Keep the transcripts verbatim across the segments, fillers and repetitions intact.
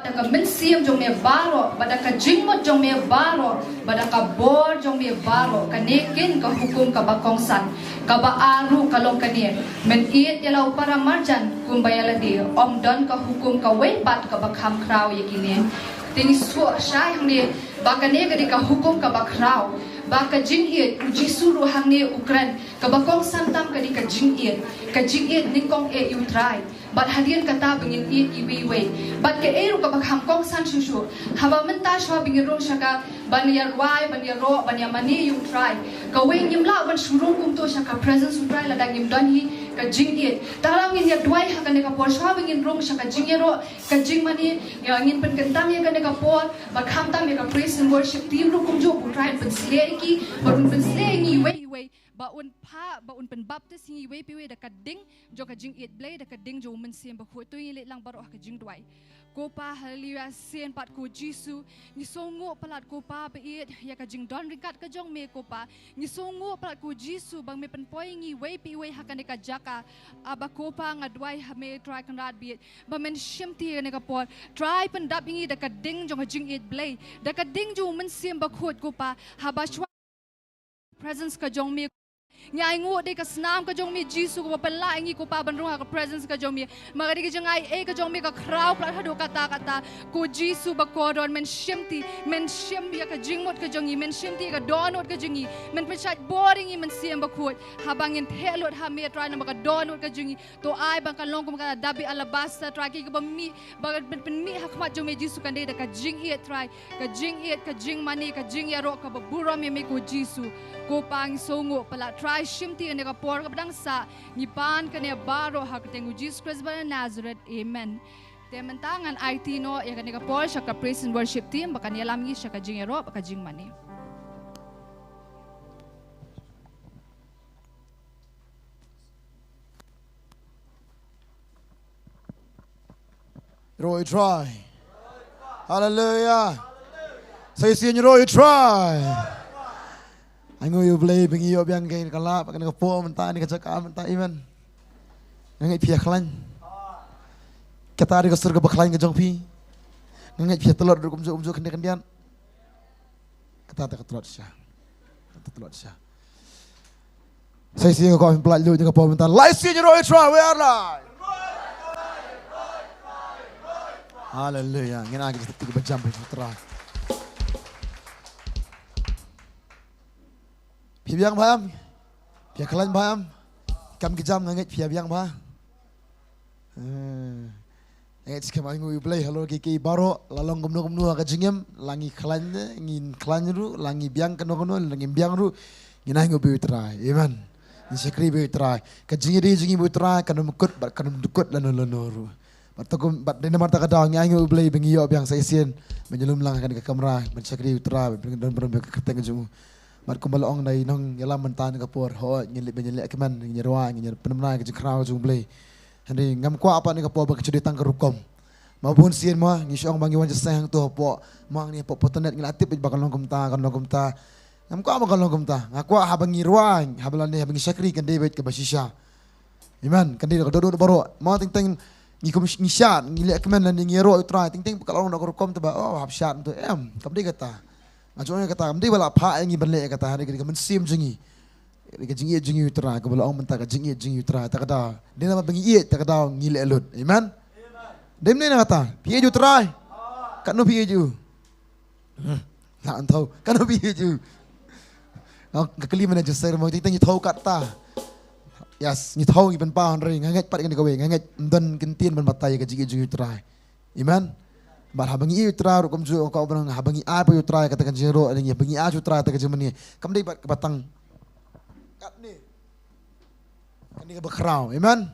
Da ka mynsiem jong me baroh, bad da ka jingmut jong me baroh, bad da ka bor jong me baroh, kane kein ka hukum kaba kongsan. Kaba ar ruh ka long kane: men ïeit ïa la u para marjan kumba ïa lade. Ym don ka hukum kawei pat kaba kham khraw ïa kine. Te ngi sngewsih hangne ba kane ka dei ka hukum kaba khraw. Ba ka jingïeit, u Jisu ruh hangne u kren, kaba kongsan tam ka dei ka jingïeit. Ka jingïeit nyngkong eh ïa u Trai. Bad hadien kata ba ngin ïeit iwei iwei. Bad kaei ruh kaba kham kongsan shuh shuh, haba mynta shuwa ba ngin rung sha ka ban ïa rwai, ban ïa roh, ban ïa mane ïa u Trai, kawei ngim lah ban shu rung kumto sha ka presence u Trai lada ngim don hi ka jingïeit. Te lada ngin ïa duwai ha kane ka por, shuwa ba ngin rung sha ka jingïaroh, ka jingmane, ïa ngin pynkyntang ïa kane ka por, bad khamtam ïa ka praise and worship team ruh kumjuh, ba u Trai un pynshlei ïa ki, bad un pynshlei ïa ngi iwei iwei. Ba un phah, ba un pynbaptis ïa ngi iwei pa iwei da ka ding jong ka jingïeit Blei, da ka ding jong u Mynsiem Bakhuid. To ngin leit lang baroh ha ka jingduwai. Ko Pa, haleluya, shisien pat ko Jisu, ngi sngewnguh palat ko Pa ba ïeit ïa ka jingdon ryngkat ka jong me ko Pa. Ngi sngewnguh palat ko Jisu ba me pynpoi ïa ngi iwei pa iwei ha kane ka jaka. Aba ko Pa nga duwai ha me Trai Kynrad ba ïeit, ba men shimti ïa kane ka por. Trai pyndap ïa ngi da ka ding jong ka jingïeit Blei, da ka ding jong u Mynsiem Bakhuid ko Pa. Haba shuwa presence ka jong me. Ngi ainguh dei ka snam ka jong me Jisu kaba pynlah ïa ngi ko Pa ban rung ha ka presence ka jong me. Ma ka dei ka jingai ei ka jong me ka khraw palat haduh katta katta. Ko Jisu ba kordor, men shimti, men shim ïa ka jingmut ka jong ngi, men shimti ïa ka dohnud ka jong ngi, men pynshait bor ïa ngi Mynsiem Bakhuid. Haba ngin theh lut ha me Trai namar ka dohnud ka jong ngi. To ai ba kan long kum ka dabi alabasta Trai, kaei kaba mih, ba kan pyn-, pynmih ha khmat jong me Jisu kan dei da ka jingïeit Trai, ka jingïeit, ka jingmane, ka jingïaroh kaba burom ïa me ko Jisu. Ko Pa ngi sngewnguh palat Trai, shimti ïa kane ka por kaba dang sah, ngi pan kane baroh ha ka kyrteng u Jisu Khrist ba na Nazareth. Amen. Te mynta ngan aiti noh ïa kane ka por sha ka praise and worship team ba kan ïalam ïa ngi sha ka jingïaroh bad ka jingmane. Ïaroh ïa u Trai. Haleluya. Sa shisien ïaroh ïa u Trai. Ainguh ïa u Blei ba ngi ïoh biang kane ka lap, kane ka por mynta, kane ka jaka mynta, amen. Nga ngeit phi ïa khlaiñ. Kata dei ka sur kaba khlaiñ ka jong phi. Nga ngeit phi ïa tlot ruh kumjuh kumjuh khyndiat khyndiat. Kata te ka tlot sha. Kata tlot sha. Sa shisien nga kwah pynpyllait lut ïa ka por mynta. Lai shisien ïaroh ïa u Trai, wei ar lai. Haleluya. Ngin ai ka jingtip kaba jam bad u Trai. Phi biang bha em? Phi ïa khlaiñ bha em? Kam ki jam nga ngeit phi ïa biang bha. Eh. Nga ngeit skhem, ainguh ïa u Blei halor kiei kiei baroh, la long kumno kumno ha ka jingim, la ngi khlaiñ ne ngin khlaiñ ruh, la ngi biang kano kano, la ngim biang ruh, ngin ainguh bad u Trai. Amen. Ngin shakri bad u Trai. Ka jingïadei jong ngi bad u Trai kan ym kut bad kan ym dkut lano lano ruh. Bad to kum, bad dei namar kata ka daw ngi ainguh ïa u Blei ba ngi ïoh biang sa shisien ban ïalum lang ha kane ka kamra ban shakri u Trai, ban don burom ïa ka kyrteng ka jong u. Bad kumba la ong da i nongïalam mynta, kane ka por, hooid, ngin leit ban ïaleh kmen, ngin ïarwai, ngin ïapynbna ïa ka jingkhraw jong u Blei. Hynrei ngam kwah pat kane ka por ba ka shu dei tang ka rukom. Ma bun sien ma ngi shu ong ba ngi wan jingïaseng hangto hapoh, ma ngi hapoh, hapoh internet ngi la tip ba kan long kumta, kan long kumta. Ngam kwah ba kan long kumta. Nga kwah haba ngi rwai, haba lane haba ngi shakri kan dei beit kaba shisha. Amen. Kan dei da ka dohnud baroh. Ma teng teng ngi kum ngi shad, ngi leh kmen lane ngi ïaroh ïa u Trai, teng teng ka la long da ka rukom te ba, oh, hap shad to, em, kam dei kata. Nga ju ong ïa kata, kam dei ba la phah ïa ngi ban leh ïa kata, hynrei ka dei ka mynsiem jong ngi. Ka jingïeit jong ngi ïa u Trai, kaba la ong mynta ka jingïeit jong ngi ïa u Trai, ta ka daw. Dei namar ba ngi ïeit, ta ka daw ngi leh lut. Amen. Dei mynne na kata, phi ïeit ïa u Trai? Katno phi ïeit ïa u? Hmm. Lah, ym thaw. Katno phi ïeit ïa u? Nga kylli mynne jingïaseng mo, teng teng ngi thaw katta. Yes, ngi thaw, ngi pynpaw, hynrei nga ngeit pat kane kawei, nga ngeit ym don kyntien ban batai ïa ka jingïeit jong ngi ïa u Trai. Amen. Bad haba ngi ïeit ïa u Trai ruh kumjuh, ka u ban ong haba ngi ai pat ïa u Trai kata ka jingïaroh, haba ngi ai ïa u Trai kata ka jingmane, kam dei pat kaba tang katne. Kane kaba khraw. Amen.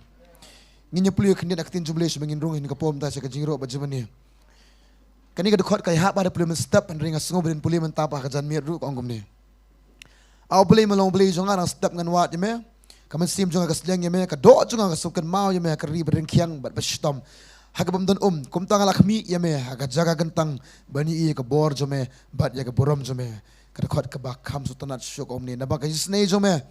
Ngin ïa pule khyndiat na ka ktien jong u Blei sha ba ngin rung ha kane ka por mynta sha ka jingïaroh bad jingmane. Kane ka dkhot ka ïahap ba da pule mynstep, hynrei nga sngew ba dei pule mynta ba ha ka janmiet ruh ka ong kumne. A U Blei, me long U Blei jong nga, dang step ngan wad ïa me. Ka mynsiem jong nga ka slem ïa me, ka doh jong nga ka sngewkynmaw ïa me ha ka ri ba ryngkhiang bad ba shitom, ha kaba ym don um. Kumta nga la khmih ïa me ha ka jaka kyntang ban ïohi ïa ka bor jong me bad ïa ka burom jong me. Ka dkhot kaba kham sngewtynnat shuh ka ong kumne: Naba ka jingisynei jong me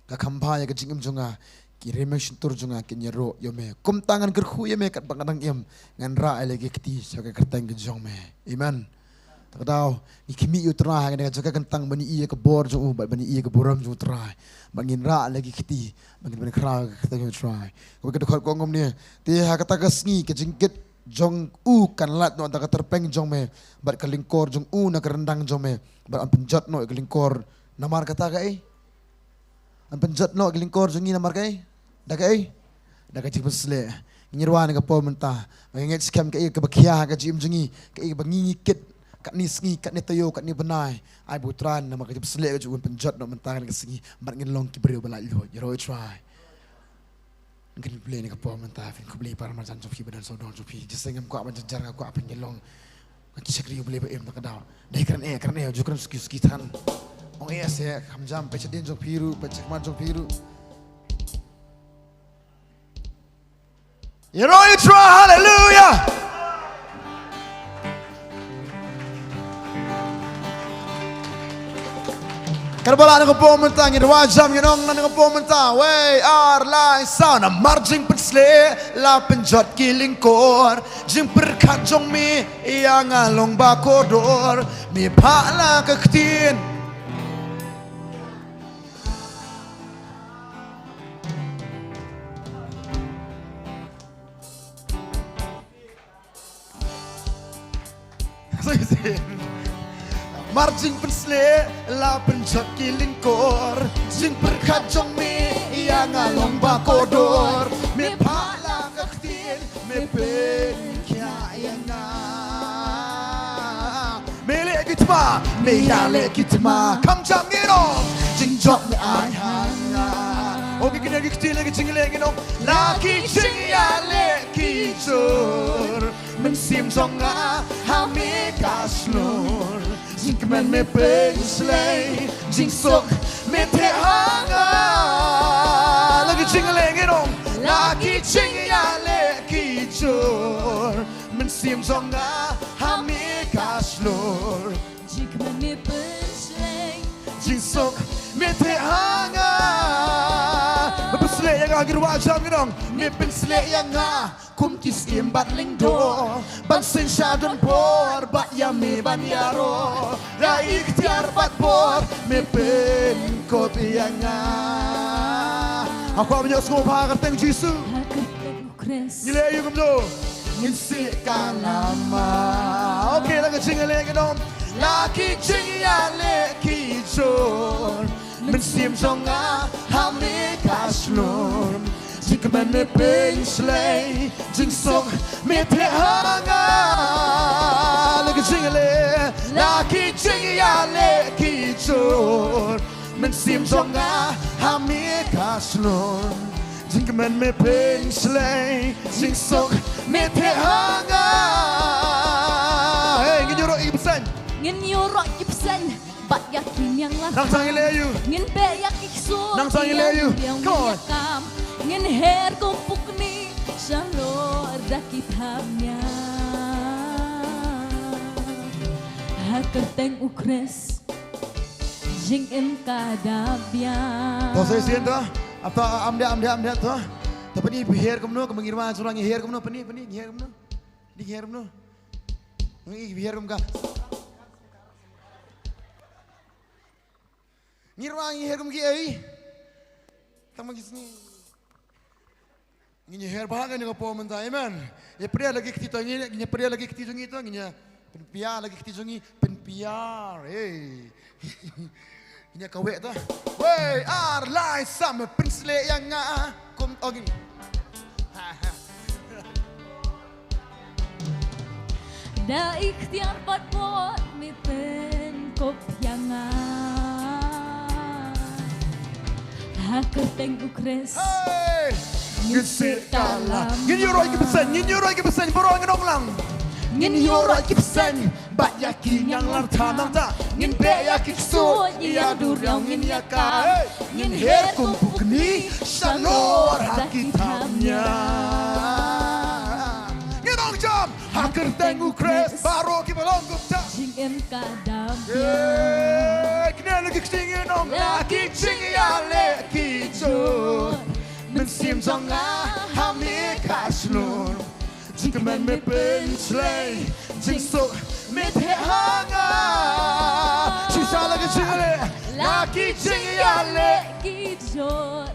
ka kham bha ïa ka jingim jong nga. Ki rymmiang shyntur jong nga kin ïaroh ïa me. Kumta ngan kyrkhu ïa me katba nga dang im. Ngan rah ïa la ki kti sha ka kyrteng ka jong me. Amen. Te ka daw ngi khmih ïa u Trai ha kane ka jaka kyntang ban ïohi ïa ka bor jong u bad ban ïohi ïa ka burom jong u Trai. Bad ngin rah ïa la ki kti bad ngin pynkhraw ïa ka kyrteng jong u Trai. Kawei ka dkhot ka ong kumne. Te ha kata ka sngi ka jingkit jong u kan lait noh da ka tyrpeng jong me bad ka lyngkor jong u na ka ryndang jong me bad yn pynjot noh ïa ka lyngkor. Namar kata kaei? Yn pynjot noh ïa ka lyngkor jong ngi namar kaei? Da kaei? Da ka jingpynsleh. Ngi rwai na ka por mynta ba ngi ngeit skhem kaei kaba khia ha ka jingim jong ngi, kaei ba ngi ngi kit katne sngi, katne taïew, katne bnai. Ai ba u Trai namar ka jingpynsleh ka jong u yn pynjot noh mynta ka sngi bad ngin long ki briew ba laitluid. Ïaroh ïa u Trai. Ngin kynblei na ka por mynta, phin khublei para marjan jong phi, ba don sawdong jong phi. Jingïaseng ngam kwah ban jynjar, nga kwah phin ïalong. Nga ki shakri U Blei ba im da ka daw. Dei kren eh, kren eh, ju kren suki suki than. Ong eh se, kham jam, peit shadien jong phi ruh, peit shakhmat jong phi ruh. Ïaroh ïa u Trai, haleluya. Kaba lah na ka por mynta ngin rwai jam, ngin ong na ka por mynta. Wei, ar, lai, saw. Namar jingpynsleh la pynjot ki lyngkor, jingpyrkhat jong me ïa nga long ba kordor. Me phah la ka ktien. Namar jingpynsleh la pynjot ki lyngkor, jingpyrkhat jong me ïa nga long ba kordor. Me phah la ka ktien, me pynkhiah ïa nga. Me leh ki thma, me ïaleh ki thma. Kham jam ngi ong, jingjop me ai ha nga. O ki kynja ki kti la ki jingleh ngi ong, la ki jingïaleh ki jur. Mynsiem jong nga ha me ka shlur. Jingkmen me pynshlei, jingsuk me theh ha nga. La ki jingleh ngi ong, la ki jingïaleh ki jur. Mynsiem jong nga ha me ka shlur. Jingkmen me pynshlei, jingsuk me theh ha nga. Me pynshlei ïa nga, ngi rwai jam ngi ong, me pynshleh ïa nga. Kum ki syiem bad lyngdoh ban seng sha don por bad ïa me ban ïaroh. Da i iktiar bad bor me pynkup ïa nga. Ha khmat ban ïohsngew ha ka kyrteng Jisu. Ha ka kyrteng u Khrist. Ngi leh ïa kumno? Ngin sih ka lama. Okay, la ka jingleh ngi ong, la ki jingïaleh ki jur. Mynsiem jong nga ha me ka shlur. Jingkmen me pynshlei, jingsuk me theh ha nga. La ki jingleh, la ki jingïaleh ki jur. Mynsiem jong nga ha me ka shlur. Jingkmen me pynshlei, jingsuk me theh ha nga. Hey, ngin ïaroh ïa ki bseiñ. Ngin ïaroh ïa ki bseiñ. Bad ïa ki niang la. Nang sah ngi leh ïa u. Ngin beh ïa ki ksuid. Nang sah ngi leh ïa u. Come on. Ngin her kum pukni. Shalor da ki thapniang. Ha kyrteng u Khrist. Jingim ka da biang. To sa shisien to. Ap to, am dei, am dei, am dei to. To pyni phi her kumno, kumba ngi rwai, ngi her kumno, pyni, pyni, ngi her kumno. Ngi her kumno. Ngi her kumno. Ngi rwai ngi her kum kiei. Tang ma ki sngi. Ngin ïa her bha ha kane ka por mynta, amen. Ïa pdiang la ki kti jong ngi, ngin ïa pdiang la ki kti jong ngi to, ngin ïa pynpia la ki kti jong ngi, pynpia, hey. Ngin ïa kaweh to. Wei, ar, lai, saw, me pynshlei ïa nga, kum, oh, ngin. Da iktiar bad bor me pynkup ïa nga. Ha kyrteng u Khrist. Hey! Ngin sih ka lam. Ngin ïaroh ïa ki bseiñ, ngin ïaroh ïa ki bseiñ, baroh ngin ong lang. Ngin ïaroh ïa ki bseiñ, bad ïa ki niang la than nangta. Ngin beh ïa ki ksuid, ïa duriaw ngin ïa ka. Hey! Ngin her kum pukni, shalor ha ki thapniang. Ngin ong jam, ha kyrteng u Khrist, baroh kiba long kumta. Jingim ka da biang. Hey, kine la ki kti ngin ong, la ki jingïaleh ki jur. Mynsiem jong nga ha me ka shlur. Jingkmen me pynshlei, jingsuk me theh ha nga. Shisha la ka jingleh, la ki jingïaleh ki jor.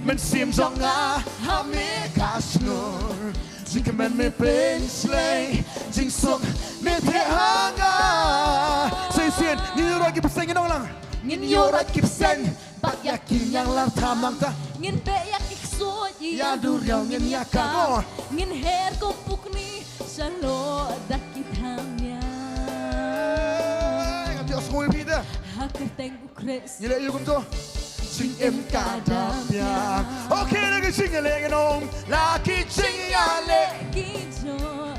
Mynsiem jong nga ha me ka shlur. Jingkmen me pynshlei, jingsuk me theh ha nga. Sa shisien, ngin ïoh ki bseiñ, ngin ong lang. Ngin ïoh ki bseiñ bad ïa ki ñianglartha, nangta ngin beh ïa ki ksuid, ïa duriaw ngin ïakam. Ngin her kum pukni shalor da ki thapniang. Ngam ïoh sngewbha da. Ha kyrteng U Khrist. Ngi leh ïa kumto. Jingim ka da biang. Okay, la ka jingleh, ngin ong, la ki jingïaleh ki jor.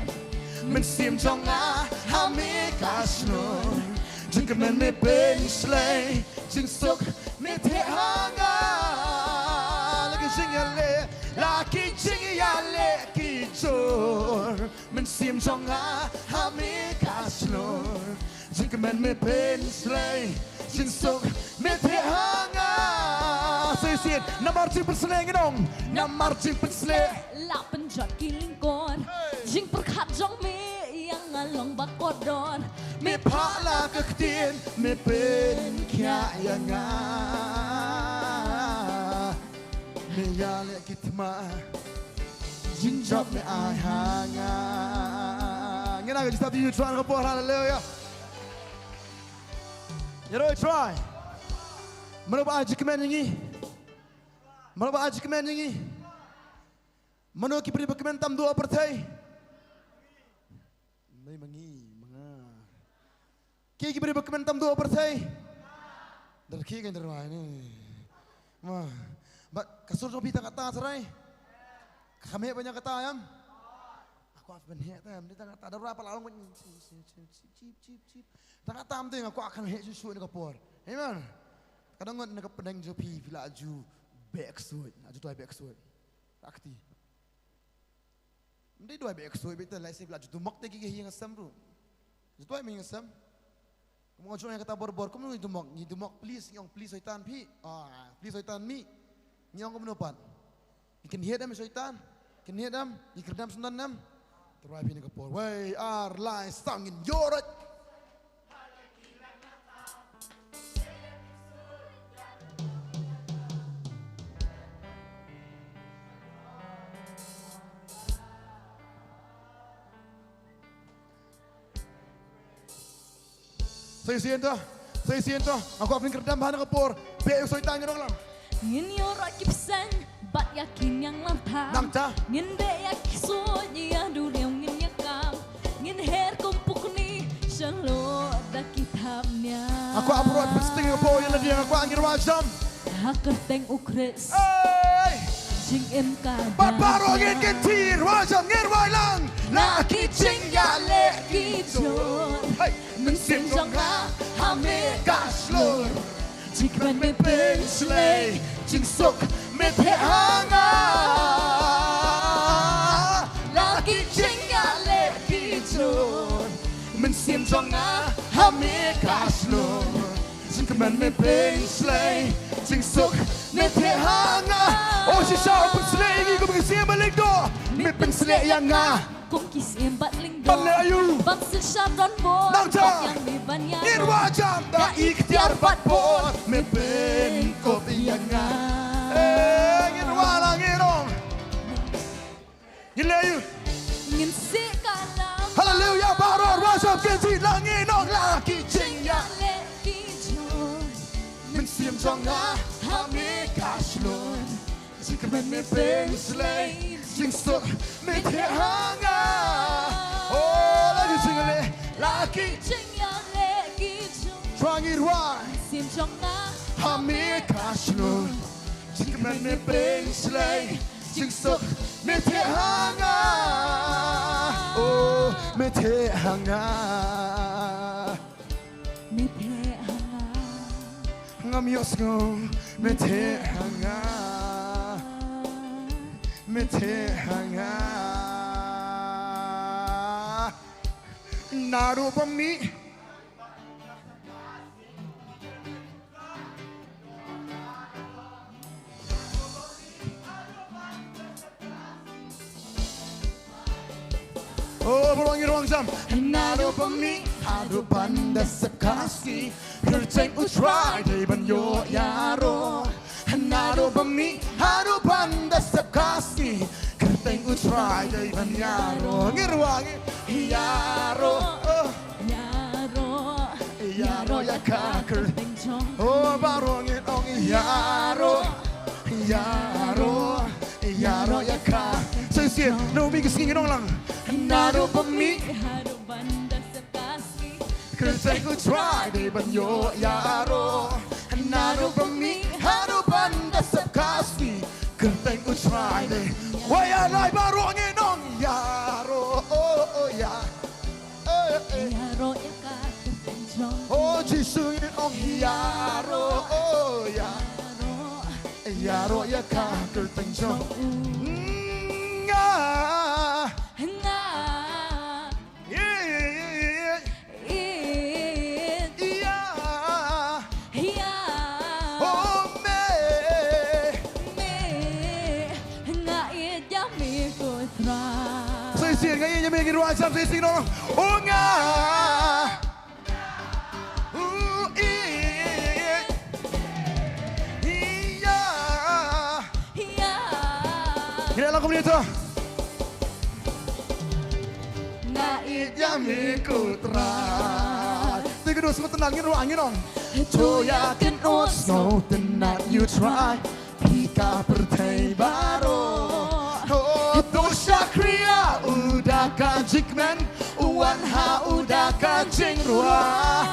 Mynsiem jong nga ha me ka shlur. Jingkmen me pynshlei, jingsuk me theh ha nga. La ki jingïaleh, la ki jingïaleh ki jor. Mynsiem jong nga ha me ka shlur. Jingkmen me pynshlei, jingsuk me theh ha nga. Sa shisien, namar jingpynshlei, ngin ong. Namar jingpynshlei la pynjot ki lyngkor. Hey. Jingpyrkhat jong me ïa nga long ba kordor. Me phah la ka ktien, me pynkhiah ïa nga. Me ïaleh ki thma, jingjop me ai ha nga. Ngin ïa ka jingstad ïa u Trai ha ka por, haleluya. Ïaroh ïa u Trai. Mano ba ai jingkmen ïa ngi? Mano ba ai jingkmen ïa ngi? Mano ki briew ba kmen tam dua pyrthei? Mei ma ngi, ma nga. Ki ki briew ba kmen tam dua pyrthei? Dar ki kan dar wai ni. Ma, ba ka sur jong phi tang kata trai. Ka kham heh ban ïa kata ïam. Aku ap ban heh tam, ni tang kata dar wai pala long. Chip chip chip. Tang kata am ding aku akan heh shu shu ni ka por. Amen. Ka dang ngon ni ka pdeng jong phi, phi la ju beh ksuid, la ju duwai beh ksuid. Rakti. Ym dei duwai beh ksuid beit, te lehse phi la ju dumok te ki ïing sem ruh. Ju duwai ïing sem. Kum nga ju ong ïa kata borbor, kumno ngi dumok, ngi dumok please, ngi ong please Soitan phi. Ah, please Soitan mih. Ngi ong kumno pat? Ngi kynhied em Soitan? Kynhied em? Ngi kyrdem syndon em? Te duwai phi ni ka por. Wei, ar, lai, saw, ngin ïoh ruh. Sa shisien to, sa shisien to. Nga kwah phin kyrdem ha kane ka por. Beh ïa u Soitan, ngi ong lang. Ngin ïoh ruh ki bseiñ bad ïa ki ñianglartha. Nangta ngin beh ïa ki ksuid, ïa duriaw ngin ïakam. Ngin her kum pukni shalor da ki thapniang. Nga kwah pyrshang pynsteng ïa ka por ïa lade, nga kwah ngin rwai jam. Ha kyrteng U Khrist. Hey! Jingim ka da biang. Bad baroh ngin kyntiew, rwai jam, ngin rwai lang. La ki jingïaleh ki jor. Hey! Mynsiem jong nga ha me ka shlur. Jingkmen me pynshlei, jingsuk me theh ha nga. La ki jingïaleh ki jor. Mynsiem jong nga ha me ka shlur. Jingkmen me pynshlei, jingsuk me theh ha nga. O shisha, pynshlei ïa ngi kum ki syiem bad lyngdoh. Me pynshlei ïa nga kum ki syiem bad lyngdoh. Ban leh aïu? Ban synshar donbor. Nangta ngin rwai jam. Da iktiar bad bor me pynkup ïa nga. Eh, ngin rwai lang, ngin ong. Ngin leh aïu? Ngin sih ka lam. Haleluya, baroh rwai jam, ngin sih lang, ngin ong. La ki jingïaleh ki jor. Mynsiem jong nga ha me ka shlur. Jingkmen me pynshlei, jingsuk me theh ha nga. Oh, la ki jingïaleh, la ki jingïaleh ki jor. Trai, ngi rwai. Mynsiem jong nga ha me ka shlur. Jingkmen me pynshlei, jingsuk me theh ha nga. Oh, me theh ha nga. Me theh ha nga. Ngam ïohsngew. Me theh ha nga. Me theh ha nga. Naduh ba mih. Oh, baroh ngi ruh wan jam. Naduh ba mih haduh ban da sep ka sngi, kyrteng U Trai dei ban ïoh ïaroh. Naduh ba mih haduh ban da sep ka sngi, kyrteng U Trai dei ban ïaroh. Ngi ruh ngi ïaroh. Oh. Ïaroh, ïaroh ïa ka kyrteng jong. Oh, baroh ngin ong ïaroh, ïaroh, ïaroh ïa ka. Sa shisien, na u mih ka sngi ngin ong lang. Naduh ba mih haduh ban da sep ka sngi, kyrteng U Trai dei ban ïoh ïaroh. Naduh ba mih haduh ban da sep ka sngi, kyrteng U Trai dei. Wei, ïa lai baroh ngin ong ïaroh, oh, oh, ïa. Eh, eh. Ïaroh ïa ka kyrteng jong. Oh, Jisu ngin ong ïaroh, oh, ïa. Ïaroh, ïaroh ïa ka kyrteng jong. Nga. Nga. Ïa. Ïa. Ïa. Ïa. Oh, me. Me. Nga ïeit ïa me ko Trai. Sa shisien, nga ïeit ïa me, ngi ruh wan jam sa shisien noh. Oh, nga. Uh, i, i, i, i, ya. Ya. Ngi la kumne to. Nga ïeit ïa me ko Trai. Te kano sngewtynnat ngin ruh ngin ong. To ïa kano sngewtynnat ïa U Trai. Phi ka pyrthei baroh. Oh, to shakri ïa u da ka jingkmen, u wan ha u da ka jingrwai.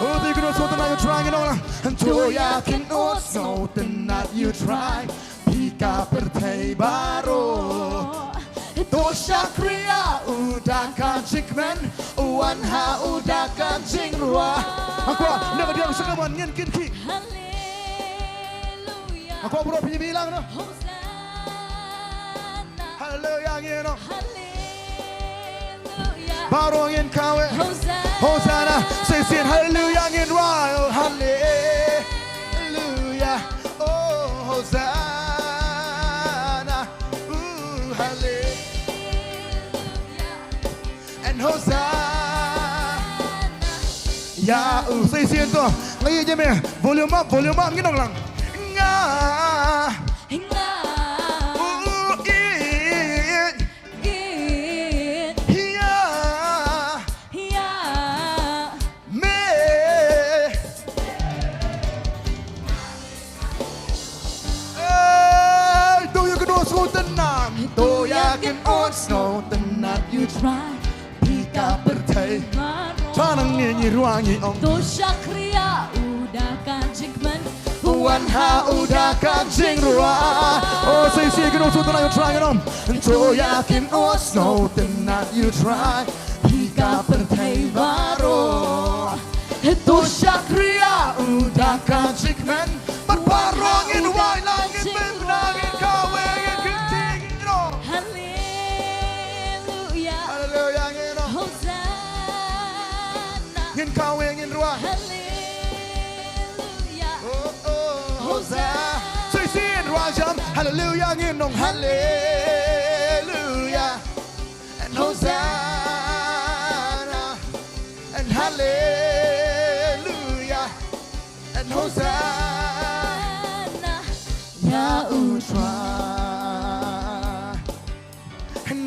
Oh, to kano sngewtynnat ïa U Trai ngin ong. To ïa kano sngewtynnat ïa U Trai. Phi ka pyrthei baroh. To shakri ïa u da ka jingkmen, u wan ha u da ka jingrwai. Hakoh, na ka diang sha ka mon ngin kynti. Haleluya. Hakoh baroh phi bilang noh. Hosana. Haleluya ngin noh. Haleluya. Baroh ngin kawei. Hosana. Hosana. Sa shisien haleluya ngin ruh. Haleluya. Oh, Hosana. Uh, haleluya. And Hosana. Ya, uh, sa shisien to. Nga ïeit ïa me. Volume up, volume up, ngin ong lang. Nga. Nga. Uh, ïeit. Ïeit. Ïa. Ïa. Me. Ei, to ïa kano sngewtynnat. To ïa kano sngewtynnat ïa U Trai. Phi ka pyrthei. Tang ngi ngi ruh ngi ong. To shakri ïa u da ka jingkmen. U wan ha u da ka jingrwai. Oh, sa shisien kano sngewtynnat ïa U Trai ngin ong. To ïa kano sngewtynnat ïa U Trai. Phi ka pyrthei baroh. To shakri ïa u da ka jingkmen. Bad baroh ngin wai lang, ngin pynbna, ngin kawei, ngin kynti, ngin ong. Haleluya. Haleluya ngin ong. Hosana. Ngin kawei, ngin ruh. Haleluya. Oh, oh, Hosana. Sa shisien ruh jam. Haleluya ngin ong. Haleluya. And Hosana. And haleluya. And Hosana. Ïa U Trai.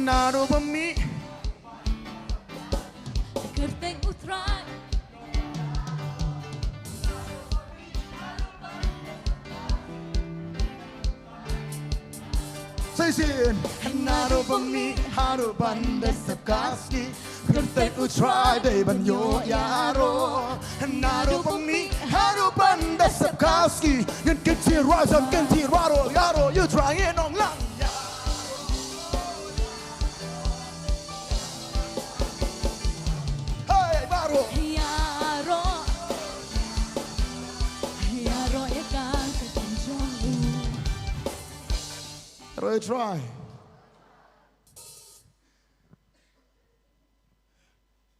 Naduh ba mih. Kyrteng U Trai. Sa shisien. Naduh ba mih haduh ban da sep ka sngi, kyrteng U Trai dei ban ïoh ïaroh. Naduh ba mih haduh ban da sep ka sngi, ngin kynti ruh jam, kynti ruh ïaroh, ïaroh ïa U Trai, ngin ong lang. Hey, baroh. Ïaroh. Ïaroh ïa ka kyrteng jong u. Ïaroh ïa U Trai.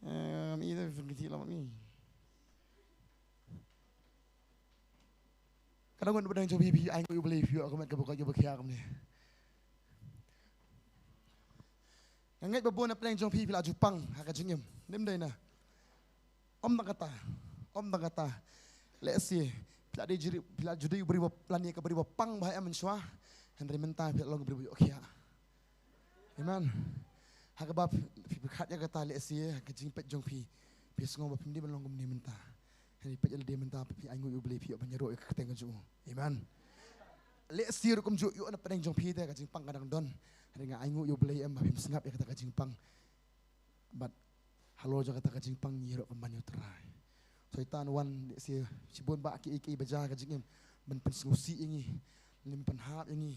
Em, i da fing kiti la mi. Ka dang ngan bdang jong phi, phi ai nguh ïa U Blei, phi ïoh ka met kaba koit kaba khia kumne. Nga ngeit ba bun na pdeng jong phi phi la ju pang ha ka jingim. Ym dei na. Ym tang kata. Ym tang kata. Lehse phi la dei ju dei, phi la ju dei u briew ba, lane ka briew ba pang ba ha em mynshuwa. Hynrei mynta phi la long u briew ba ïoh khiah. Amen. Ha kaba phi, phi pyrkhat ïa kata, lehse ha ka jingpeit jong phi phi sngew ba phim dei ban long kumne mynta. Hynrei peit ïa lade mynta, phi ainguh ïa U Blei, phi ïoh ban ïaroh ïa ka kyrteng ka jong U. Amen. Lehse ruh kumjuh ïoh na pdeng jong phi te ka jingpang ka dang don. Hynrei nga ainguh ïa U Blei em ba phim sngap ïa kata ka jingpang. Bad halor jong kata ka jingpang ngi ïaroh kumban ïa U Trai. Soitan u wan lehse shibun bah kiei kiei ba jia ha ka jingim ban pynsngewsih ïa ngi, lane ban pynhap ïa ngi,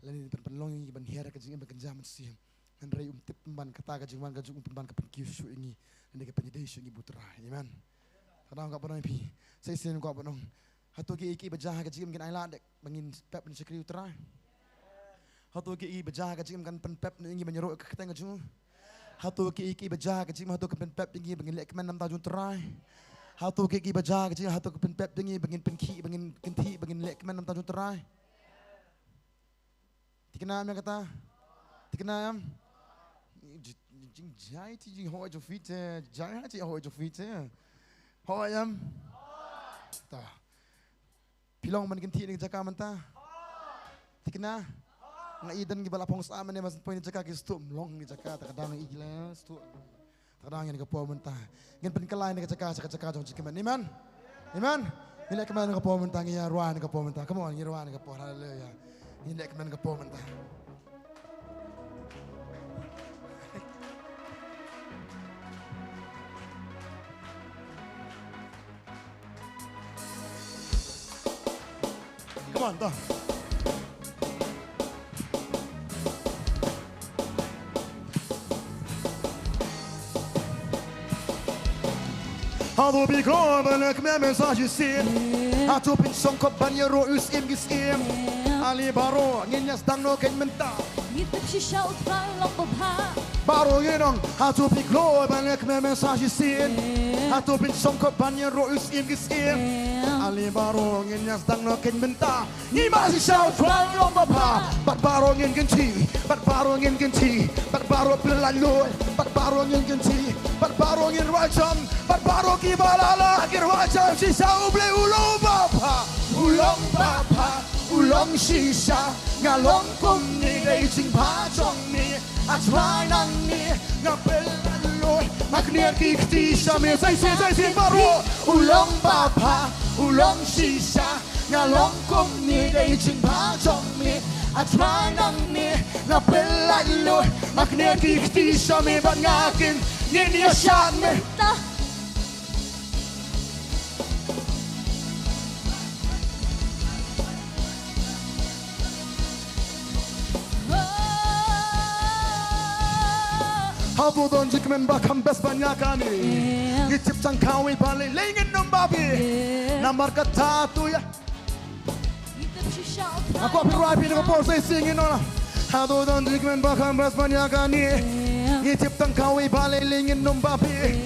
lane ban pynlong ïa ngi ban hiar ha ka jingim ba kynja mynsiem. Hynrei um tip pynban kata ka jingwan ka jong U, pynban ka pynkiew shuh ïa ngi, lane ka pynïadei shuh ïa ngi bad U Trai. Amen. Ka dang ka ba nong phi. Sa shisien ka ba nong. Hato kiei kiei ba jia ha ka jingim kin ailad ba ngin pep ban shakri U Trai? Hato kiei kiei ba jia ha ka jingim kan pynpep ïa ngi ban ïaroh ïa ka kyrteng ka jong U? Hato kiei kiei ba jia ha ka jingim hato kan pynpep ïa ngi ba ngin leh kmen na ka bynta jong U Trai? Hato kiei kiei ba jia ha ka jingim hato kan pynpep ïa ngi ba ngin pynkhih, ba ngin kynthih, ba ngin leh kmen na ka bynta jong U Trai? Thikna em ïa kata? Thikna em? Jing, jing jai ti jing hoi jong phi te, jai ha ti hoi jong phi te. Hoi em? Ta. Phi long ban kynthih ïa kane ka jaka mynta? Thikna? Nga i don kiba la phong sah mynne, mas poi ïa kane ka jaka ki sdang long ïa kane ka jaka, ta ka dang i la sdang. Ta ka dang ïa kane ka por mynta. Ngin pynkylla ïa kane ka jaka sha ka jaka jong jingkmen. Amen. Amen. Ngin leh kmen ïa kane ka por mynta, ngin ïa rwai ïa kane ka por mynta. Come on, ngin rwai ïa kane ka por. Hallelujah. Ngin leh kmen ïa kane ka por mynta. Come on, to. Hato phi kloi ban leh kmen mynta shisien? Hato phin shongkop ban ïaroh u Syiem ki syiem? Ale baroh ngin ïa sdang noh kein mynta. Ngi tip shisha U Trai u long babha. Baroh ngin ong, hato phi kloi ban leh kmen mynta shisien? Hato phin shongkop ban ïaroh u Syiem ki syiem? Ale baroh ngin ïa sdang noh kein mynta. Ngi mad shisha U Trai u long babha. Bad baroh ngin kynthih, bad baroh ngin kynthih, bad baroh pynlait luid, bad baroh ngin kynthih, bad baroh ngin rwai jam, bad baroh kiba la lah kin rwai jam shisha. U Blei u long babha, u long babha, u long shisha. Nga long kumne dei jingbha jong me. A Trai nangne nga pynlait luid, nga knieh ki kti sha me. Sa shisien, sa shisien baroh. U long babha, u long shisha. Nga long kumne dei jingbha jong me. A Trai nangne nga pynlait luid, nga knieh ki kti sha me bad nga kynthih, ngin ïa shad mynta. Hato don jingkmen ba kham best ban ïa kane? Ngi tip tang kawei balei lei ngin ym babe. Namar kata to ïa. Ngi tip shisha. Ako phi rwai phi na ka por sa shisien ngin ong. Hato don jingkmen ba kham best ban ïa kane? Ngi tip tang kawei balei lei ngin ym babe.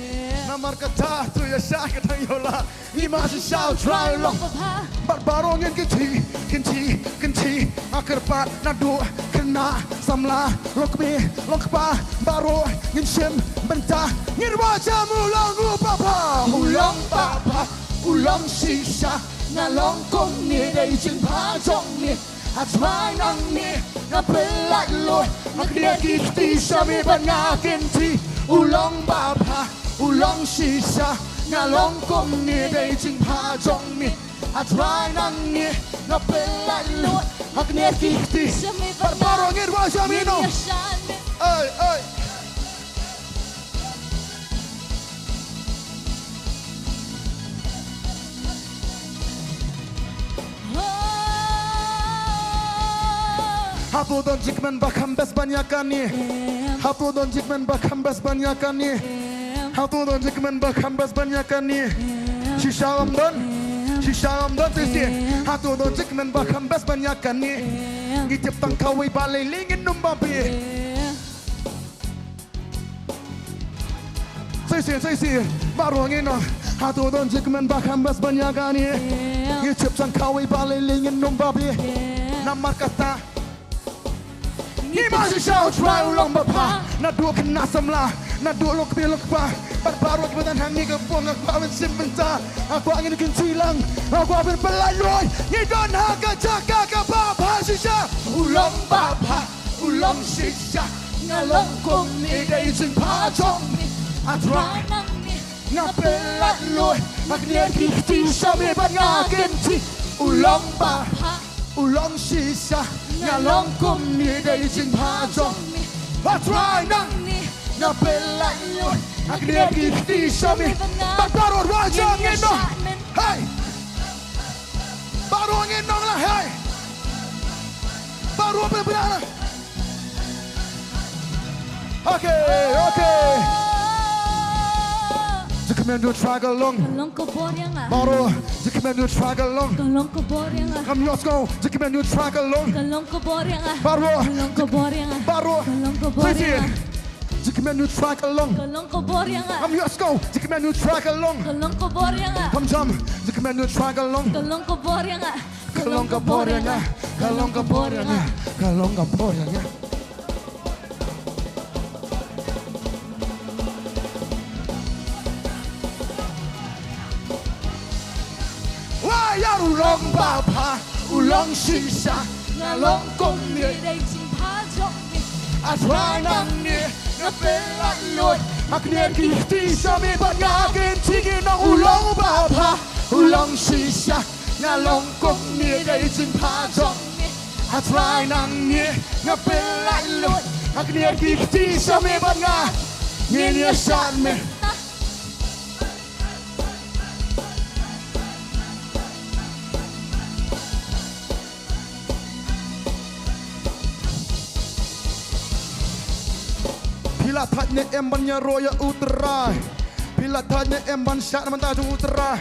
Namar kata to ïa sha ka dang ïoh lah. Ngi mad shisha U Trai u long babha. Bad baroh ngin kynthih, kynthih, kynthih. Nga kyrpad naduh khynnah samla, long kmie, long kpa, baroh ngin shim bynta. Ngin rwai jam u long u babha. U long babha, u long shisha. Nga long kumne dei jingbha jong me. A Trai nangne nga pynlait luid, nga knieh ki kti sha me bad nga kynthih. U long babha, u long shisha. Nga long kumne dei jingbha jong me. A Trai nangne nga pynlait luid, nga knieh ki kti sha me bad baroh ngin rwai jam ïa no. Ai, ai. Hato don jingkmen ba kham best ban ïa kane? Hato don jingkmen ba kham best ban ïa kane? Hato don jingkmen ba kham best ban ïa kane? Shisha ym don, shisha ym don shisien. Hato don jingkmen ba kham best ban ïa kane? Ngi tip tang kawei balei lei ngin ym babe. Sa shisien, sa shisien, baroh ngin ong. Hato don jingkmen ba kham best ban ïa kane? Ngi tip tang kawei balei lei ngin ym babe. Namar kata Ngi ma shisha U Trai u long babha. Naduh khynnah samla, naduh long kmie long kpa, bad baroh kiba don hangne ka pung, nga kwah ban shim bynta, nga kwah ngin kynti lang, nga kwah ban pyllait luid. Ngi don ha ka jaka kaba bha shisha. U long babha, u long shisha. Nga long kumne da i jingbha jong me. A Trai nangne nga pyllait luid, nga knieh ki kti sha me bad nga kynti. U long babha, u long shisha. Nga long kumne da i jingbha jong me. A Trai nangne nga pyllait luid, nga knieh ki kti sha me. Bad baroh ruh jong ngin nong. Hey! Baroh ngin nong la, hey! Baroh pynbna la. Okay, okay. Jingkmen U Trai ka long. Ka long ka bor ïa nga. Baroh, jingkmen U Trai ka long. Ka long ka bor ïa nga. Ngam ïohsngew, jingkmen U Trai ka long. Ka long ka bor ïa nga. Baroh. Ka long ka bor ïa nga. Baroh. Ka long ka bor ïa nga. Jingkmen U Trai ka long. Ka long ka bor ïa nga. Ngam ïohsngew, jingkmen U Trai ka long. Ka long ka bor ïa nga. Kham jam, jingkmen U Trai ka long. Ka long ka bor ïa nga. Ka long ka bor ïa nga. Ka long ka bor ïa nga. Ka long ka bor ïa nga. Wa ïa u long babha, u long shisha, nga long kumne da i jingbha jong me. A Trai nangne nga pyllait luid, nga knieh ki kti sha me bad nga kynti, ngin nong u long babha, u long shisha, nga long kumne da i jingbha jong me. A Trai nangne nga pyllait luid, nga knieh ki kti sha me bad nga, ngin ïa shad me. Phi la thait ne em ban ïaroh ïa U Trai? Phi la thait ne em ban shad na bynta jong U Trai?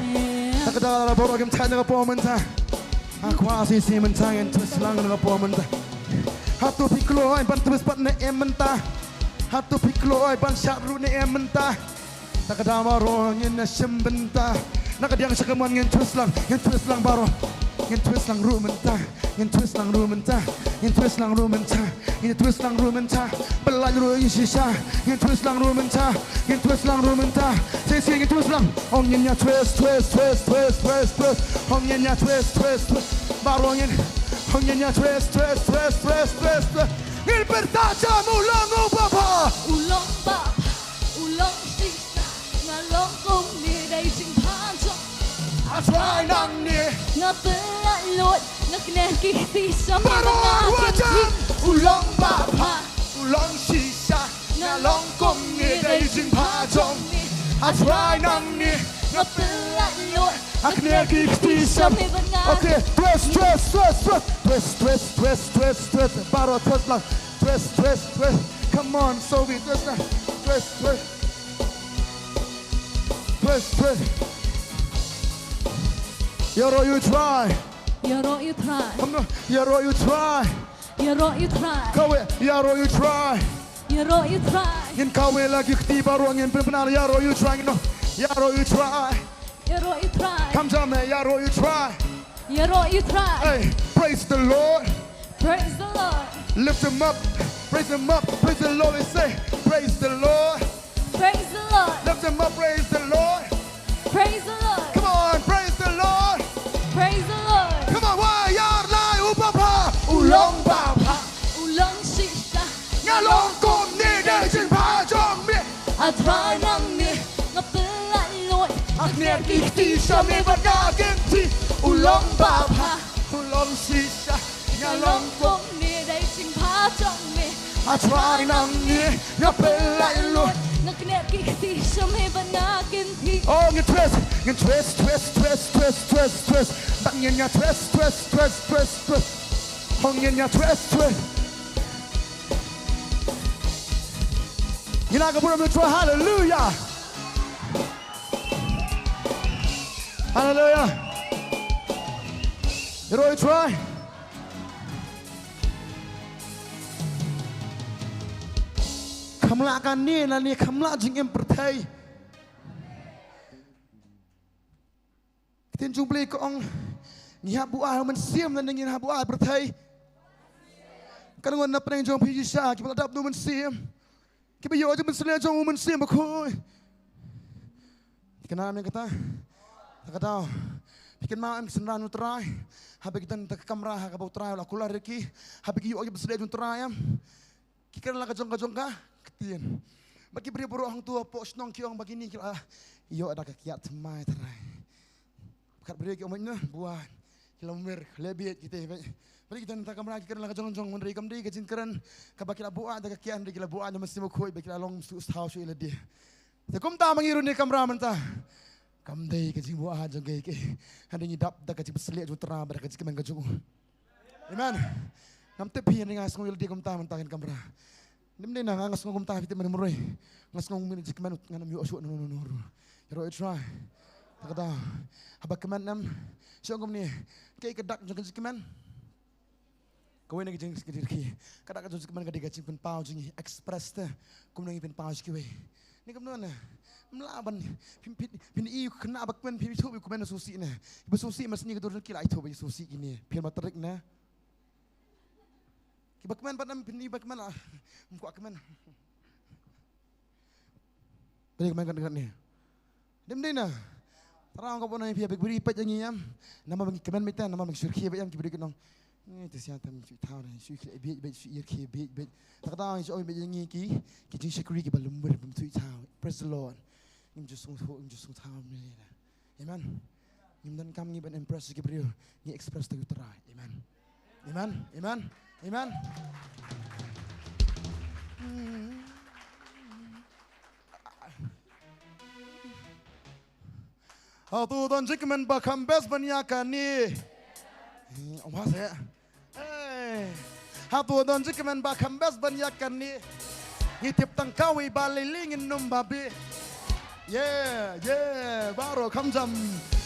Ta ka daw baroh kim thait na ka por mynta. Nga kwah shisha mynta ngin twist lang na ka por mynta. Hato phi kloi ban twist pat ne em mynta? Hato phi kloi ban shad ruh ne em mynta? Ta ka daw baroh ngin ïa shim bynta. Na ka diang sha ka mon ngin twist lang, ngin twist lang baroh. Ngin twist lang ruh mynta, ngin twist lang ruh mynta, ngin twist lang ruh mynta. Ngin twist lang ruh mynta. Pyllait ruh ïa i shisha. Ngin twist lang ruh mynta, ngin twist lang ruh mynta. Shisha ngin twist lang. Ong ngin ïa twist, twist, twist, twist, twist, twist. Ong ngin ïa twist, twist, twist. Baroh ngin. Ong ngin ïa twist, twist, twist, twist, twist, twist. Ngin pyrta jam u long u babha. U long babha, u long shisha. Nga long kumne da i jingbha jong. A Trai nangne nga pyllait luid, nga knieh ki kti sha me bad nga kynti. U long babha, u long shisha, nga long kumne da i jingbha jong me. A Trai nangne nga pyllait luid, nga knieh ki kti sha me bad nga. Okay, twist, twist, twist, twist. Twist, twist, twist, twist, twist. Baroh twist lang. Twist, twist, twist. Come on, so we twist lang. Twist, twist. Twist, twist. Ïaroh ïa U Trai. Ïaroh ïa U Trai. Come on, ïaroh ïa U Trai. Ïaroh ïa U Trai. Kawei, ïaroh ïa U Trai. Ïaroh ïa U Trai. Ngin kawei la ki kti baroh ngin pynbna ïaroh ïa U Trai, ngin ong. Ïaroh ïa U Trai. Ïaroh ïa U Trai. Kham jam eh, ïaroh ïa U Trai. Ïaroh ïa U Trai. Hey, praise the Lord. Praise the Lord. Lift him up. Praise him up. Praise the Lord. We say, praise the Lord. Praise the Lord. Lift him up. Praise the Lord. Praise the Lord. Come on, praise the Lord. Praise the Lord. Come on, wa ïar lai u babha. U long babha. U long shisha. Nga long kumne da i jingbha jong me. A Trai nangne nga pyllait luid. Nga knieh ki kti sha me bad nga kynti. U long babha, u long shisha. Nga long kumne da i jingbha jong me. A Trai nangne nga pyllait luid. Nga knieh ki kti sha me bad nga kynti. Oh, ngin twist, ngin twist, twist, twist, twist, twist, twist. Bad ngin ïa twist, twist, twist, twist, twist. Oh, ngin ïa twist, twist. Ngin ai ka burom ïa U Trai, haleluya. Haleluya. Ïaroh ïa U Trai. Kham lah kane lane kham lah jingim pyrthei. Ktien jong U Blei ka ong, ngi hap buaid ha u Mynsiem lane ngin hap buaid ha pyrthei? Kan ngon na pdeng jong phi shisha kiba la dap na u Mynsiem, kiba ïoh jingpynshlur jong u Mynsiem Bakhuid. Kane mynta kata, kata phi kynmaw em ki synran u Trai, haba ki don ha ka kamra ha kaba u Trai u la kular ïa ki, haba ki ïoh jingpynshlur jong u Trai em, ki kren la ka jong ka jong ka ktien. Bad ki briew baroh hangto hapoh shnong ki ong ba kine ki la ïoh da ka kiad thymmai Trai. Kat briew ki ong, "Mano buaid, ki la mir, leh bieit," ki te beit. Bad ki don ha ka kamra ki kren la ka jong jong, hynrei kam dei ka jingkren kaba ki la buaid da ka kiad, hynrei ki la buaid da u Mynsiem Bakhuid, ba ki la long sngewthuh shuh ïa lade. Te kumta ma ngi ruh ne kamra mynta, kam dei ka jingbuaid jong ki, ki, hynrei ngi dap da ka jingpynshlur jong u Trai bad da ka jingkmen ka jong u. Amen. Ngam tip phi, nga sngew ïa lade kumta mynta ha kane ka kamra. Ym dei na nga, nga sngew kumta, phi tip, mynta marwei nga sngew mynta jingkmen ngan ym ïoh shuh na uno uno ruh. Ïaroh ïa u Trai. Te kata, haba kmen em, shu ong kumne, kaei ka dak jong ka jingkmen? Kawei na ka jing, ka jingkmen, ka dak jong ka jingkmen ka dei ka jingpynpaw jong ngi, express te kumno ngi pynpaw sha kiwei. Ni kumno ne? Ym lah ban phin, phin, phin ïoh khynnah ba kmen, phin ïathuh ba u kmen u sngewsih ne. Ba sngewsih, ma sngi ka dur ki la ïathuh ba u sngewsih kine. Phin ba tarik ne. Kiba kmen pat ym phin ïoh ba kmen la. Ym kwah kmen. Ba dei kmen kan kan ne. Ym dei na. Tang ka bun na phi ba ki briew peit ïa ngi em. Namar ba ngi kmen beit, namar ba ngi shu rkhie beit em, ki briew ki ong, "Eh, te sha tam shu thaw, shu khleh bieit, bieit, shu rkhie bieit, bieit." Te kata ngi shu ong beit ïa ngi ki, ki jingshakri kiba lum beit, bym shu thaw. Praise the Lord. Ngim ju sngewthuh, ngim ju sngewthaw mynta. Amen. Ngim donkam ngi ban impress ki briew, ngi express ïa u Trai. Amen. Amen. Amen. Amen. Hato don jingkmen ba kham best ban ïa kane? Eh, ong ba se. Hey. Hato don jingkmen ba kham best ban ïa kane? Ngi tip tang kawei ba lei lei ngin ym babe. Yeah, yeah, baroh kham jam.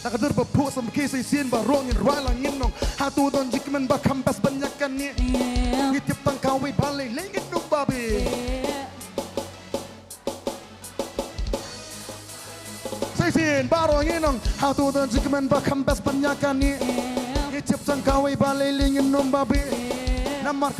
Na ka dur ba phuh sam ki shisien baroh ngin rwai lang ngin ong, hato don jingkmen ba kham best ban ïa kane? Yeah. Ngi tip tang kawei ba lei lei ngin ym babe. Yeah. Shisien baroh ngin ong, hato don jingkmen ba kham best ban ïa kane? Ngi tip tang kawei ba lei lei ngin ym babe. Namar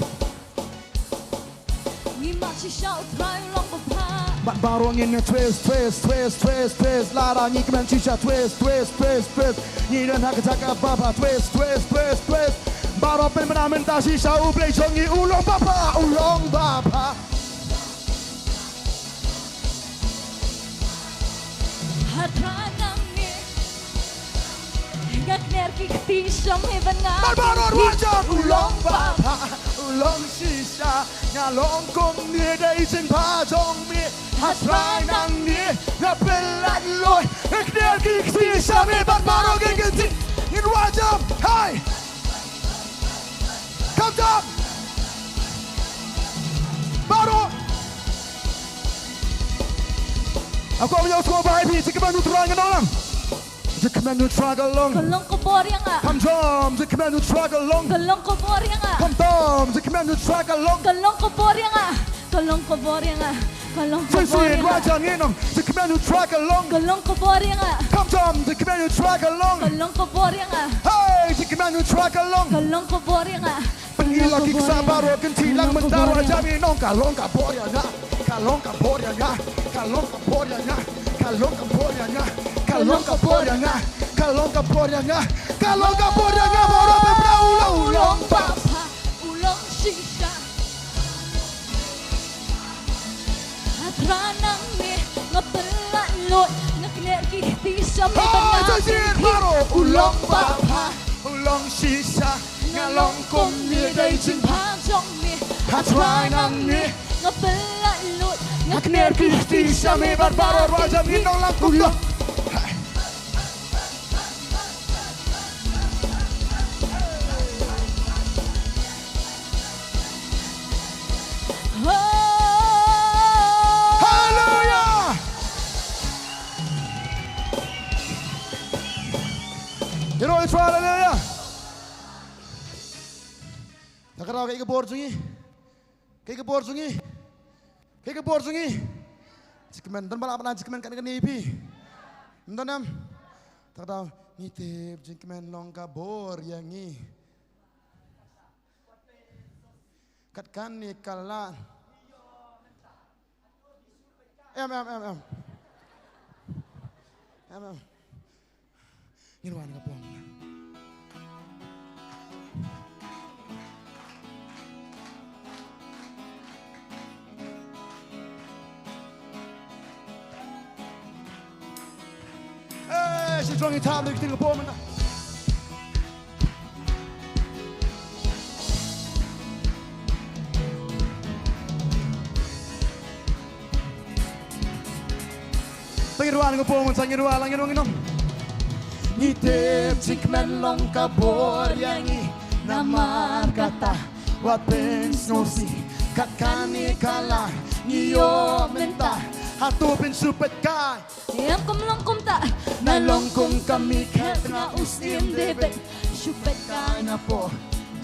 ngi mad shisha, u Trai u long babha. Bad baroh ngin ong twist, twist, twist, twist, twist. Lada ngi kmen shisha twist, twist, twist, twist. Ngi don ha ka jaka babha twist, twist, twist, twist. Baroh pynbna mynta shisha, U Blei jong ngi u long babha, u long babha. Ha Trai nangne nga kner ki kti sha me ban nga. Bad baroh rwai jam. U long babha, u long shisha, nga long kumne da i jingbha jong me. Ha Trai nangne nga pynlait luid, nga kner ki kti sha me, bad baroh ki kti. Ngin rwai jam. Hey! Come down. Baroh. Aku punya semua bahai pi, jingkmen u Trai ngan ong lang. Jingkmen u Trai ka long. Ka long ka bor ïa nga. Come down, jingkmen u Trai ka long. Ka long ka bor ïa nga. Come down, jingkmen u Trai ka long. Ka long ka bor ïa nga. Ka long ka bor ïa nga. Ka long ka bor ïa nga. Shisien rwai jam ngin ong, jingkmen u Trai ka long. Ka long ka bor ïa nga. Come down, jingkmen u Trai ka long. Ka long ka bor ïa nga. Hey, jingkmen u Trai ka long. Ka long ka bor ïa nga. Pynïaid la ki ksa baroh, kynti lang mynta, rwai jam ngin ong, ka long ka bor ïa nga. Ka long ka bor ïa nga. Ka long ka bor ïa nga. Ka long ka bor ïa nga. Ka long ka bor ïa nga. Ka long ka bor ïa nga. Ka long ka bor ïa nga. Baroh pynbna u long, u long babha, u long shisha. Ha Trai nangne nga pynlait luid, nga kner ki kti sha me ban nga. Hey, jingkmen baroh, u long babha, u long shisha, nga long kumne da i jingbha jong me. Ha Trai nangne nga pynlait luid, nga kner ki kti sha me, bad baroh rwai jam ngin ong lang kumno. Haleluia. Ïaroh ïa u Trai, haleluia. Te ka daw kaei ka bor jong ngi? Kaei ka bor jong ngi? Kaei ka bor jong ngi? Jingkmen, don ba lah ban ai jingkmen kane kane ïa phi? Ym don em? Te ka daw ngi tip jingkmen long ka bor ïa ngi. Kat kane ka la. Em, em, em, em. Em, em. Ngin wan ka pom. Eh, shi jong i thap le ki ting ka pom na. Tang i ruan ka pom, tang i ruan lang i ruan i nong. Ngi tip jingkmen long ka bor ïa ngi namar kata. Wat pynsngewsih kat kane ka la ngi ïoh mynta. Hato phin shu peit kai. Em kum long kumta. Na long kum ka mih khet nga u syiem David. Shu peit kai na por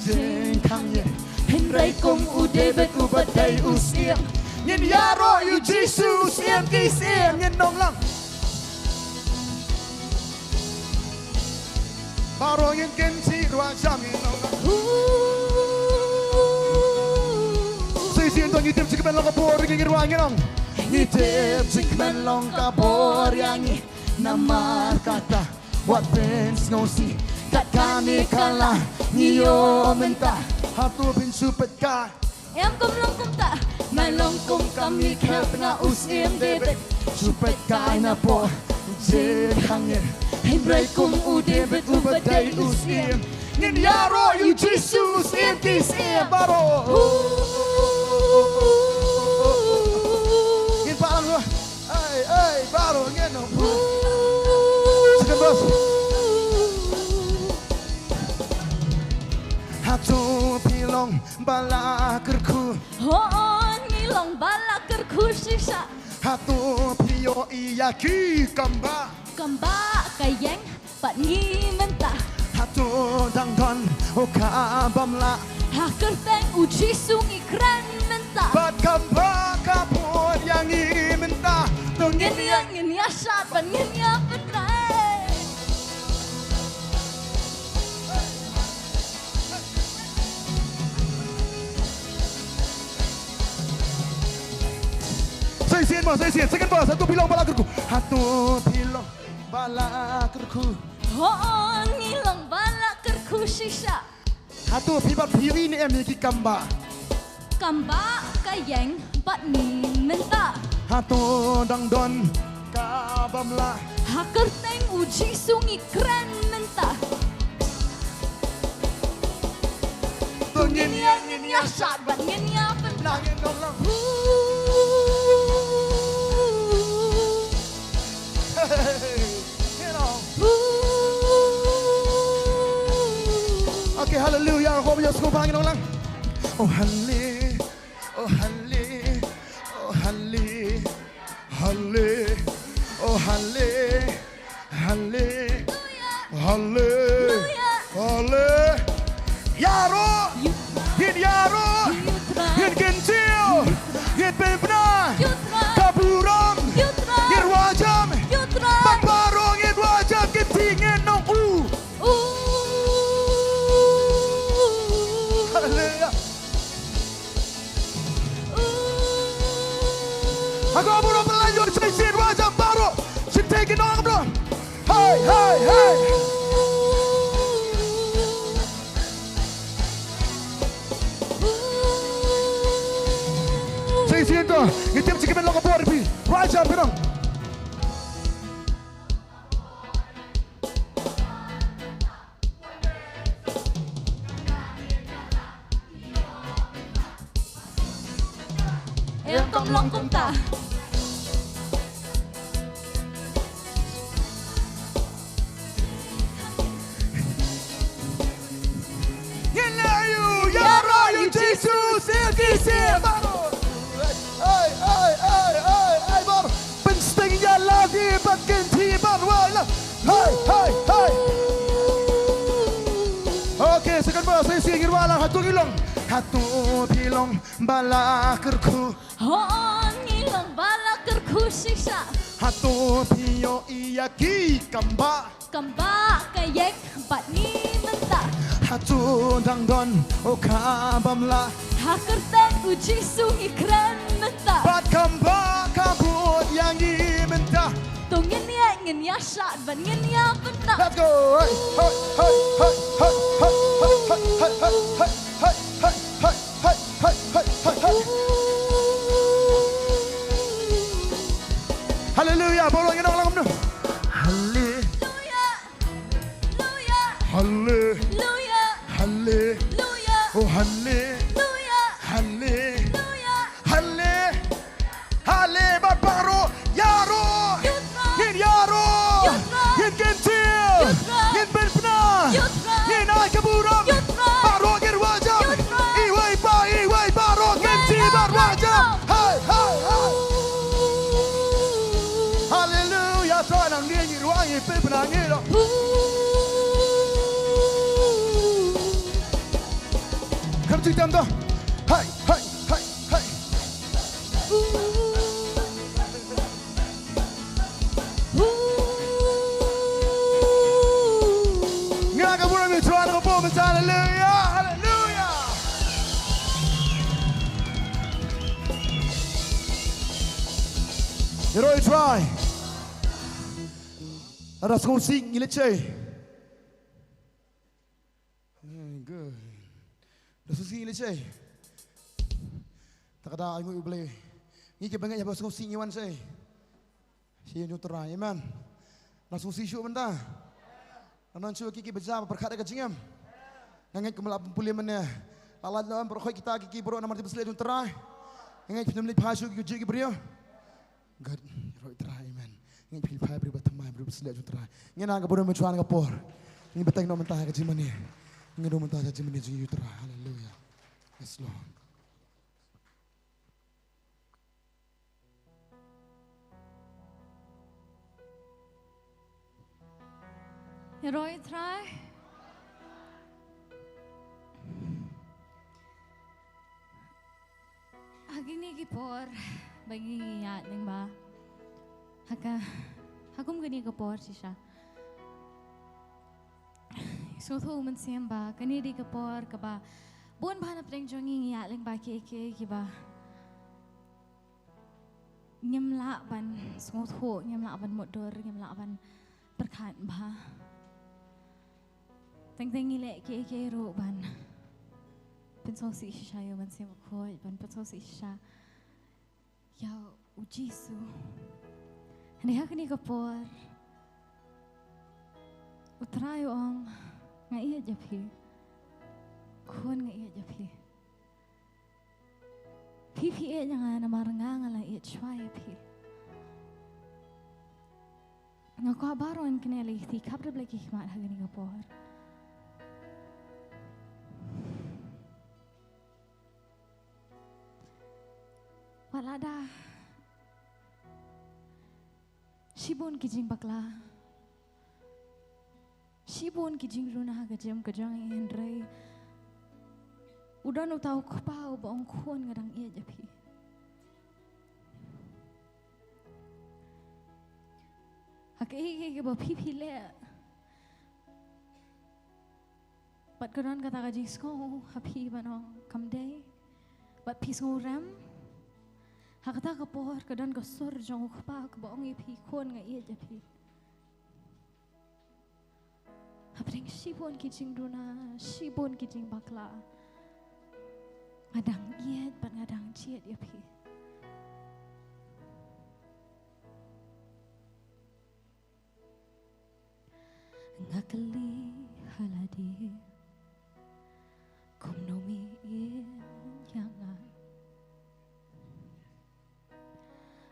jingkhang ïing. Hynrei kum u David uba dei u syiem. Ngin ïaroh ïa u Jisu u Syiem ki syiem ngin nong lang. Baroh ngin kynti ruh jam ngin nong lang. Sa shisien to ngi tip jingkmen long ka bor ïa ngi ruh ngin nong. Ngi tip jingkmen long ka bor ïa ngi. Namar kata wat pynsngewsih kat kane ka la ngi ïoh mynta. Hato phin shu peit kai. Em kum long kumta. Na long kum ka mih khet nga u syiem David. Shu peit kai na por jingkhang ïing. Hynrei kum u David uba dei u syiem. Ngin ïaroh ïa u Jisu u Syiem ki syiem baroh. Ngin pang ruh. Ai, ai, baroh ngin nong. Second verse. Hato phi long ba la kyrkhu. Hooid ngi long ba la kyrkhu shisha. Hato phi ïohi ïa ki kam ba. Kam ba ka ïeng bad ngi mynta. Hato dang don u kaba ym lah. Ha kyrteng u Jisu ngi kren mynta. Bad kam ba ka bud ïa ngi mynta. To ngin ïa, ngin ïa shad bad ngin ïa pynrai. Sa shisien mo, sa shisien. Second verse. Hato phi long ba la kyrkhu. Hato phi long ba la kyrkhu. Hooid ngi long ba la kyrkhu shisha. Hato phi bad phi ïohi ne em ïa ki kam ba. Kam ba ka ïeng bad ngi mynta. Hato dang don kaba ym lah. Ha kyrteng u Jisu ngi kren mynta. To ngin ïa, ngin ïa shad bad ngin ïa pynrai. Ngin nong lang. Hey, you know. Okay, hallelujah. Hope you school bang nong lang. Oh, halle-, oh, halle-, oh, halle-, halle-, oh, halle-, Halle-, halle-, halle-, ïaroh, ngin ïaroh, ngin kyntiew, ngin pynbna ka burom, ngin wajam, bad baroh ngin wajam, kynti ngin nong u. Haleluya. Haba burom pynlait ïa u Jisu, wajam baroh. Shim thei ki nong burom. Hey, hey, hey. Sa shisien to, ngi tip jingkmen long ka bor ïa phi. Wajam ki nong. Em kam long kumta. Ngin ïa ïaroh ïa u Jisu, shisha shisha baroh. Ai, ai, ai, ai, ai, baroh. Pynsting ïa lade bad kynti baroh la. Hai, hai, hai. Okay, second verse, sa shisien ngin wan lang, hato ngi long, hato phi long ba la kyrkhu. Hooid ngi long ba la kyrkhu shisha. Hato phi ïohi ïa ki kam ba. Kam ba ka ïeng bad ngi mynta. To dang don, oh, ka bym lah. Ha kyrteng U Jisu ngi kren mynta. Bad kam ba ka bud ïa ngi mynta. To ngin ïa, ngin ïa shad, bad ngin ïa bynta. Let's go. Hey, hey, hey. Hallelujah. Baroh ngin ong lang kumno. Hallelujah. Hallelujah. Hallelujah. Hallelujah. Oh, hallelujah. Hallelujah. Hallelujah. Hallelujah. Hallelujah. Bad baroh, ïaroh. Ngin ïaroh. Ngin kyntiew. Ngin pynbna. Ngin ai ka burom. Baroh ngin wajam. Iwei pa iwei baroh ngin kyntiew bad wajam. Hai, hai, hai. Haleluya, Trai, nang ngi ngi ruh ngi pynbna ngi ruh. Kam ju tam to. Hai, hai, hai, hai. Nga ka burom ïa u Trai, nga ka burom ïa u Trai, haleluya, haleluya. Ïaroh ïa u Trai. Lada sngewsih ngi leit shai. Eh, good. Lada sngewsih ngi leit shai. Te ka da ai nguh ïa U Blei. Ngi kiba ngeit haba sngewsih ngi wan shai. Sha ïing jong U Trai, amen. Lada sngewsih shuh mynta. Lada sngewsih ki kiba jia ba pyrkhat ïa ka jingim. Nga ngeit kumba la pule mynne. La lait lem baroh kita ki ki baroh namar ki ba sleh jong U Trai. Nga ngeit phin ym leit phai shuh ki jingim ki briew. Gad, ïaroh ïa U Trai, amen. Ngin pynphai briew ba thymmai, briew ba sleh jong U Trai. Ngin nang ka burom ïa U Trai ha kane ka por. Ngin bteng noh mynta ha ka jingmane. Ngin rung mynta ha ka jingmane jong U Trai. Haleluya. Yes, Lord. Ïaroh ïa U Trai. Ha kine ki por ba ngi ïaid lyngba. Ha ka, ha kum kine ki por shisha. Sngewthuh u Mynsiem ba kane dei ka por kaba bun bha na pdeng jong ngi ngi ïaid lyngba kiei kiei kiba ngim lah ban sngewthuh, ngim lah ban mutdur, ngim lah ban pyrkhat bha. Teng teng ngi leh kiei kiei ruh ban pynsngewsih shisha ïa u Mynsiem Bakhuid, ban pynsngewsih shisha ïa u Jisu. Hynrei ha kane ka por U Trai u ong, nga ïeit ïa phi. Khun, nga ïeit ïa phi. Phi phi ïeit ïa nga namar nga nga la ïeit shuwa ïa phi. Nga kwah baroh yn kynnoh lei kti khap da blei ki khmat ha kane ka por. Wat lada shibun ki jingbakla, shibun ki jingduna ha ka jingim ka jong ngi, hynrei u don uta u Kpa uba ong, khun, nga dang ïeit ïa phi. Ha kaei kaei kaba phi phi leh, bad ka don kata ka jingsngew ha phi ban ong kam dei, bad phi sngewrem. Ha kata ka por ka don ka sur jong u Kpa kaba ong ïa phi, khun, nga ïeit ïa phi. Hapdeng shibun ki jingduna, shibun ki jingbakla, nga dang ïeit bad nga dang jied ïa phi. Nga kylli ha lade, kumno me ïeit ïa nga?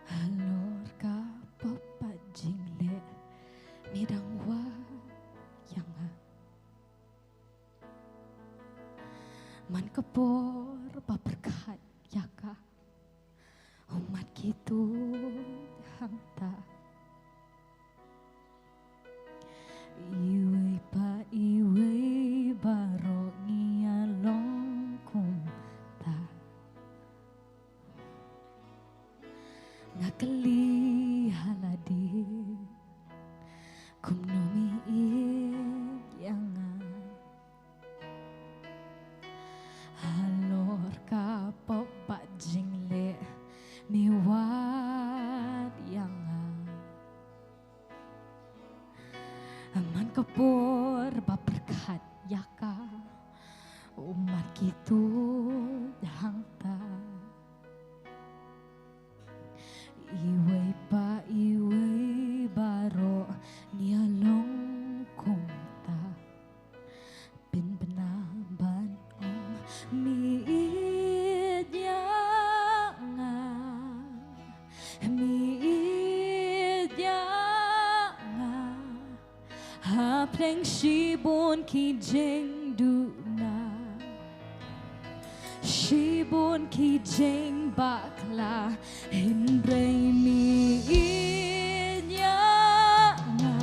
Halor kaba pat jingleh me dang wad ïa nga. Man ka por ba pyrkhat ïa ka, u mat ki tuid hangta. Iwei pa iwei baroh ngi ïa long kumta. Nga kylli ha lade, kumno me ïeit ïa nga? Ka por ba pyrkhat ïa ka, u mat ki tuid hangta. Iwei pa iwei baroh ngi ïa long kumta. Pynbna ban ong mi ïeit ïa nga, mi ïeit ïa nga. Hapdeng shibun ki jingduna, shibun ki jingbakla, hynrei mi ïeit ïa nga,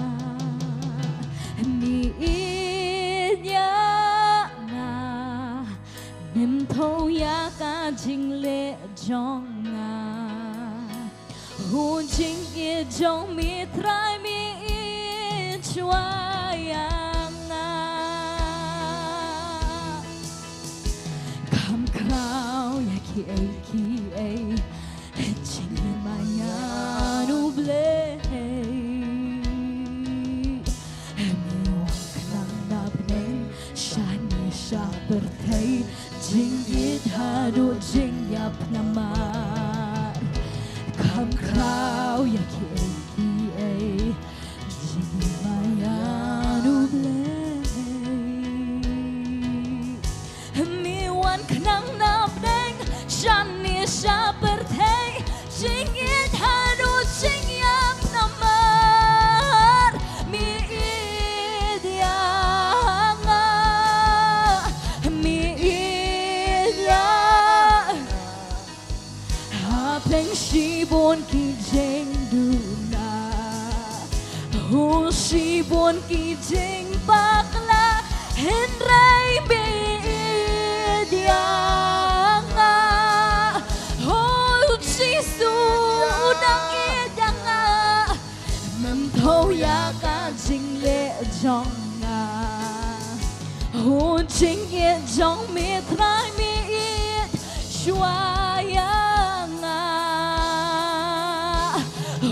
mi ïeit ïa nga. Mem thew ïa ka jingleh jong nga. U jingïeit jong mi Trai mi ïeit shuwa ïa nga. Kham khraw ïa kiei kiei, jingmaïan U Blei. Hynrei wan khnang na bneng, shane sha pyrthei, jingïeit haduh jingïap namar. Kham khraw ïa kiei kiei, jingmaïan U Blei. Mi wan khnang na bneng, shane sha pyrthei, jingïeit haduh jingïap namar. Mi ïeit ïa nga, mi ïeit ïa nga. Hapdeng shibun ki jingduna, oh shibun ki jingbakla, hynrei mi ïeit ïa nga. Oh Jisu, u dang ïeit ïa nga. Mem thew ïa ka jingleh jong nga. U jingïeit jong mi Trai mi ïeit shuwa ïa nga.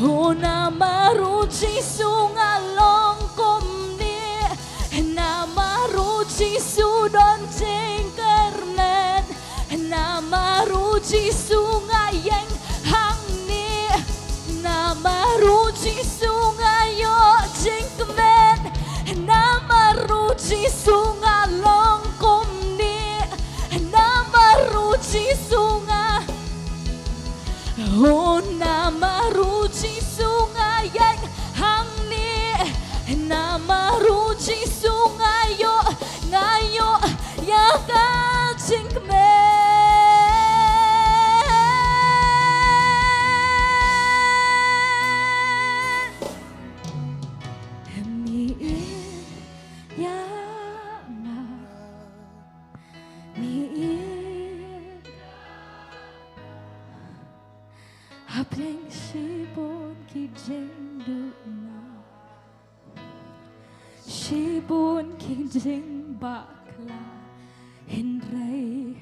U namar u Jisu nga long kumne. Namar u Jisu don jingkyrmen. Namar u Jisu nga ïeng hangne. Namar u Jisu nga ïoh jingkmen. Namar u Jisu nga long kumne. Namar u Jisu nga Oh, namar u Jisu nga ïeng hangne. Namar u Jisu nga ïoh, nga ïoh ïa ka jingkmen. Mi ïeit ïa nga. Mi ïeit. Hapdeng shibun ki jingduna, shibun ki jingbakla, hynrei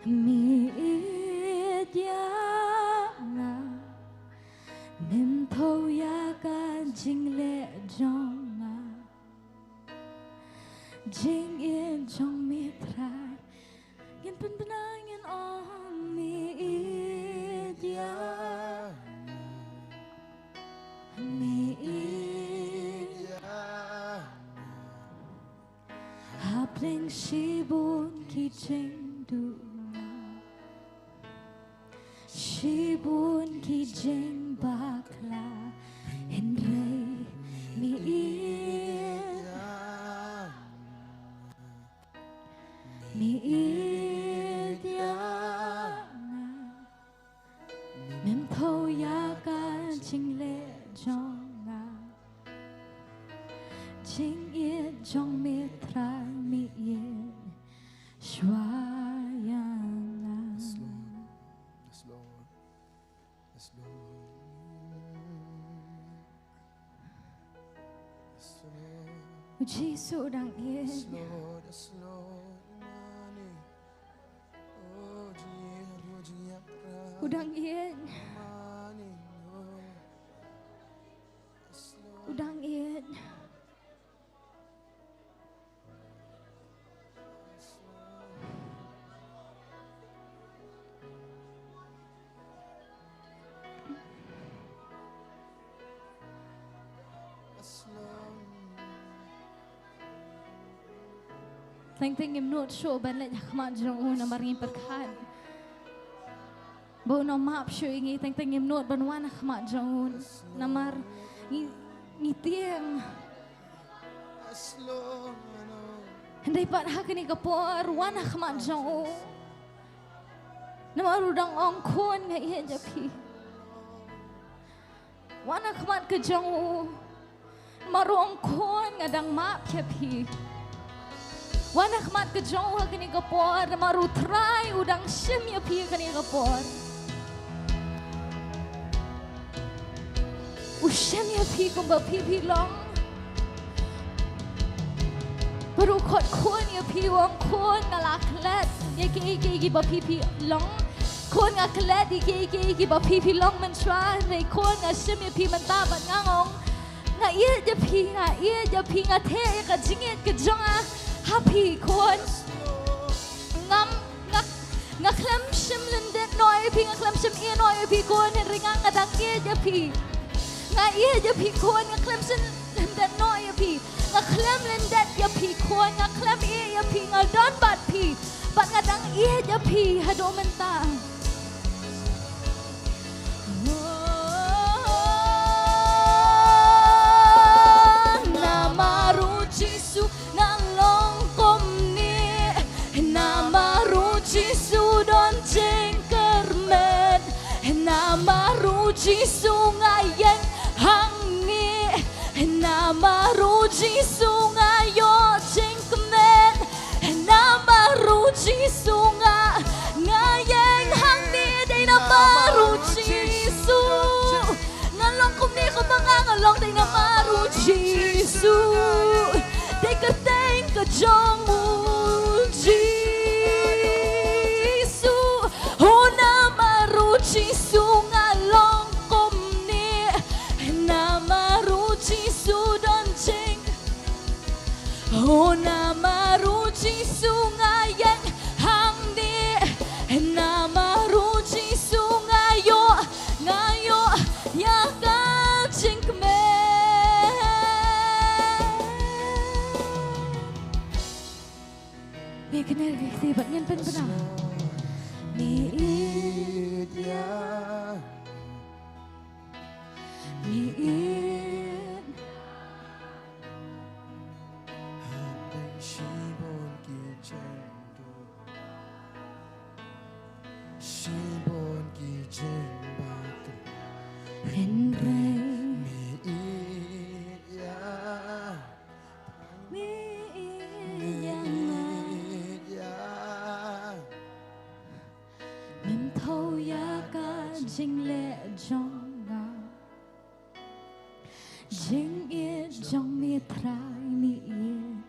mi ïeit ïa nga. Mem thew ïa ka jingleh jong nga. Jingïeit jong mi Trai. Ngin pynbna ngin ong mi ïeit ïa nga. Mi ïeit ïa nga. Hapdeng shibun ki jingduna, shibun ki jingbakla, hynrei mi ïeit, mi ïeit ïa nga. Mem thew ïa ka jingleh jong nga. Jingïeit jong mi Trai mi ïeit shuwa ïa nga. Yes, Lord. Yes, Lord. Yes, Lord. Yes, Lord. U Jisu u dang ïeit. Yes, Lord. Yes, Lord. U dang ïeit. Teng teng ngim nud shuh ban leit ha khmat jong u namar ngi pyrkhat ba un ym map shuh ïa ngi. Teng teng ngim nud ban wan ha khmat jong u namar ngi, ngi tieng. Hynrei pat ha kane ka por wan ha khmat jong u namar u dang ong, khun, nga ïeit ïa phi. Wan ha khmat ka jong u namar u ong, khun, nga dang map ïa phi. Wan ha khmat ka jong u ha kane ka por namar u Trai u dang shim ïa phi ha kane ka por. U shim ïa phi kumba phi phi long. Bad u khot khun ïa phi, u ong, khun, nga la klet ïa kiei kiei kiba phi phi long. Khun, nga klet ïa kiei kiei kiba phi phi long mynshuwa. Hynrei khun, nga shim ïa phi mynta bad nga ong, nga ïeit ïa phi, nga ïeit ïa phi, nga theh ïa ka jingïeit ka jong nga ha phi, khun. Ngam, nga, nga khlem shym lyndet noh ïa phi, nga khlem shym ïeh noh ïa phi, khun, hynrei nga, nga dang ïeit ïa phi. Nga ïeit ïa phi, khun, nga khlem shym lyndet noh ïa phi. Nga khlem lyndet ïa phi, khun, nga khlem ïeh ïa phi, nga don bad phi. Bad nga dang ïeit ïa phi haduh mynta. Namar u Jisu nga long kumne. Namar u Jisu don jingkyrmen. Namar u Jisu nga ïeng hangne. Namar u Jisu nga ïoh jingkmen. Namar u Jisu nga, nga ïeng hangne dei namar u Jisu. Nga long kumne kumba nga, nga long dei namar u Jisu. Dei kyrteng ka jong u Jisu. O namar u Jisu nga long kumne. Namar u Jisu don jing. O namar u Jisu nga ïeng hangne. Namar u Jisu nga ïoh, nga ïoh ïa ka jingkmen. Ngi kynmaw ïa ka kti bad ngin pynbna. Ngi ïeit ïa, ngi ïeit. Hapdeng shibun ki jingduh, shibun ki jingbakla, hynrei me ïeit ïa, me ïeit ïa nga. Ïeit ïa. Men thaw ïa ka jingleh jong nga. Jingïeit jong me Trai, me ïeit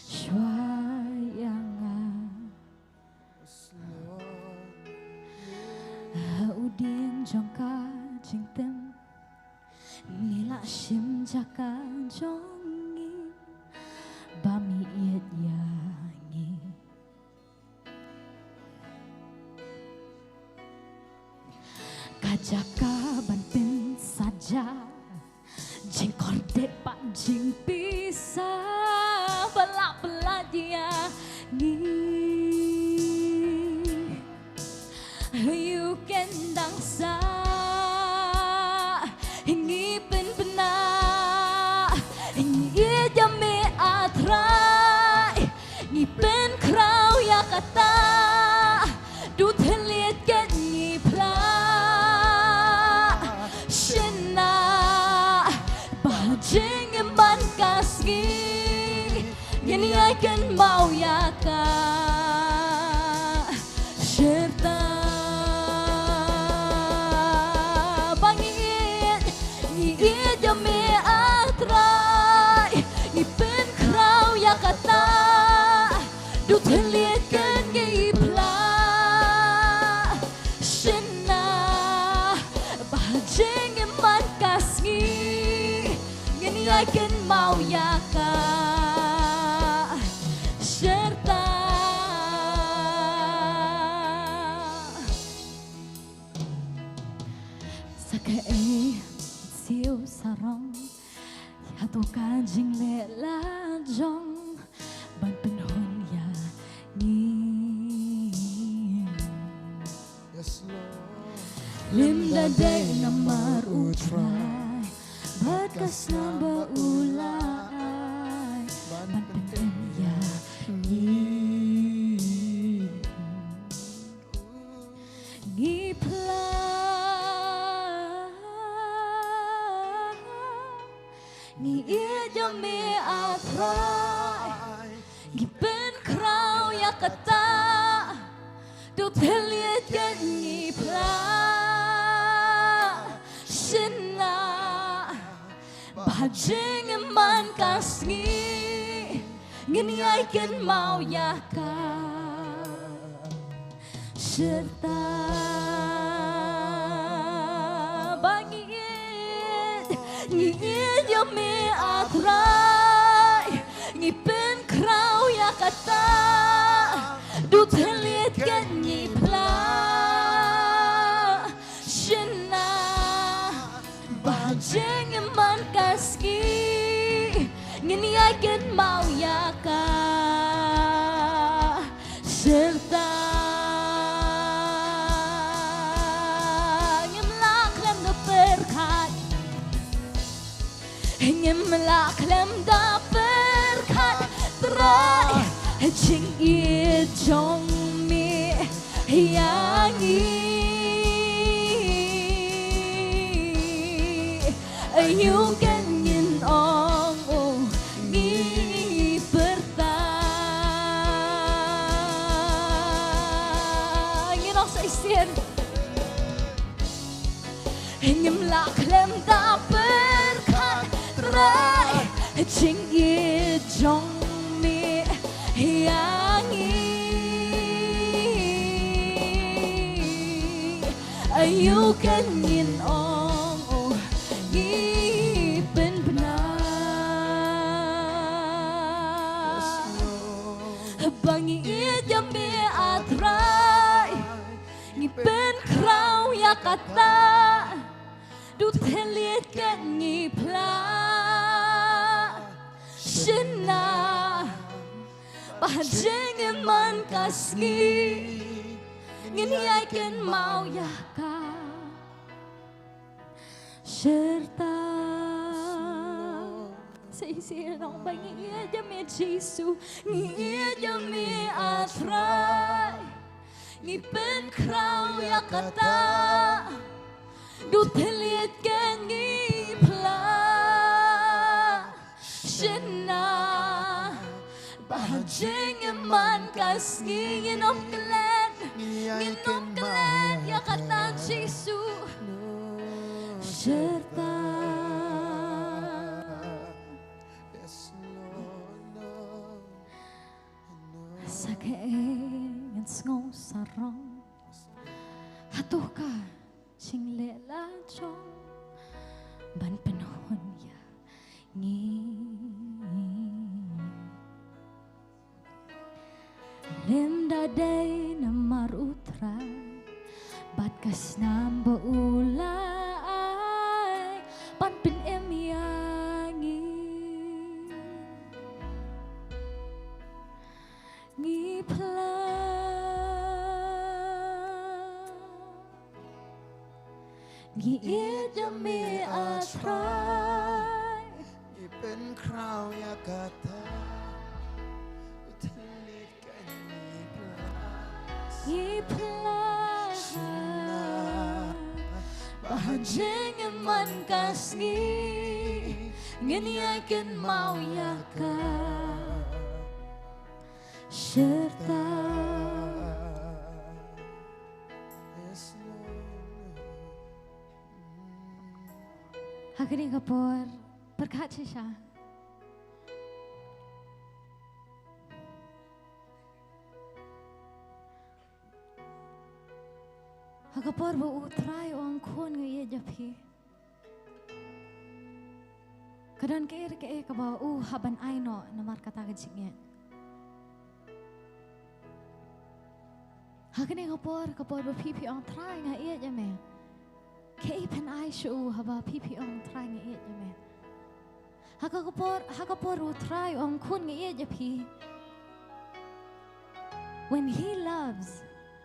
shuwa ïa nga. Ha u dieng jong ka jingtim, me la shim jaka jong ngi ba me ïeit ïa ngi. Ka jaka ban pynsaja jingkordit bad jingpisa ba la pynlait ïa ngi. Ïa u ken dang sah ngi pynbna, ngi ïeit ïa me, ah Trai. Ngi pynkhraw ïa kata, du thylliej ken ngi phla. Shynna ba jingim man ka sngi, ngin ïai kynmaw ïa ka. Shyrta ba ngi ïeit, ngi ïeit ïa me, ah Trai. Ngi pynkhraw ïa kata, du thylliej ken ngi phla. Shynna ba jingim man ka sngi, ngin ïai kynmaw ïa ka. Shyrta. Sa kaei siew sarong, ïa to ka jingleh la jong ban pynhun ïa Dei namar U Trai bad ka snam ba u la ai ban pynim ïa ngi. Ngi phla, ngi ïeit ïa me A Trai. Ngi pynkhraw ïa kata, to thylliej ïa ngi phla. Shynna ba jingman ka sngi ngin ïai kynmaw ïa ka. Syrta ba ngi ïeit, ngi ïeit ïa me A Trai. Ngi pynkhraw ïa kata, to thylliej ïa ngi phla. Shynna ba jingman ka sngi ngin ïai kynmaw ïa ka. Syrta ngim lah khlem da pyrkhat, ngim lah khlem da pyrkhat, Trai, jingïeit jong me ïa ngi. Aïu ken ngin ong, oh, ngi pyrta. Ngin ong sa shisien. Ngim lah khlem da pyrkhat, Trai, jingïeit jong me ïa ngi. Aïu ken ngin ong, oh, ngi pynbna. Ba ngi ïeit ïa me A Trai, ngi pynkhraw ïa kata, to thylliej ïa ngi phla. Shynna ba jingman ka sngi ngin ïai kynmaw ïa ka. Syrta. Sa shisien ong ba ngi ïeit ïa me Jisu, ngi ïeit ïa me A Trai. Ngi pynkhraw ïa kata, to thylliej ïa ngi phla. Shynna ba jingman ka sngi ngin ym klet, ngin ym klet ïa kata Jisu. Syrta. Sa kaei ngan sngew sarong, hato ka jingleh la jong ban pynhun ïa ngi. Lymda dei namar U Trai bad ka snam ba u la ai ban pynim ïa ngi. Ngi phla, ngi ïeit ïa me A Trai. Ngi pynkhraw ïa kata, u thylliej ïa ngi phla. Ngi phla. Shynna ba jingman ka sngi ngin ïai kynmaw ïa ka. Syrta. Ha kane ka por, pyrkhat shisha. Ha ka por ba U Trai u ong, khun, nga ïeit ïa phi, ka don kaei re kaei kaba u hap ban ai noh namar kata ka jingïeit. Ha kane ka por, ka por ba phi phi ong, Trai, nga ïeit ïa me, kaei phin ai sha u haba phi phi ong, Trai, nga ïeit ïa me? Ha ka por, ha ka por U Trai u ong, khun, nga ïeit ïa phi. When he loves,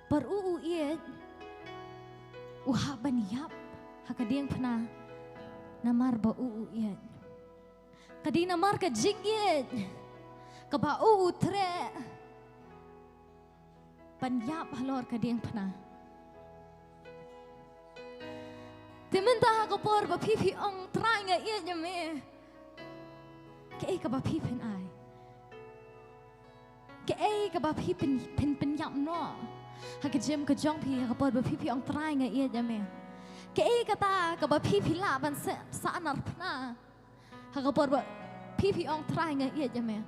por u u ïeit, u hap ban ïap ha ka diengphna namar ba u u ïeit. Ka dei namar ka jingïeit kaba u u treh ban ïap halor ka diengphna. Te mynta ha ka por ba phi phi ong, Trai, nga ïeit ïa me, kaei kaba phi phin ai? Kaei kaba phi phin, phin pynïap noh ha ka jingim ka jong phi ha ka por ba phi phi ong, Trai, nga ïeit ïa me? Kaei kata kaba phi phi lah ban sa, sahnarphna ha ka por ba phi phi ong, Trai, nga ïeit ïa me?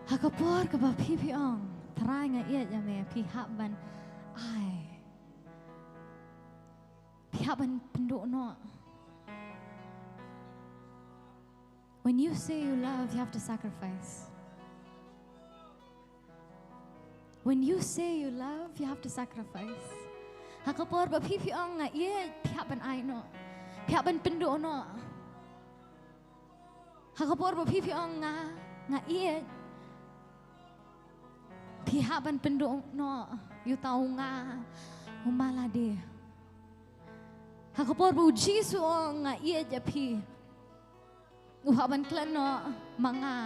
Ha ka por kaba phi phi ong, Trai, nga ïeit ïa me, phi hap ban ai, phi hap ban pynduh noh. When you say you love, you have to sacrifice. When you say you love, you have to sacrifice. Ha ka por ba phi phi ong, nga ïeit, phi hap ban ai noh, phi hap ban pynduh noh. Ha ka por ba phi phi ong, nga, nga ïeit, phi hap ban pynduh noh ïa uta u nga u ma lade. Ha ka por ba u Jisu u ong, nga ïeit ïa phi, u hap ban klet noh ma nga.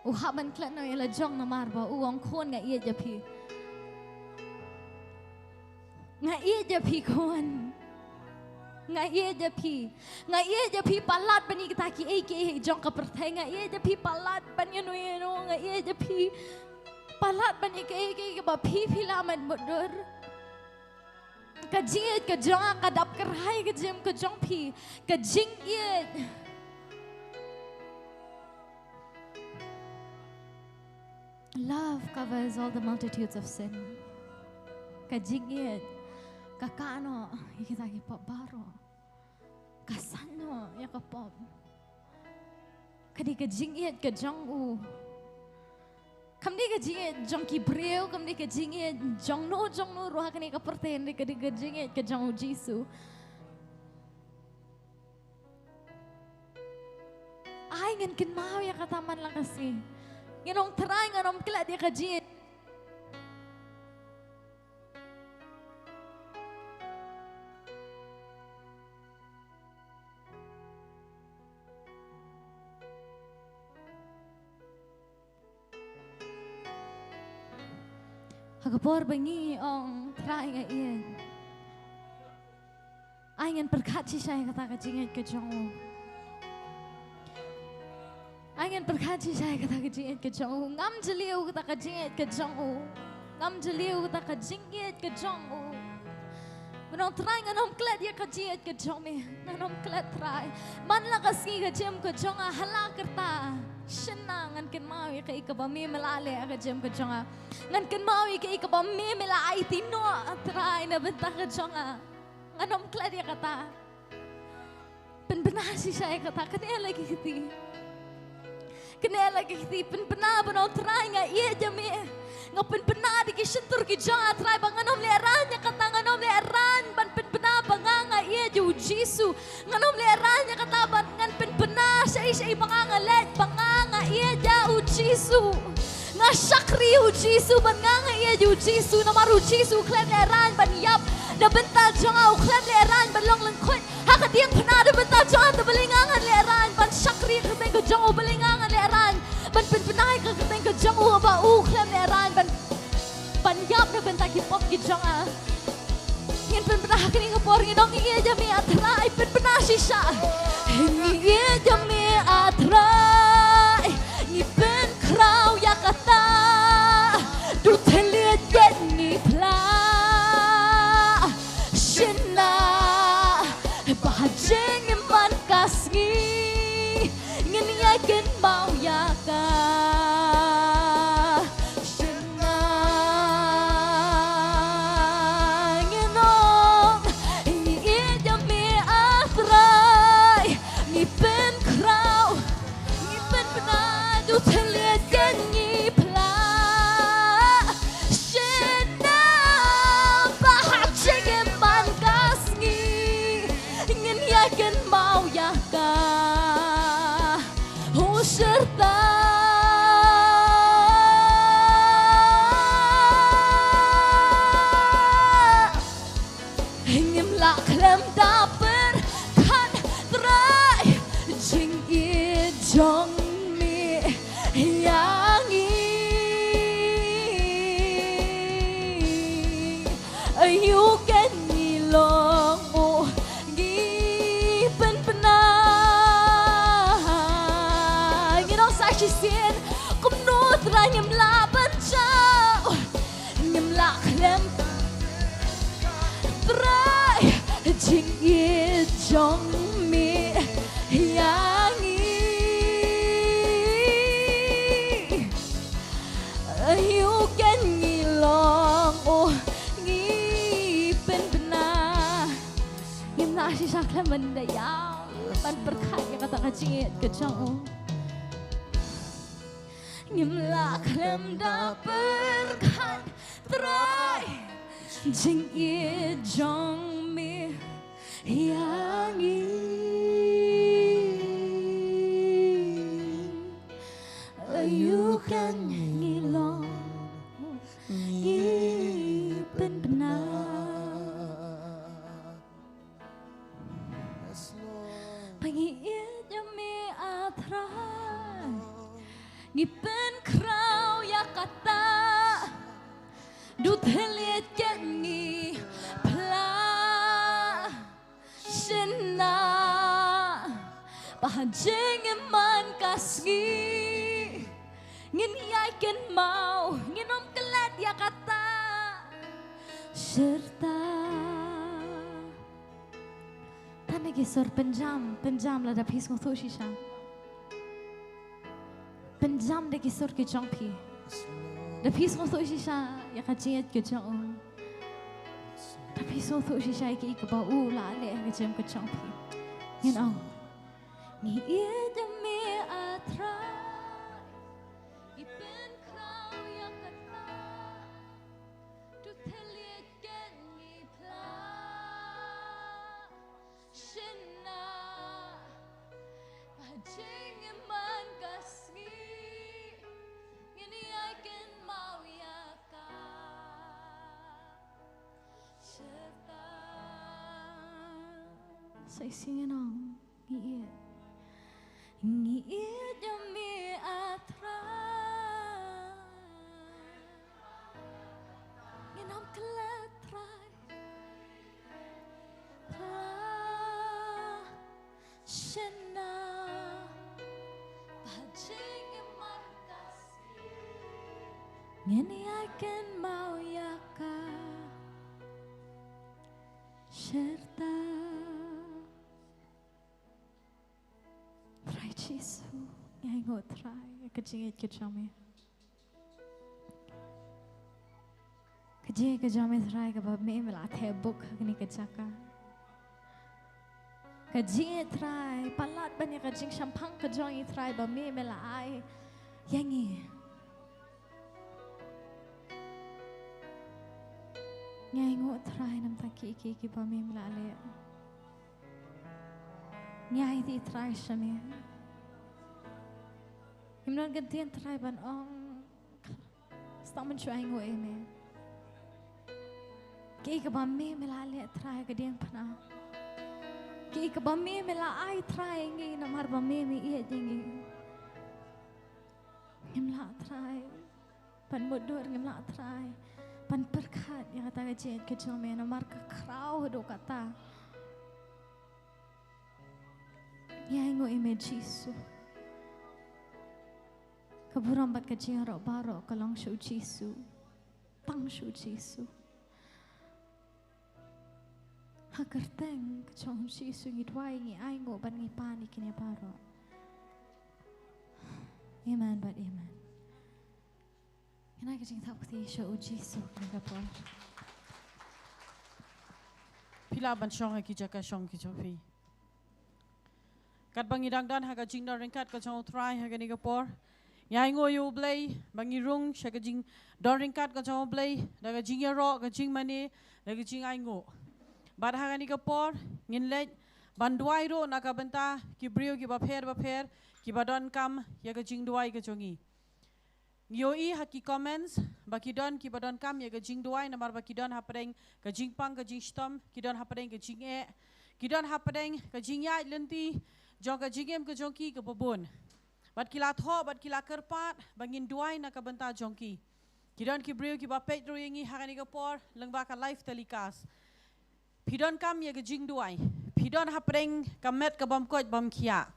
U hap ban klet noh ïa la jong namar ba u ong, Khun, nga ïeit ïa phi. Nga ïeit ïa phi, khun. Nga ïeit ïa phi. Nga ïeit ïa phi palat ban ïa kita kiei kiei jong ka pyrthei. Nga ïeit ïa phi palat ban ïa no ïa no. Nga ïeit ïa phi palat ban ïa kiei kiei kaba phi phi lah ban mutdur. Ka jingïeit ka jong nga ka dap kyrhai ha ka jingim ka jong phi. Ka jingïeit. Love covers all the multitudes of sin. Ka jingïeit ka kah noh ïa kita ki pop baroh. Ka san noh ïa ka pop. Ka dei ka jingïeit ka jong u. Kam dei ka jingïeit jong ki briew, kam dei ka jingïeit jong no jong no ruh ha kane ka pyrthei, ka dei ka jingïeit ka jong u Jisu. Ai, ngan kynmaw ïa kata man la ka sngi. Ngan ong, Trai, ngan ym klet ïa ka jingïeit. Ha ka por ba ngi ong, Trai, nga ïeit, ai ngan pyrkhat shisha ïa kata ka jingïeit ka jong u. Ai ngan pyrkhat shisha ïa kata ka jingïeit ka jong u. Ngam jylliew kata ka jingïeit ka jong u. Ngam jylliew kata ka jingïeit ka jong u. Ngan ong, Trai, ngan ym klet ïa ka jingïeit ka jong me. Ngan ym klet, Trai. Man la ka sngi ka jingim ka jong nga ha la ka rta. Shynna ngan kynmaw ïa kaei kaba me me la leh ha ka jingim ka jong nga. Ngan kynmaw ïa kaei kaba me me la aiti noh, Trai, na bynta ka jong nga. Ngan ym klet ïa kata. Pynbna shisha ïa kata, kane la ki kti. Kane la ki kti, pynbna ban ong, Trai, nga ïeit ïa me. Nga pynbna da ki shyntur ki jong nga, Trai, ba ngan ym lehrain ïa kata, ngan ym lehrain ban pynbna ba nga nga ïeit ïa u Jisu. Ngan ym lehrain ïa kata, ba ngan pynbna shaei shaei ba nga nga leh, ba nga nga ïeit ïa u Jisu. Nga shakri ïa u Jisu, ba nga nga ïeit ïa u Jisu, namar u Jisu u khlem lehrain ban ïap na bynta jong nga, u khlem lehrain ban long lyngkhuid ha ka diengphna na bynta jong nga, te balei nga ngan lehrain ban shakri ïa ka kyrteng ka jong u, balei nga ngan lehrain ban pynbna ïa ka kyrteng ka jong u, ba u khlem lehrain ban, ban ïap na bynta ki pop ki jong nga. Ngin pynbna ha kane ka por, ngin ong, ngi ïeit ïa me, ah Trai, pynbna shisha. Ngi ïeit ïa me, ah Trai, ngi pynkhraw ïa kata. Du thylliej ïeit ngi phla. Shynna ba ha jingim man ka sngi ngin ïa kynmaw ïa ka. Shynna ngin ong, ngi ïeit ïa me, ah Trai, ngi pynkhraw, ngi pynbna, du thylliej ïeit ngi phla. Ngim lah khlem da pyrkhat Trai, jingïeit jong me ïa ngi. Aïu ken ngi long, u ngi pynbna. Ngin ong sa shisien, kumno Trai ngim lah ban jauh, ngim lah khlem Trai, jingïeit jong me ïa ngi. Aïu ken ngi long, u ngi pynbna. Ngim lah shisha khlem ban da ïa, ban pyrkhat ïa kata ka jingïeit ka jong u. Ngim lah khlem da pyrkhat Trai, jingïeit jong me ïa ngi. Aïu ken ngi long, ngi pynbna. Ba ngi ïeit ïa me, ah Trai, ngi pynkhraw ïa kata. Du thylliej ken ngi phla. Shynna ba ha jingim man ka sngi ngin ïai kynmaw, ngin ym klet ïa kata. Shyrta. Tang da ki sur pynjam, pynjam lada phi sngewthuh shisha. Pynjam da ki sur ki jong phi. Da phi sngewthuh shisha ïa ka jingïeit ka jong u. Da phi sngewthuh shisha ïa ki kaba u la leh ha ka jingim ka jong phi. Ngin ong. Ngi ïeit ïa me, ah Trai. Ngi pynkhraw ïa kata. Du thylliej ken ngi phla. Shynna ba ha jingim man ka sngi ngin ïai kynmaw ïa ka. Shyrta. Sa shisien ngi ong. Ngi ïeit. Ngi ïeit ïa me, ah Trai. Ngin ym klet Trai. Trai. Shynna ba ha jingim man ka sngi ngin ïai kynmaw ïa ka. Shyrta. Trai Jisu, ngi ainguh Trai, ka jingïeit ka jong me. Ka jingïeit ka jong me Trai kaba me me la theh buk ha kane ka jaka. Ka jingïeit Trai, palat ban ïa ka jingshemphang ka jong i Trai ba me me la ai ïa ngi. Ngi ainguh Trai namar ki ki kiba me me la leh. Ngi aiti Trai sha me. Ngim don kyntien Trai ban ong. Sdang ban shu ainguh ïa me. Kiei kaba me me la leh Trai ka diengphna. Kiei kaba me me la ai Trai ïa ngi namar ba me me ïeit ïa ngi. Ngim lah Trai ban mutdur, ngim lah Trai ban pyrkhat ïa kata ka jingïeit ka jong me namar ka khraw haduh katta. Ngi ainguh ïa me Jisu. Ka burom bad ka jingïaroh baroh ka long sha u Jisu. Tang sha u Jisu. Ha ka kyrteng ka jong u Jisu ngi duwai, ngi ainguh bad ngi pan ïa kine baroh. Amen bad amen. Ngin ai ka jingthap kti sha u Jisu ha kane ka por. Phi lah ban shong ha ki jaka shong ki jong phi. Katba ngi dang don ha ka jingdon ryngkat ka jong u Trai ha kane ka por, ngi ainguh ïa u Blei ba ngi rung sha ka jingdon ryngkat ka jong u Blei da ka jingïaroh, ka jingmane, da ka jingainguh. Bad ha kane ka por ngin leit ban duwai ruh na ka bynta ki briew kiba pher bapher kiba donkam ïa ka jingduwai ka jong ngi. Ngi ïohi ha ki comments ba ki don kiba donkam ïa ka jingduwai namar ba ki don hapdeng ka jingpang ka jingshitom, ki don hapdeng ka jingeh, ki don hapdeng ka jingïaid lynti jong ka jingim ka jong ki kaba bun. Bad ki la thoh bad ki la kyrpad ba ngin duwai na ka bynta jong ki. Ki don ki briew kiba peit ruh ïa ngi ha kane ka por lyngba ka live telecast. Phi donkam ïa ka jingduwai. Phi don hapdeng ka met ka bym koit bym khiah.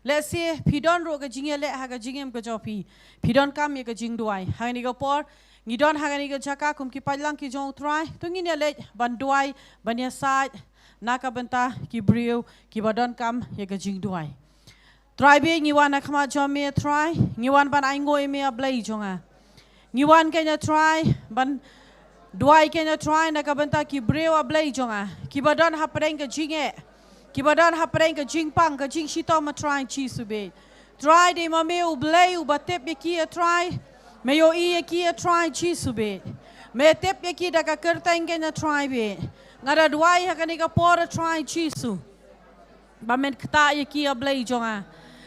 Lehse phi don ruh ka jingïaleh ha ka jingim ka jong phi. Phi donkam ïa ka jingduwai. Ha kane ka por ngi don ha kane ka jaka kum ki paidlang ki jong U Trai. To ngin ïaleh ban duwai ban ïasaid na ka bynta ki briew kiba donkam ïa ka jingduwai. Trai bad ngi wan ha khmat jong me Trai, ngi wan ban ainguh ïa me A Blei jong nga. Ngi wan keiñ A Trai ban duwai keiñ A Trai na ka bynta ki briew A Blei jong nga kiba don hapdeng ka jingeh, kiba don hapdeng ka jingpang ka jingshitom A Trai Jisu bad. Trai dei ma me U Blei uba tip ïa ki A Trai. Me ïohi ïa ki A Trai Jisu bad. Me tip ïa ki da ka kyrteng keiñ A Trai bad. Nga da duwai ha kane ka por A Trai Jisu ba men ktah ïa ki A Blei jong nga.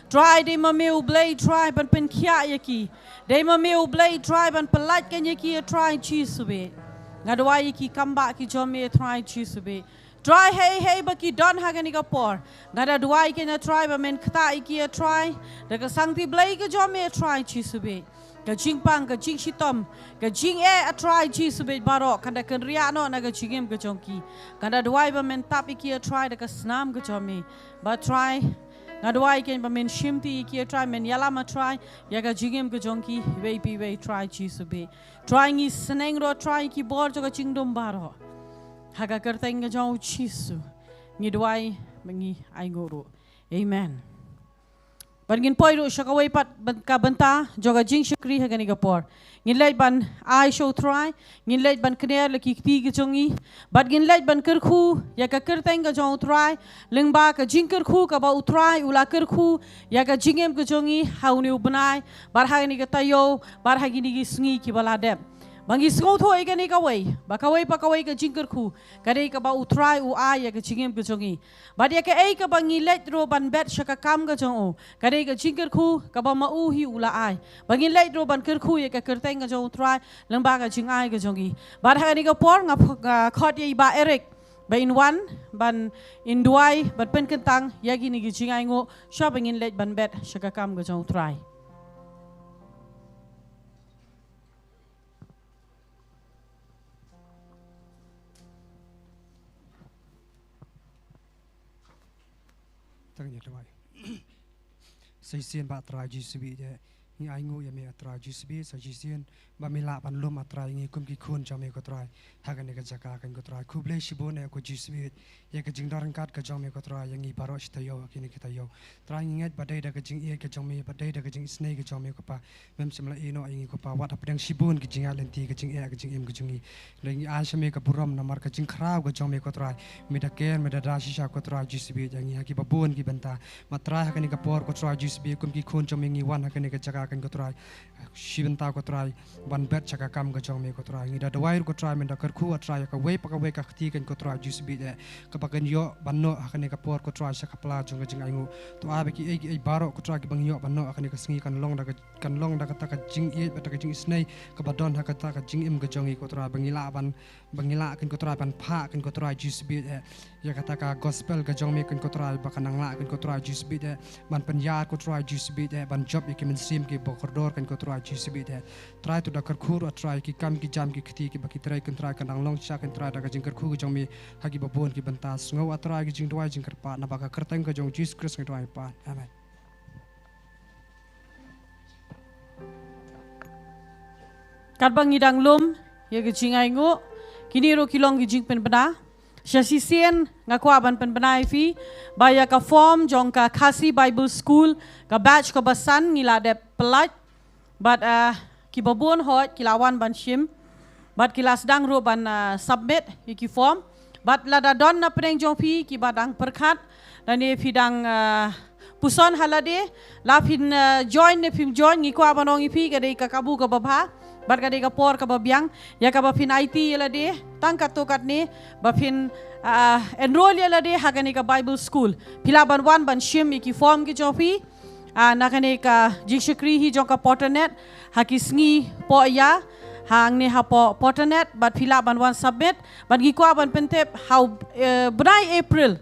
Trai dei ma me U Blei Trai ban pynkhiah ïa ki. Dei ma me U Blei Trai ban pyllait keiñ ïa ki A Trai Jisu bad. Nga duwai ïa ki kam ba ki jong me A Trai Jisu bad. Trai hei hei ba ki don ha kane ka por. Nga da duwai keiñ A Trai ba men ktah ïa ki A Trai da ka sangti Blei ka jong me A Trai Jisu bad. Ka jingpang ka jingshitom ka jingeh A Trai Jisu bad baroh kan da kynriah noh na ka jingim ka jong ki. Kan da duwai ba men tap ïa ki A Trai da ka snam ka jong me. Ba Trai nga duwai keiñ ba men shimti ïa ki A Trai, men ïalam A Trai ïa ka jingim ka jong ki iwei pa iwei Trai Jisu bad. Trai ngi sneng ruh Trai ki bor jong ka jingdum baroh. Ha ka kyrteng ka jong U Jisu ngi duwai ba ngi ainguh ruh. Amen. Bad ngin poi ruh sha kawei pat ban ka bynta jong ka jingshakri ha kane ka por. Ngin leit ban ai sha U Trai, ngin leit ban kner la ki kti ka jong ngi. Bad ngin leit ban kyrkhu ïa ka kyrteng ka jong U Trai lyngba ka jingkyrkhu kaba U Trai u la kyrkhu ïa ka jingim ka jong ngi ha une u bnai bad ha kane ka taïew bad ha kine ki sngi kiba la dep. Ba ngi sngewthuh ïa kane kawei ba kawei pa kawei ka jingkyrkhu ka dei kaba U Trai u ai ïa ka jingim ka jong ngi. Bad ïa kaei kaba ngi leit ruh ban bet sha ka kam ka jong u ka dei ka jingkyrkhu kaba ma u hi u la ai. Ba ngin leit ruh ban kyrkhu ïa ka kyrteng ka jong U Trai lyngba ka jingai ka jong ngi. Bad ha kane ka por nga ph-, nga khot ïa i Bah Eric ba in wan ban in duwai ban pynkyntang ïa kine ki jingainguh shuwa ba ngin leit ban bet sha ka kam ka jong U Trai. Tang ïa duwai. Sa shisien Bah Trai Jisu bad ïa ngi ainguh ïa me A Trai Jisu bad sa shisien ba me lah ban lum A Trai ïa ngi kum ki khun jong me ko Trai. Ha kane ka jaka keiñ ko Trai khublei shibun eh ko Jisu bad ïa ka jingdon ryngkat ka jong me ko Trai ïa ngi baroh shi taïew ha kine ki taïew. Trai ngi ngeit ba dei da ka jingïeit ka jong me ba dei da ka jingisynei ka jong me ko Pa. Mem shym la ïehnoh ïa ngi ko Pa wat hapdeng shibun ka jingïaid lynti ka jingeh ka jingim ka jong ngi. Dei ngi ai sha me ka burom namar ka jingkhraw ka jong me ko Trai. Me da ker me da da shisha ko Trai Jisu bad ïa ngi ha kiba bun ki bynta. Ma Trai ha kane ka por ko Trai Jisu bad kum ki khun jong me ngi wan ha kane ka jaka keiñ ko Trai. Shi bynta ko Trai ban bet sha ka kam ka jong me ko Trai. Ngi da duwai ruh ko Trai men da kyrkhu A Trai ïa kawei pa kawei ka kti keiñ ko Trai Jisu bad eh kaba kan ïoh ban noh ha kane ka por ko Trai sha ka pla jong ka jingainguh. To ai ba kiei kiei baroh ko Trai kiba ngi ïoh ban noh ha kane ka sngi kan long da ka kan long da kata ka jingïeit bad da ka jingisynei kaba don ha kata ka jingim ka jong ngi ko Trai ba ngi lah ban ba ngi lah keiñ ko Trai ban phah keiñ ko Trai Jisu bad eh ïa kata ka gospel ka jong me keiñ ko Trai ba kan nang lah keiñ ko Trai Jisu bad eh ban pynïar ko Trai Jisu bad eh ban jop ïa ki mynsiem kiba kordor keiñ ko Trai Jisu bad eh. Trai to da kyrkhu ruh A Trai ki kam ki jam ki kti kiba ki trei keiñ Trai kan dang long shisha keiñ Trai da ka jingkyrkhu ka jong me ha kiba bun ki bynta. Sngew A Trai ki jingduwai jingkyrpad naba ka kyrteng ka jong Jisu Khrist ngi duwai Kpa. Amen. Katba ngi dang lum ïa ka jingainguh kine ruh ki long ki jingpynbna. Sha shisien nga kwah ban pynbna ïa phi ba ïa ka form jong ka Khasi Bible School ka batch kaba san ngi la dep pyllait. Bad ah, kiba bun hooid ki la wan ban shim bad ki la sdang ruh ban ah, submit ïa ki form. Bad lada don na pdeng jong phi kiba dang pyrkhat lane phi dang ah, puson ha lade la phin ah, join ne phim join ngi kwah ban ong ïa phi ka dei ka kabu kaba bha bad ka dei ka por kaba biang ïa kaba phin aiti ïa lade tang katto katne ba phin ah, enroll ïa lade ha kane ka Bible School. Phi lah ban wan ban shim ïa ki form ki jong phi. Ah, na kane ka jingshakri hi jong ka Porternet, ha ki sngi poh ïa, hangne hapoh Porternet, bad phi lah ban wan submit, bad ngi kwah ban pyntip ha u, eh, bnai April.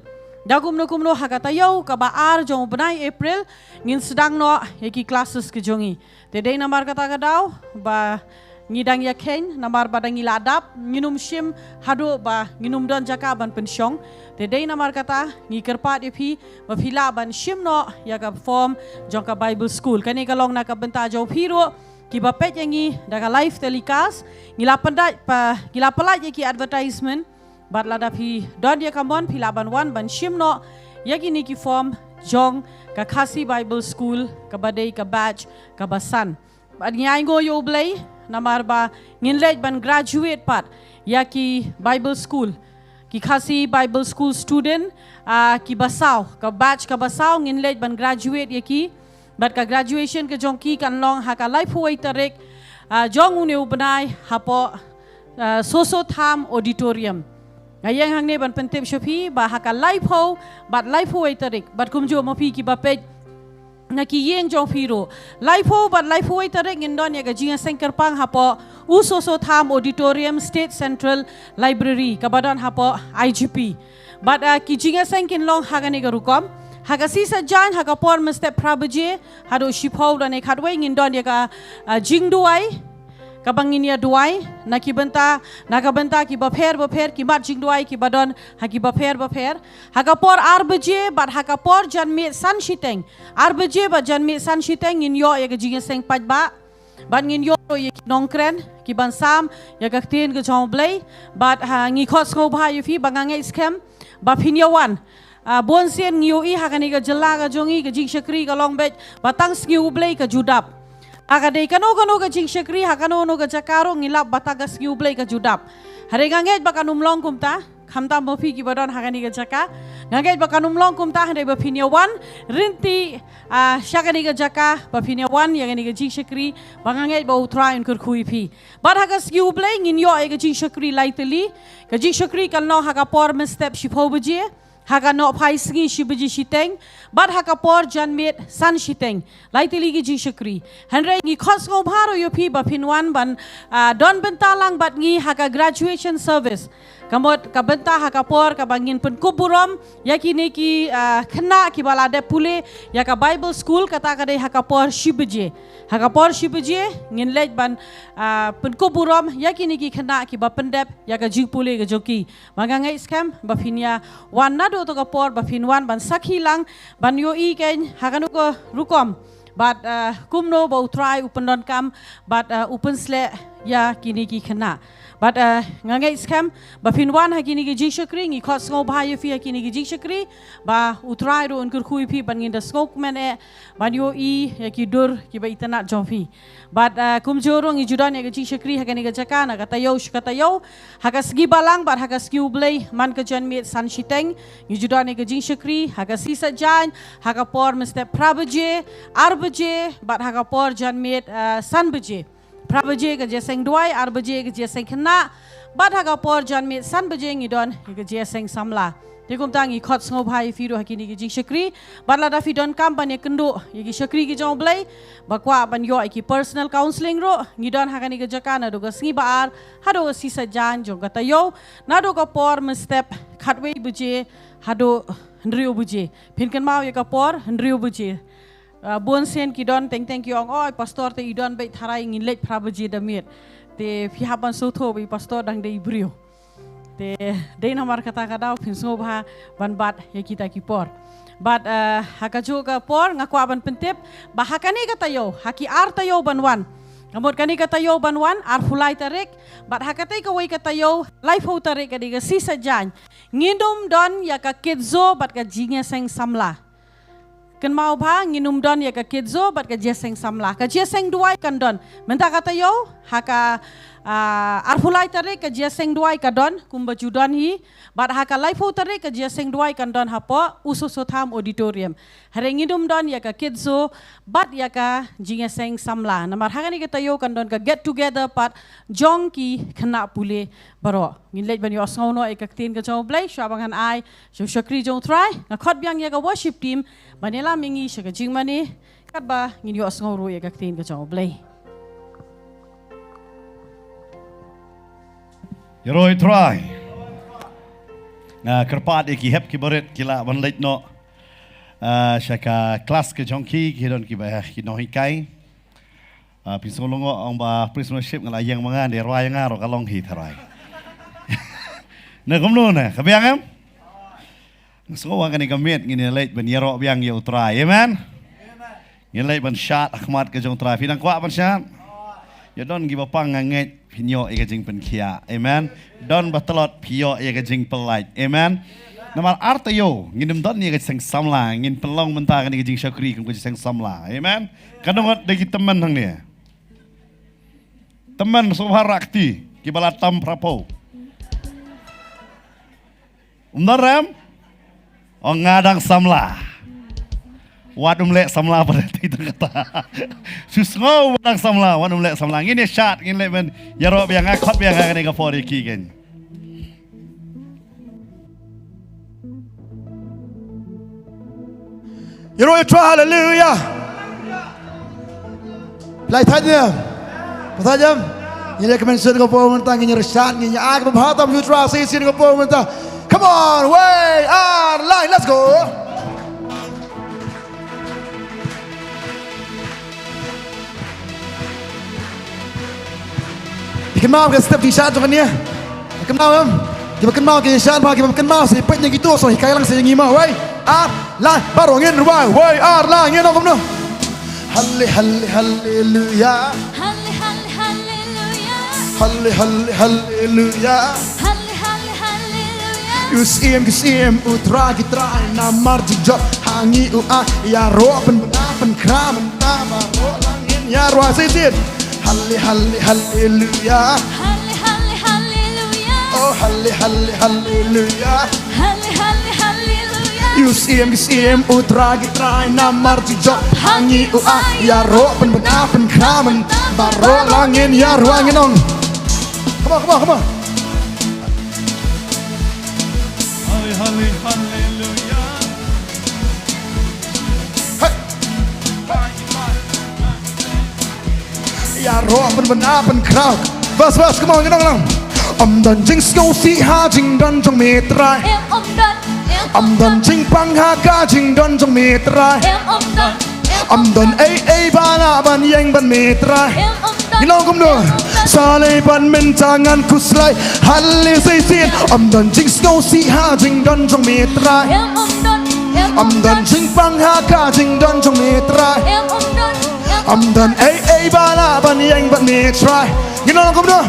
Da kumno kumno ha ka taïew kaba ar jong u bnai April, ngin sdang noh ïa ki classes ki jong ngi. Te dei namar kata ka daw, ba ngi dang ïa kheiñ, namar ba dang ngi la dap, ngin ym shim haduh ba ngin ym don jaka ban pynshong. Te dei namar kata, ngi kyrpad ïa phi, ba phi lah ban shim noh ïa ka form jong ka Bible School. Kane ka long na ka bynta jong phi ruh, kiba peit ïa ngi da ka live telecast, ngi la pyndait pa, ngi la pyllait ïa ki advertisement, bad lada phi don ïa ka mon phi lah ban wan ban shim noh ïa kine ki form jong ka Khasi Bible School kaba dei ka batch kaba san. Bad ngi ainguh ïa U Blei, namar ba ngin leit ban graduate pat ïa ki Bible School. Ki Khasi Bible School student, ah, kiba saw, ka batch kaba saw ngin leit ban graduate ïa ki. Bad ka graduation ka jong ki kan long ha ka laiphew wei tarik, ah, jong une u bnai hapoh, ah, Soso Tham Auditorium. Nga ïeng hangne ban pyntip sha phi, ba ha ka laiphew, bad laiphew wei tarik, bad kumjuh ma phi kiba peit na ki ïing jong phi ruh. Laiphew bad laiphew wei tarik ngin don ïa ka jingïaseng kyrpang hapoh u Soso Tham Auditorium, State Central Library, kaba don hapoh I G P. Bad, ah, ki jingïaseng kin long ha kane ka rukom. Ha ka sngi Saitjaiñ, ha ka por mynstep phra baje, haduh shiphew lane khatwei ngin don ïa ka, ah, jingduwai. Kaba ngin ïa duwai, na ki bynta, na ka bynta kiba pher bapher, ki mat jingduwai kiba don ha kiba pher bapher. Ha ka por ar baje, bad ha ka por janmiet san shiteng. Ar baje bad janmiet san shiteng ngin ïoh ïa ka jingïaseng paidbah. Bad ngin ïoh ruh ïa ki nongkren, kiban sam ïa ka ktien ka jong U Blei. Bad ha ngi khot sngewbha ïa phi ba nga ngeit skhem ba phin ïa wan. Ah, bun sien ngi ïohi ha kane ka jylla ka jong ngi ka jingshakri ka long beit ba tang sngi U Blei ka ju dap. Ha ka dei kano kano ka jingshakri, ha kano kano ka jaka ruh ngi lap ba tang ka sngi U Blei ka ju dap. Hynrei nga ngeit ba kan ym long kumta, khamtam ma phi kiba don ha kane ka jaka. Nga ngeit ba kan ym long kumta, hynrei ba phin ïa wan ryntih, ah, sha kane ka jaka, ba phin ïa wan ïa kane ka jingshakri, ba nga ngeit ba U Trai un kyrkhu ïa phi. Bad ha ka sngi U Blei ngin ïoh ïa ka jingshakri lai tylli. Ka jingshakri kan long ha ka por mynstep shiphew baje, ha ka nohphai sngi shi baje shiteng, bad ha ka por janmiet san shiteng. Lai tylli ki jingshakri. Hynrei ngi khot sngewbha ruh ïa phi ba phin wan ban, ah, don bynta lang bad ngi ha ka graduation service. Ka mut ka bynta ha ka por kaba ngin pynkup burom ïa kine ki, ah, khynnah kiba la dep pule ïa ka Bible School, kata ka dei ha ka por shi baje. Ha ka por shi baje ngin leit ban, ah, pynkup burom ïa kine ki khynnah kiba pyndep ïa ka jingpule ka jong ki. Ba nga ngeit skhem ba phin ïa wan naduh to ka por, ba phin wan ban sakhi lang, ban ïohi kein ha kano ka rukom, bad, eh, kumno ba U Trai u pyndonkam, bad, eh, u pynsleh ïa kine ki khynnah. Bad, eh, nga ngeit skhem ba phin wan ha kine ki jingshakri, ngi khot sngewbha ïa phi ha kine ki jingshakri, ba U Trai ruh un kyrkhu ïa phi ban ngin da sngewkmen eh ban ïohi ïa ki dur kiba itynnad jong phi. Bad, ah, kumjuh ruh ngi ju don ïa ka jingshakri ha kane ka jaka na ka taïew sha ka taïew. Ha ka sngi Balang bad ha ka sngi U Blei man ka janmiet san shiteng ngi ju don ïa ka jingshakri, ha ka sngi Saitjaiñ ha ka por mynstep phra baje, ar baje, bad ha ka por janmiet, ah, san baje. Phra baje ka jingïaseng duwai, ar baje ka jingïaseng khynnah, bad ha ka por janmiet san baje ngi don ïa ka jingïaseng samla. Te kumta ngi khot sngewbha ïa phi ruh ha kine ki jingshakri. Bad lada phi donkam ban ïakynduh ïa ki shakri ki jong U Blei, ba kwah ban ïoh ïa ki personal counselling ruh, ngi don ha kane ka jaka naduh ka sngi Ba-ar haduh ka sngi Saitjaiñ jong ka taïew, naduh ka por mynstep khatwei baje haduh hynriew baje. Phin kynmaw ïa ka por, hynriew baje. Ah, bun sien ki don teng teng ki ong, "Oi, pastor, te i don beit tharai ngin leit phra baje da miet." Te phi hap ban sngewthuh ba i pastor dang dei i briew. Te dei namar kata ka daw phin sngewbha ban bat ïa kita ki por. Bad, ah, ha kajuh ka por nga kwah ban pyntip ba ha kane ka taïew, ha ki ar taïew ban wan, ka mut kane ka taïew ban wan, arphew lai tarik, bad ha katei kawei ka taïew, laiphew tarik, ka dei ka sngi Saitjaiñ, ngin ym don ïa ka Kids Zoo bad ka jingïaseng samla. Kynmaw bha, ngin ym don ïa ka Kids Zoo bad ka jingïaseng samla. Ka jingïaseng duwai kan don. Mynta ka taïew, ha ka, ah, arphew lai tarik ka jingïaseng duwai ka don, kumba ju don hi. Bad ha ka laiphew tarik ka jingïaseng duwai kan don hapoh u Soso Tham Auditorium. Hynrei ngin ym don ïa ka Kids Zoo bad ïa ka jingïaseng samla. Namar ha kane ka taïew kan don ka get together pat jong ki khynnah pule baroh. Ngin leit ban ïohsngew noh ïa ka ktien ka jong U Blei, shuwa ba ngan ai sha u shakri jong U Trai, nga khot biang ïa ka worship team ban ïalam ïa ngi sha ka jingmane Katba ngin ïohsngew ruh ïa ka ktien ka jong U Blei. Ïaroh ïa U Trai. Nga kyrpad ïa ki hep ki barit ki lah ban leit noh, ah, sha ka klas ka jong ki, ki don kiba ki nonghikai. Ah, phi sngew lyngngoh ong ba praise worship nga la ïeng ma nga, de rwai nga ruh ka long hi tharai. Na kumno na, ka biang em? Nga sngew ba kane ka miet ngin ïa leit ban ïaroh biang ïa U Trai. Amen. Ngin leit ban shad ha khmat ka jong U Trai. Phi dang kwah ban shad? Ïa don kiba pang nga ngeit phin ïoh ïa ka jingpynkhiah. Amen. Don ba tlot phi ïoh ïa ka jingpyllait. Amen. Namar ar taïew ngin ym don ïa ka jingsamla, ngin pynlong mynta kane ka jingshakri kum ka jingsamla. Amen. Ka nongot da ki tymmen hangne. Tymmen sngewbha rah kti kiba la tam phra phew. Ym don rem? Ong nga dang samla. Wat ym leh samla pat te tang kata. Shu sngew ba dang samla, wat ym leh samla. Ngin ïa shad, ngin leh ban ïaroh biang, nga khot biang ha kane ka por ïa ki keiñ. Ïaroh ïa U Trai, haleluya. Lai thait ne? Ba thait em? Ngin ïa kmen sien ka por mynta, ngin ïa rashad, ngin ïa ai kaba bha tam ïa U Trai, sien ka por mynta. Come on, wei, ar, lai, let's go. Phi kynmaw ka step jingshad jong kane? Phi kynmaw em? Kiba kynmaw ki shad bha, kiba kynmaw sa peit na kito, sa hikai lang sa ïa ngi ma, wei. Ar, lai, baroh ngin rwai, wei, ar, lai, ngin ong kumno. Halle, halle, halleluya. Halle, halle, halleluya. Halle, halle, halleluya. Halle, halle, halleluya. U Syiem ki syiem, U Trai ki trai, namar jingjop ha ngi u ai, ïaroh pynbna pynkhra mynta baroh lang ngin ïa rwai shisien. Halle, halle, halleluya. Halle, halle, halleluya. Oh, halle, halle, halleluya. Halle, halle, halleluya. U Syiem ki syiem, U Trai ki trai, namar jingjop ha ngi u ai, ïaroh pynbna pynkhra mynta baroh lang ngin ïa rwai, ngin ong. Come on, come on, come on. Halle, halle, halleluya. Hey. Ïaroh pynbna pynkhra. Bas, bas, come on, ngin ong lang. Ym don jingsngewsih ha jingdon jong me Trai. Em, ym don, em, ym don jingpang ha ka jingdon jong me Trai. Em, ym don, em, ym don ei ei ba lah ban ïeng bad me Trai. Em, ym don. Ngin ong kumno? Sa lei bad mynta ngan khuslai. Halle shisien. Ym don jingsngewsih ha jingdon jong me Trai. Em, ym don, em, ym don jingpang ha ka jingdon jong me Trai. Em, ym don, em, ym don ei ei ba lah ban ïeng bad me Trai. Ngin ong kumno?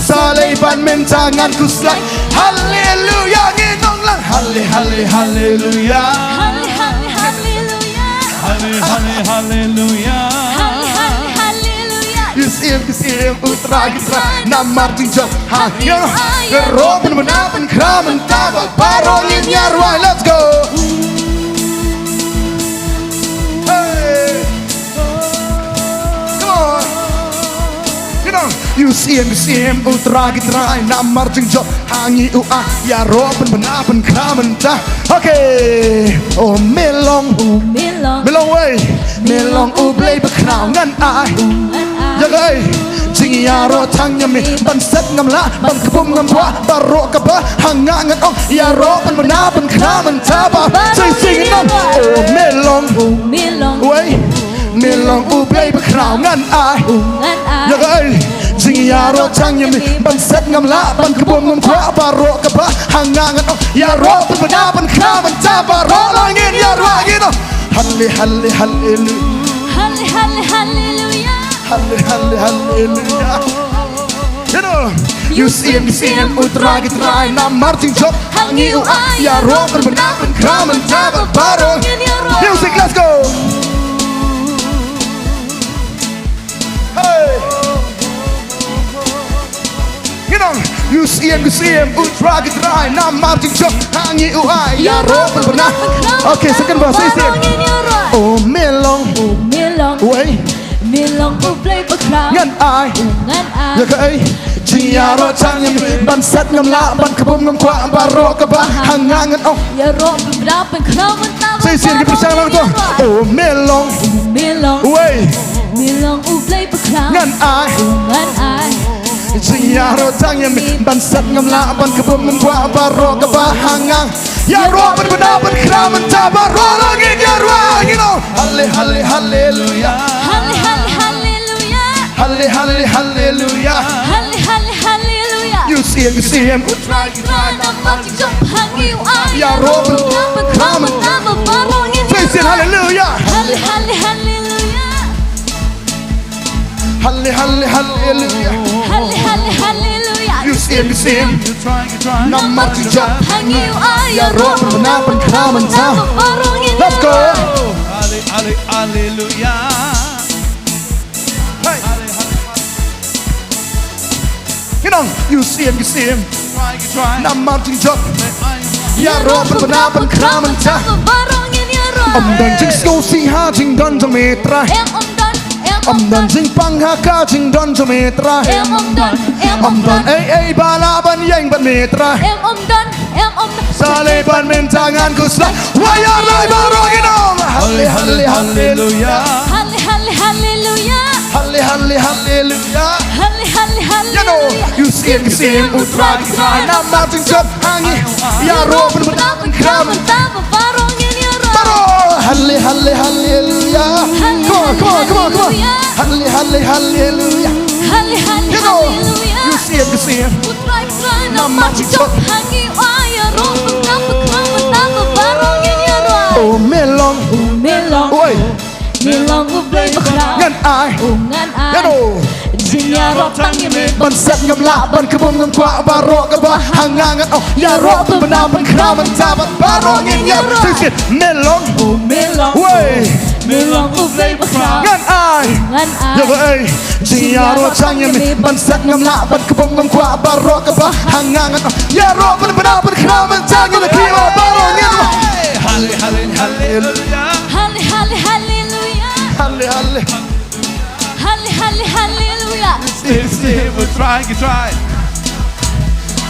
Sa lei bad mynta ngan khuslai. Haleluya, ngin ong lang. Halle, halle, haleluya. Halle, halle, haleluya. Halle, halle, haleluya. Halle, halle, haleluya. U Syiem ki syiem, U Trai ki trai, namar jingjop ha ngi u ai, ïaroh pynbna pynkhra mynta baroh ngin ïa rwai. Let's go. Hey. Come on. Ngin ong, U Syiem ki syiem, U Trai ki trai, namar jingjop ha ngi u ai, ïaroh pynbna pynkhra mynta. Okay. Oh, me long. Oh, me long. Me long wei. Me long U Blei bakhraw ngan ai. Ngan ai. Ïa kaei? Jingïaroh tang ïa me ban set ngam lah ban kbum ngam kwah baroh kaba ha nga ngan ong ïaroh pynbna pynkhra mynta ba. Shisien ngin ong. Oh, me long. Oh, me long. Wei. Me long U Blei bakhraw ngan ai. Ngan ai. Ïa kaei? Jingïaroh tang ïa me ban set ngam lah ban kbum ngam kwah baroh kaba ha nga ngan ong ïaroh pynbna pynkhra mynta baroh lang ngin ïa rwai, ngin ong. Halle, halle, haleluya. Halle, halle, haleluya. Halle, halle, haleluya. You know, U Syiem ki syiem, U Trai ki trai, namar jingjop ha ngi u ai, ïaroh pynbna pynkhra mynta baroh. Music, let's go. Hey. Ngin ong, U Syiem ki syiem, U Trai ki trai, namar jingjop ha ngi u ai, ïaroh pynbna. Okay, second verse, shisien. Oh, me long. Oh, me long. Wei. Me long U Blei bakhraw. Ngan ai. Ngan ai. Ïa kaei? Jingïaroh tang ïa me ban set ngam lah ban kbum ngam kwah baroh kaba ha nga ngan ong ïaroh pynbna pynkhra mynta. Shisien ki pyrshang lang to. Oh, me long. Me long, wei, me long U Blei bakhraw. Ngan ai, ngan ai jingïaroh tang ïa me. Ban set ngam lah ban kbum ngam kwah baroh kaba ha nga. Ïaroh ban bna ban khraw mynta baroh la ngin ïaroh, you know. Halle, halle, halleluia. Halle, halle, halleluia. Halle, halle, halleluia. Halle, halle, halleluia. Ïa u Syiem, ïa u Syiem. U Trai, Trai namar jingjop ha ngi u ai ïaroh ban bna ban khraw mynta baroh ngin ïaroh. Praise him, hallelujah. Halle, halle, halleluia. Halle, halle, halleluia. Halle, halle, halleluia. Ïa u Syiem, ïa u Syiem. Namar jingjop ha ngi u ai ïaroh ban bna ban khraw mynta baroh ngin ïaroh. Let's go. Halle, halle, halleluia. Hey. Ngi ong, ïa u Syiem, ïa u Syiem. Namar jingjop ïaroh ban bna ban khraw mynta. Ym don jingsngewsih ha jingdon jong me Trai. Ym don jingpang ha ka jingdon jong me Trai. Ym don ei ei ba lah ban ïeng bad me Trai. Sa leh ban mynta ngan khuslai. Wa ïa lai baroh ngin ong. Halle, halle, halleluia. Halle, halle, halleluia. Halle, halle, halleluia. Halle, halle, halleluia. Ïa u Syiem, ïa u Syiem, U Trai, U Trai namar jingjop ha ngi. Ïaroh ban bna ban khraw mynta baroh ngin ïaroh. Baroh. Halle, halle, halleluia. Come on, come on, come on, come on. Halle, halle, halleluia. Halle, halle, halleluia. Ïa u Syiem, ïa u Syiem. U Trai, U Trai namar jingjop ha ngi u ai ïaroh ban bna ban khraw mynta baroh ngin ïaroh. Oh me long, oh me long. Oi. Me long U Blei bakhraw. Ngan ai. Oh ngan ai. Ïa u. Jingïaroh tang ïa me. Ban set ngam lah ban kbum ngam kwah baroh kaba ha nga ngan ong. Ïaroh ban bna ban khraw mynta bad baroh ngin ïaroh. Sing it. Me long. Oh me long. Wei. Me long U Blei bakhraw. Ngan ai. Ngan ai. Ïa wei. Jingïaroh tang ïa me. Ban set ngam lah ban kbum ngam kwah baroh kaba ha nga ngan ong. Ïaroh ban bna ban khraw mynta ngin la ki baroh ngin. Halle, halle, halleluia. Halle, halle, halleluia. Halle, halle. Halle, halle, halleluia. Steve, Steve, U Trai, U Trai.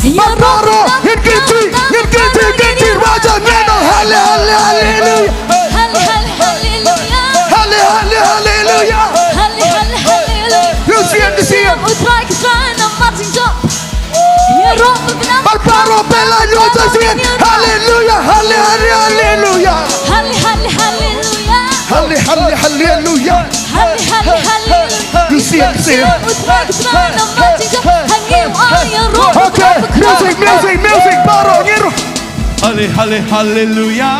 Ïa baroh, ngin kynti, ngin kynti, kynti, Raja, ngin ong, halle, halle, halleluia. Halle, halle, halleluia. Halle, halle, halleluia. Halle, halle, halleluia. Ïa u Syiem, ïa u Syiem. U Trai, U Trai namar jingjop. Ïaroh ban bna. Bad baroh pela ïa u Trai Syiem. Halleluia, halle, halle, halleluia. Halle, halle, halleluia. Halle, halle, halleluia. Halle, halle, halleluia. U Syiem, U Syiem. U Trai, U Trai namar jingjop ha ngi u ai ïaroh. Okay, music, music, music, baroh ngin ïaroh. Halle, halle, halleluia.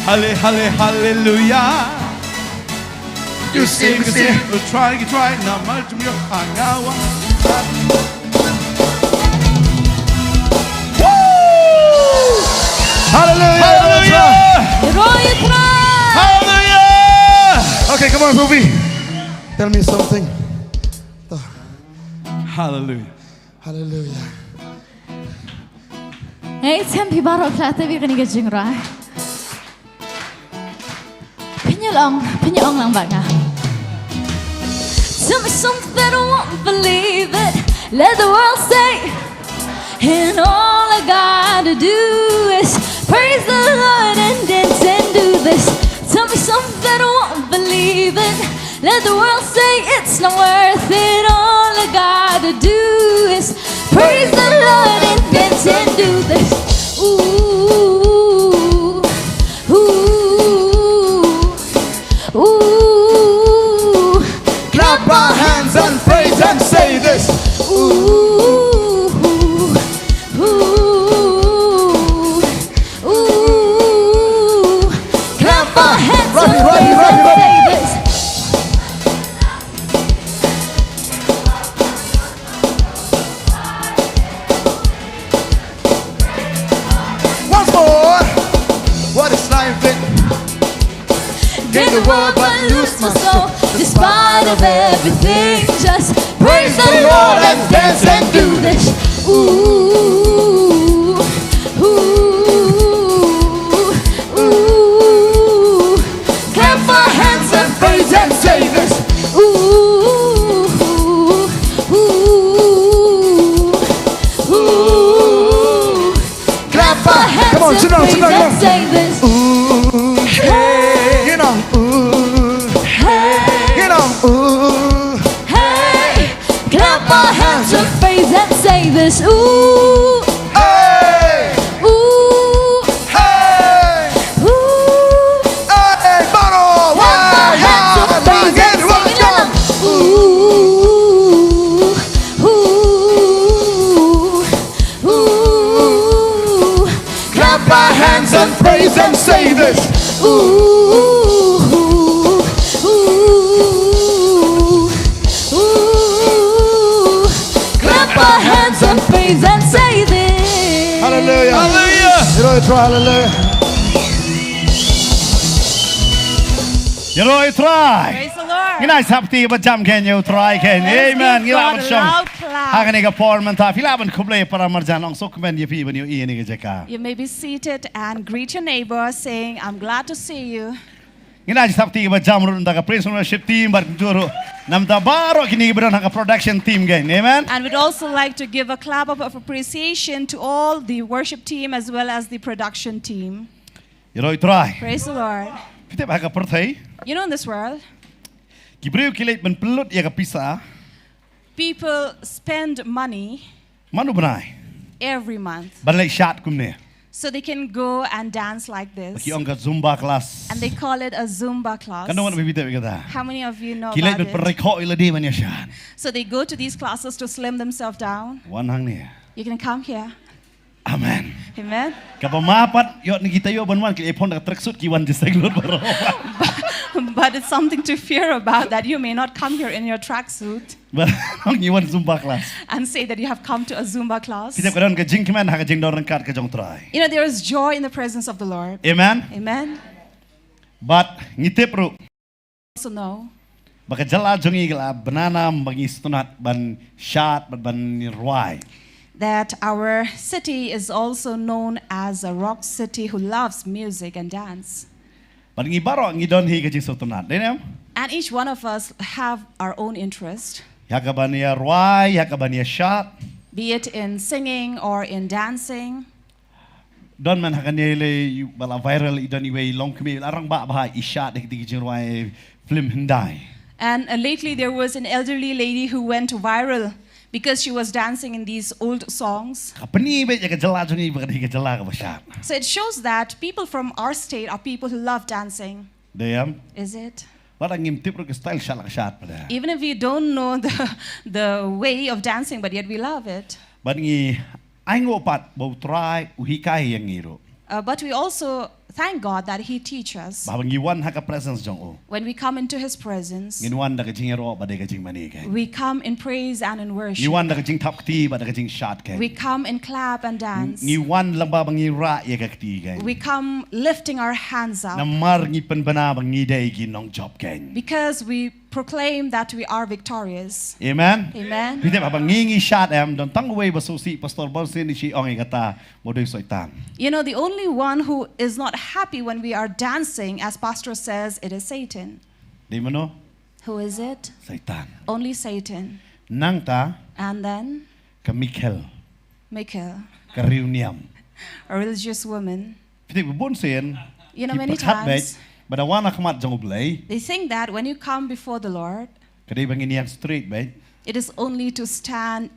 Halle, halle, halleluia. U Syiem, U Syiem. U Trai, U Trai namar jingjop ha nga u ai. Hallelujah. Hallelujah. Ïaroh ïa U Trai. Hallelujah. Okay, come on, Ruby. Tell me something. Hallelujah. Hallelujah. Hey, thank you baroh, phi la tip ïa kane ka jingrwai. Phin ïa ong, phin ïa ong lang bad nga. Tell me something that I won't believe it. Let the world say, and all I gotta do is praise the Lord and dance and do this. Tell me something that I won't believe it. Let the world say it's not worth it. All I gotta do is praise the Lord and dance and do this. Ooh, ooh, ooh. Clap our hands and praise and say this. Ooh, ooh, ooh. Ooh, clap our hands. Ready, ready, ready, ready. Once more. What is life, baby? Gain the world but lose my soul. Despite of everything, just praise the Lord and dance and do this. Ooh, ooh, ooh. Clap our hands and praise and say this. Ooh, ooh, ooh. Clap our hands and praise and say this. Ooh, hey. You know. This ooh, Hey! ooh, Hey! ooh. Hey! Baro! Clap our hands and praise and sing it. Ooh, ooh, ooh. Clap our hands and praise and say this. Ooh, ooh, ooh. Clap our hands and praise and say this. Hallelujah. Hallelujah. Ïaroh ïa U Trai, hallelujah. Ïaroh ïa U Trai. Praise the Lord. Ngin ai sap ti ba jam kane ïa U Trai kane. Let's Amen. give Ngi lah God ban a shong. Loud clap. Ha kane ka por mynta phi lah ban khublei para marjan, ong suk kmen ïa phi ban ïohi ïa kane ka jaka. You may be seated and greet your neighbor saying, "I'm glad to see you." Ngin ai sap ti ba jam ruh na ka praise and worship team bad kumjuh ruh na bynta baroh kine kiba don ha ka production team kane. Amen. And we'd also like to give a clap of, of appreciation to all the worship team as well as the production team. Ïaroh ïa U Trai. Praise the Lord. Phi tip ha ka pyrthei, You know, in this world, ki briew ki leit ban pynlut ïa ka pisa people spend money man u bnai every month ban leit shad kumne. so they can go and dance like this. Ki ong ka Zumba class. And they call it a Zumba class. Kan dong, phi tip ïa kata? How many of you know Ki leit about ban pynroi it? khoh ïa lade ban ïa shad. So they go to these classes to slim themselves down. Wan hangne. You can come here. Amen. Amen. Kaba ma pat ïoh na kita ïoh ban wan ki leit pynda ka tracksuit ki wan jingïaseng lut baroh. But it's something to fear about that you may not come here in your tracksuit Ba ong ngi wan Zumba class. and say that you have come to a Zumba class. Phi tip ka don ka jingkmen ha ka jingdon ryngkat ka jong U Trai. You know, there is joy in the presence of the Lord. Amen. Amen. Bad ngi tip ruh Also know ba ka jylla jong ngi ka la bna nam ba ngi sngewtynnat ban shad bad ban rwai. that our city is also known as a rock city who loves music and dance. Bad ngi baroh ngi don hi ka jingsngewtynnat. Dei ne em? And each one of us have our own interest, Ïa ka ban ïa rwai, ïa ka ban ïa shad. be it in singing or in dancing. Don man ha kane lei ba la viral i don iwei i longkmie la rangbah bha i shad da ki jingrwai film Hyndai. And uh, lately there was an elderly lady who went viral because she was dancing in these old songs. Ka pyni beit ïa ka jylla jong ngi ba ka dei ka jylla kaba shad. So it shows that people from our state are people who love dancing. Dei em? Is it? Lada ngim tip ruh ka style shad la ka shad pat. Even if we don't know the, the way of dancing, but yet we love it. Bad ngi ainguh pat ba U Trai u hikai ïa ngi ruh. Uh, but we also thank God that He teaches us. Ba haba ngi wan ha ka presence jong u, When we come into His presence, ngin wan da ka jingïaroh bad da ka jingmane keiñ. We come in praise and in worship. Ngi wan da ka jingthap kti bad da ka jingshad keiñ. We come and clap and dance. Ngi wan lyngba ba ngi rah ïa ka kti keiñ. We come lifting our hands up. Namar ngi pynbna ba ngi dei ki nongjop keiñ. Because we proclaim that we are victorious. Amen. Amen. Phi tip haba ngi ngi shad em, don tang uwei ba sngewsih, Pastor Bonsin, i shi ong ïa kata, mo dei Soitan. You know, the only one who is not happy when we are dancing, as Pastor says, it is Satan. Dei mano? Who is it? Soitan. Only Satan. Nangta And then ka Michael, Michael, ka riewniam. A religious woman. Phi tip ba bun sien, You know, ki many pyrkhat beit, times ba da wan ha khmat jong U Blei, they think that when you come before the Lord, ka dei ba ngin ïeng straight beit, it is only to stand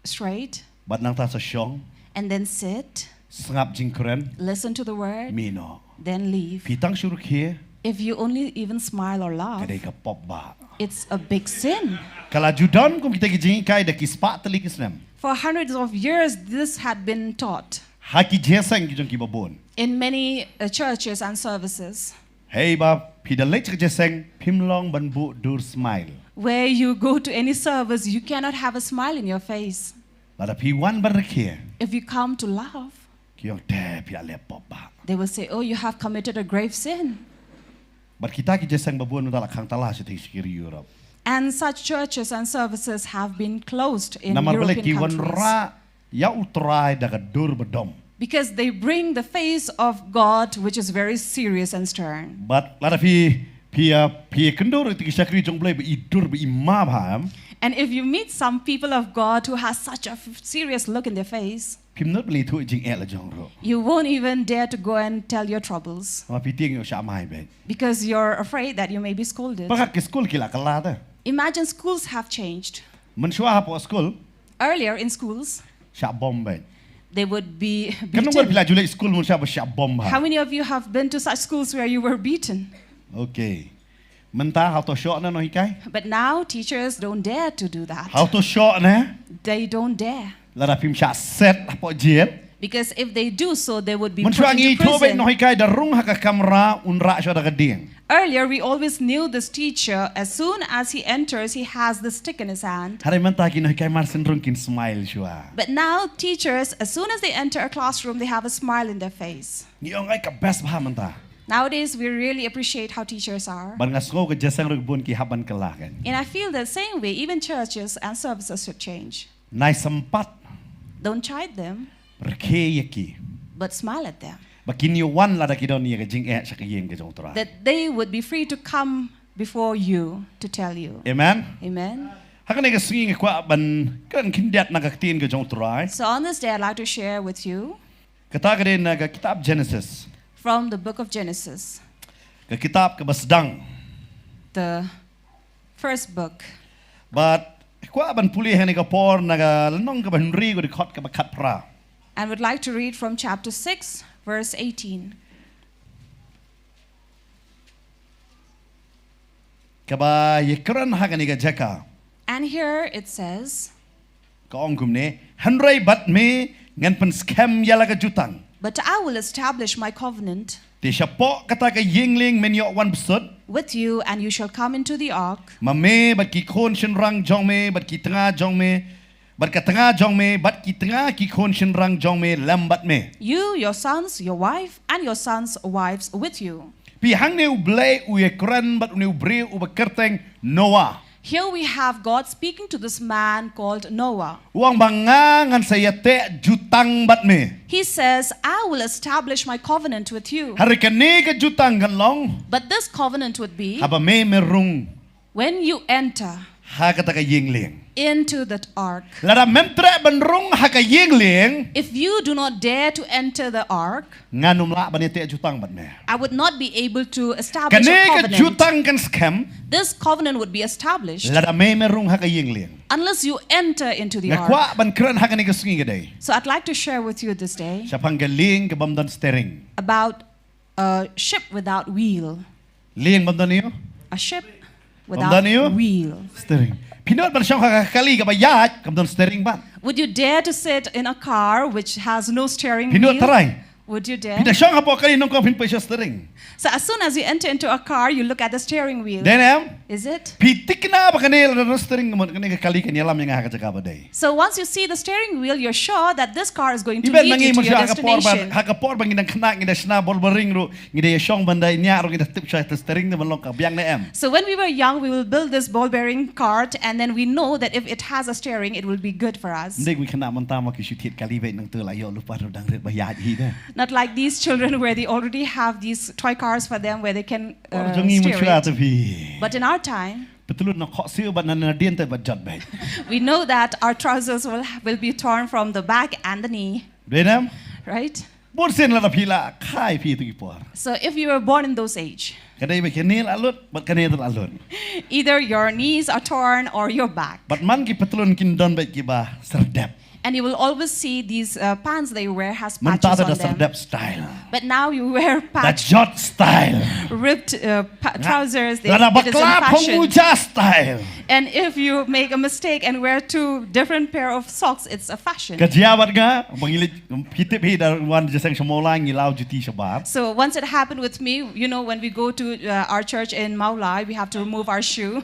straight bad nangta sa shong, and then sit, sngap jingkren, listen to the word, mih noh. Then leave. Phi tang shu rkhie, If you only even smile or ka laugh, dei ka pop bah. It's a big sin. Ka la ju don kum kita ki jinghikai da ki spah tylli ki snem. For hundreds of years, this had been taught Ha ki jingïaseng ki jong ki babun. In many uh, churches and services. Hei ba phi da leit sha ka jingïaseng, phim long ban buh dur smile. Where you go to any service, you cannot have a smile in your face. Lada phi wan ban rkhie, If you come to laugh, ki ong te phi la leh pop bah. They will say, "Oh, you have committed a grave sin." Bad kita ki jingïaseng babun mynta la khang tala shatei sha ki ri Europe. And such churches and services have been closed in Namar balei? European Ki wan countries. Rah ïa U Trai da ka dur badom. Because they bring the face of God, which is very serious and stern. Bad lada phi, phi ïa, phi ïa kynduh ïa ki shakri jong U Blei ba i dur ba i ma bha em. And if you meet some people of God who has such a f- serious look in their face, Phim nud ban ïathuh ïa ki jingeh la jong ruh. You won't even dare to go and tell your troubles. Namar phi tieng ïoh shah mai beit. Because you're afraid that you may be scolded. Pyrkhat ki skul ki la kylla te. Imagine schools have changed. Mynshuwa hapoh skul. Earlier in schools. Shah bom bad. They would be Kan nang bar beaten. Pila ju leh skul mun shah ba shah bom ba. How many of you have been to such schools where you were beaten? Okay. Mynta hato shoh na nonghikai? But now teachers don't dare to do that. Hato shoh na? They don't dare. Lada phim shah set hapoh jit. Because if they do so, they would be Mun put shwa ngi into thoh bad prison. Nonghikai da rung ha ka kamra un rah shwa da ka dieng. Earlier, we always knew this teacher. As soon as he enters, he has the stick in his hand. Hynrei mynta ki nonghikai mar syn rung kin smile shwa. But now, teachers, as soon as they enter a classroom, they have a smile in their face. Ngi ong ai ka best bha mynta. Nowadays, we really appreciate how teachers are. Ban nga sngew ka jingïaseng ruh bun ki hap ban kylla kan. And I feel the same way. Even churches and services should change. Nai sympat. Don't chide them, Rkhie ïa ki. but smile at them. Ba kin ïa wan lada ki don ïa ka jingeh sha ka ïing ka jong u Trai. That they would be free to come before you to tell you. Amen. Amen. Ha kane ka sngi nga kwah ban kren khyndiat na ka ktien ka jong u Trai. So on this day, I'd like to share with you Kata ka dei na ka kitab Genesis. From the book of Genesis, Ka kitab kaba sdang. The first book. Bad kwah ban pule ha kane ka por na ka lynnong kaba hynriew ka dkhot kaba khatphra. And would like to read from chapter six, verse eighteen. Kaba ïakren ha kane ka jaka. And here it says, Ka ong kumne, hynrei bad me ngan pynskhem ïa la ka jutang. But I will establish my covenant Te shapoh kata ka ïing lieng men ïoh wan bsut. With you, and you shall come into the ark. Ma me bad ki khun shynrang jong me bad ki tnga jong me, bad ka tnga jong me bad ki tnga ki khun shynrang jong me lem bad me. You, your sons, your wife, and your sons' wives with you. Phi, hangne U Blei u ïakren bad une u briew uba kyrteng Noah. Here we have God speaking to this man called Noah. U ong ba nga ngan sa ïateh jutang bad me. He says, I will establish my covenant with you. Hynrei kane ka jutang kan long. But this covenant would be. Haba me me rung. When you enter. Ha kata ka ïing lieng. Into that ark. Lada mem treh ban rung ha ka ïing lieng. If you do not dare to enter the ark. Ngan ym lah ban ïateh jutang bad me. I would not be able to establish a covenant. Kane ka jutang kan skhem. This covenant would be established. Lada me me rung ha ka ïing lieng. Unless you enter into the ark. Nga kwah ban kren ha kane ka sngi ka dei. So I'd like to share with you this day. Shaphang ka lieng ka bym don steering. About a ship without wheel. Lieng bym don ïa. A ship without wheel. Steering. Phi nud ban shong ha ka kali kaba ïaid kam don steering bad. Would you dare to sit in a car which has no steering wheel? Phi nud trai. Would you dare? Phi da shong hapoh kali nyngkong phin pyrshah steering. So as soon as you enter into a car, you look at the steering wheel. Dei ne em? Is it? Phi thikna ba kane la don steering, kane ka kali kan ïalam ïa nga ha ka jaka ba dei. So once you see the steering wheel, you're sure that this car is going to lead you to your destination. Ha ka por ba ngi dang khynnah ngi da shna ball bearing ruh, ngi da ïa shong ban da ïa ruh ngi da tip shwa ïa ka steering da ban long ka biang ne em. So when we were young, we will build this ball bearing cart, and then we know that if it has a steering, it will be good for us. Ym dei ngi khynnah mynta ma ki shu thied kali beit nangta la ïoh lypa ruh dang rit ba ïaid hi de. Not like these children where they already have these toy cars for them where they can, uh, steer it. Por jong ngi mynshwa te phi. But in our time, Patlun na khohsiew bad na nadien te bad jot beit. We know that our trousers will, will be torn from the back and the knee. Dei ne em? Right? Bun sien lada phi la kha ïa phi tu ki por. So if you were born in those age, ka dei ba kane la lut bad kane la lut. Either your knees are torn or your back. Bad man ki patlun kin don beit kiba syrdep. And you will always see these, uh, pants they wear has patches on them. Mynta da syrdep style. But now you wear patch. Da jot style. Ripped, uh, pa-, trousers, they, it is in fashion. Lada bakla phong muja style. And if you make a mistake and wear two different pair of socks, it's a fashion. Ka jia bad nga, ba ngi leit, phi tip hi da wan jingïaseng sha Mawlai ngi law juti shabar. So once it happened with me, you know, when we go to, uh, our church in Mawlai, we have to remove our shoe.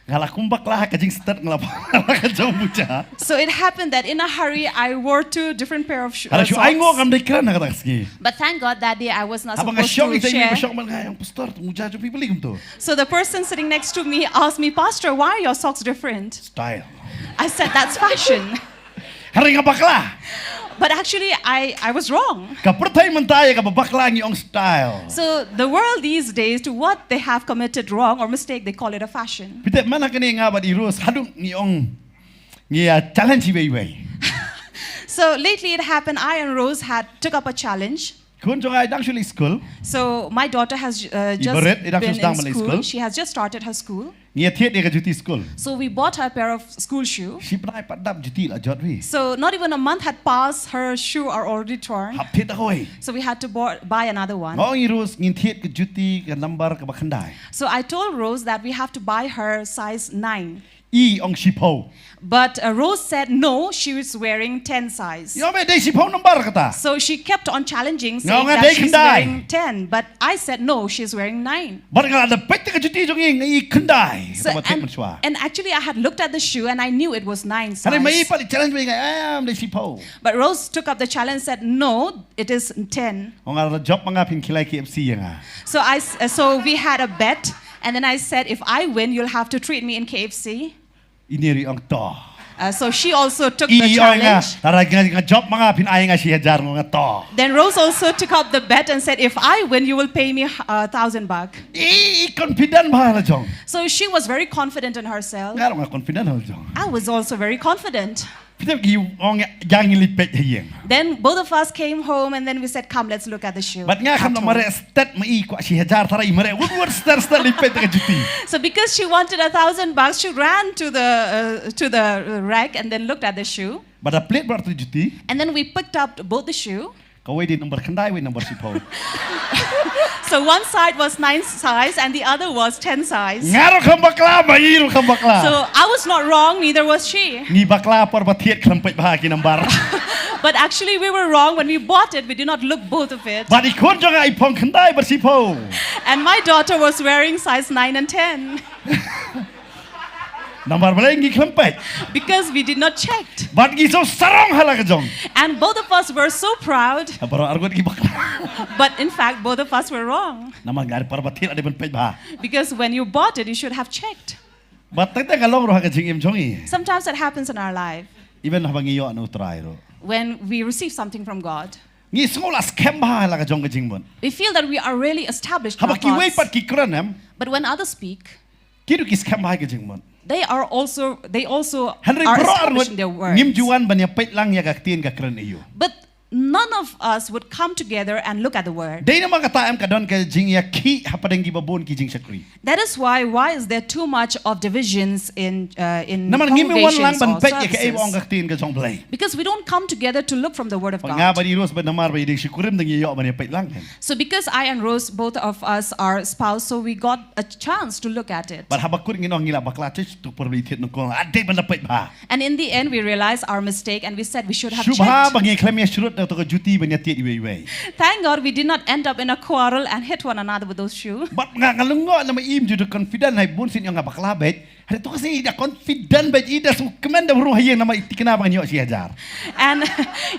Nga la kum bakla ha ka jingstet nga la ka jong muja. So it happened that in a hurry I wore two different pair of sho-, uh, socks. Hynrei shu ai nguh ngam dei kren ha kata ka sngi. But thank God that day I was not supposed to share. Haba nga shong ïa i, ba shong man nga ong, "Pastor, tu muja jong phi balei kumto?" So the person sitting next to me asked me, "Pastor, why are your socks different?" Style. I said, "That's fashion." Hynrei nga bakla. But actually, I, I was wrong. Ka pyrthei mynta ïa kaba bakla ngi ong style. So the world these days, to what they have committed wrong or mistake, they call it a fashion. Phi tip mynta kane nga bad i Rose haduh ngi ong ngi, ah, challenge iwei iwei. So lately it happened, I and Rose had took up a challenge. Khun jong nga i dang shu leit skul. So my daughter has uh, just Ibarat, i dang been shu sdang in ban leit school. Skul. She has just started her school. Ngi thied ïa ka juti skul. So we bought her a pair of school shoe. Shi bnai pat dap juti la jot wi. So not even a month had passed, her shoe are already torn. Hap thied da kawei. So we had to bought, buy another one. Nga ong i Rose ngin thied ka juti ka number kaba khyndai. So I told Rose that we have to buy her size nine. I ong shiphew. But uh, Rose said no, she was wearing ten size. Ïa me dei shiphew number kata. So she kept on challenging, Nga ong saying nga that dei she's khyndai. Wearing ten, but I said no, she's wearing nine. Bad nga la da peit ka juti jong i nga i khyndai. So, Kata ba thied and, mynshuwa. And actually, I had looked at the shoe and I knew it was nine Hynrei ma i size. pat i challenge ba nga em dei shiphew. But Rose took up the challenge and said, no, it is ten. Ong nga la jop ma nga phin khie lai K F C ïa nga. So I, s- uh, so we had a bet, and then I said, if I win, you'll have to treat me in K F C. I Neri ong to. Uh, so she also took the I ong nga, challenge. Tara nga nga jop ma nga phin ai nga shi hajar, nga to. Then Rose also took up the bet and said, if I win, you will pay me a thousand buck. I, i confident bha la jong. So she was very confident in herself. Nga ruh nga confident ha la jong. I was also very confident. Phi tip ki ong ïa ngi leit peit ha ïing. Then both of us came home and then we said, come, let's look at the shoe. Bad nga kham da At home. Mareh stet ma i kwah shi hajar, tara i Mareh wut wut stet stet leit peit ka juti. So because she wanted a thousand bucks, she ran to the uh, to the uh, rack and then looked at the shoe. Bad da plie bad tu juti. And then we picked up both the shoe. Kawei dei number khyndai, wei number shiphew. So one side was nine size and the other was ten size. Nga ruh kham bakla, ma i ruh kham bakla. So I was not wrong, neither was she. Ngi bakla por ba thied khlem peit bha ki number. But actually, we were wrong. When we bought it, we did not look both of it. Bad i khun jong nga i phong khyndai bad shiphew. And my daughter was wearing size nine and ten Namar balei ngi khlem peit. Because we did not check. Bad ngi shu sarong ha la ka jong. And both of us were so proud. Baroh arngut ki bakla. But in fact, both of us were wrong. Namar nga por ba thied la dei ban peit bha. Because when you bought it, you should have checked. Bad tang tang ka long ruh ha ka jingim jong i. Sometimes that happens in our life. Even haba ngi ïoh na u Trai ruh. When we receive something from God, ngi sngew la skhem bha ha la ka jong ka jingmut. We feel that we are really established. Haba kiwei pat ki kren em. But when others speak, ki ruh ki skhem bha ha ka jingmut. They are also they also Hynrei are baroh established arngut in their words. Ngim ju wan ban ïa peit lang ïa ka ktien ka kren aïu. But none of us would come together and look at the word. Dei namar kata em ka don ka jingïakhih hapdeng ki babun ki jingshakri. That is why why is there too much of divisions in uh, in Namar ngim wan lang ban peit ïa kaei ba ong ka ktien ka jong Blei. Because we don't come together to look from the word of God. Nga bad i Rose bad namar ba i dei shi kurim dang ïoh ban ïa peit lang. So because I and Rose, both of us are spouse, so we got a chance to look at it. Bad haba kut ngin ong ngi la bakla, te tu por ba i thied nongkong, a dei ban da peit bha. And in the end, we realized our mistake and we said we should have checked. Shu bha ba ngi khlem ïa shrut da ka juti ban ïa thied iwei iwei. Thank God we did not end up in a quarrel and hit one another with those shoes. Bad nga nga lyngngoh namar im ju da confident, hai bun sien ong nga bakla beit. Hynrei to ka sngi i da confident beit, i da sngewkmen da rung ha ïing namar i thikna ba ngan ïoh shi hajar. And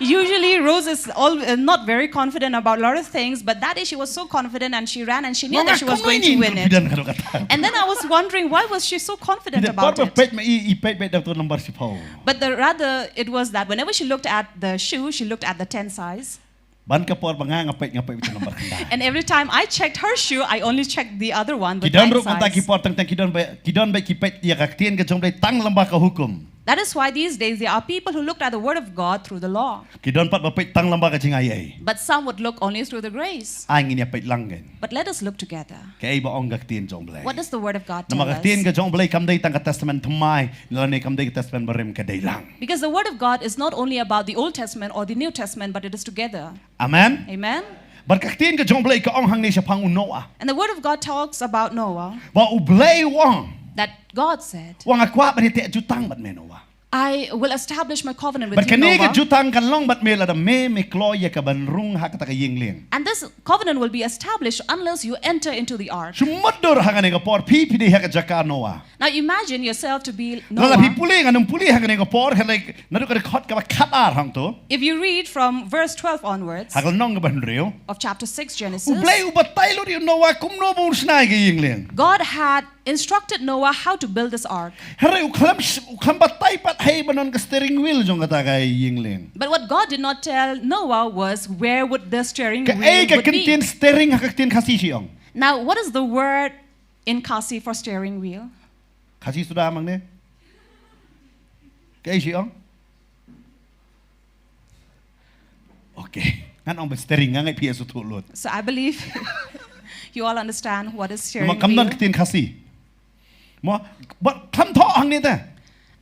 usually Rose is all, uh, not very confident about a lot of things, but that day she was so confident and she ran and she knew that she was going to win it. And then I was wondering, why was she so confident about it? Peit ma i, i peit beit da tu number shiphew. But the rather it was that whenever she looked at the shoe, she looked at the ten size. Ban ka por ba nga nga peit, nga peit beit number khyndai. And every time I checked her shoe, I only checked the other one with nine size. Ki don ruh mynta ki por teng teng ki don beit, ki don beit ki peit ïa ka ktien ka jong Blei tang lyngba ka hukum. That is why these days there are people who looked at the word of God through the law. Ki don pat ba peit tang lyngba ka jingaiei. But some would look only through the grace. Ai ngin ïa peit lang kein. But let us look together. Kaei ba ong ka ktien jong Blei. What does the word of God tell us? Namar ka ktien ka jong Blei kam dei tang ka testament thymmai, lane kam dei ka testament barim, ka dei lang. Because the word of God is not only about the Old Testament or the New Testament, but it is together. Amen. Amen. Bad ka ktien ka jong Blei ka ong hangne shaphang u Noah. And the word of God talks about Noah. Ba u Blei u ong. That God said. Wa nga kwah ban ïateh jutang bad me Noah. I will establish my covenant with you, Noah. Bad kane ka jutang kan long bad me lada me, me kloi ïa ka ban rung ha kata ka ïing lieng. And this covenant will be established unless you enter into the ark. Shu mutdur ha kane ka por phi, phi dei ha ka jaka Noah. Now imagine yourself to be Noah. Lada phi pule, ngan ym pule ha kane ka por, ha, like, naduh ka dkhot kaba khatar hangto. If you read from verse twelve onwards. Ha ka lynnong kaba hynriew. Of chapter six, Genesis. U Blei u batai lut ïa u Noah kumno ba un shna ïa ka ïing lieng. God had instructed Noah how to build this ark. Hynrei u khlem sh-, u khlem batai pat haei ba don ka steering wheel jong kata ka ïing lieng. But what God did not tell Noah was where would the steering wheel would be. Kaei ka ktien steering ha ka ktien Khasi shi ong? Now, what is the word in Khasi for steering wheel? Khasi suda mang ne? Kaei shi ong? Okay. Ngan ong ba steering, nga ngeit phi sngewthuh lut. So I believe you all understand what is steering Mo kam don wheel. Ktien Khasi. Mo, bad khlem thoh hangne te.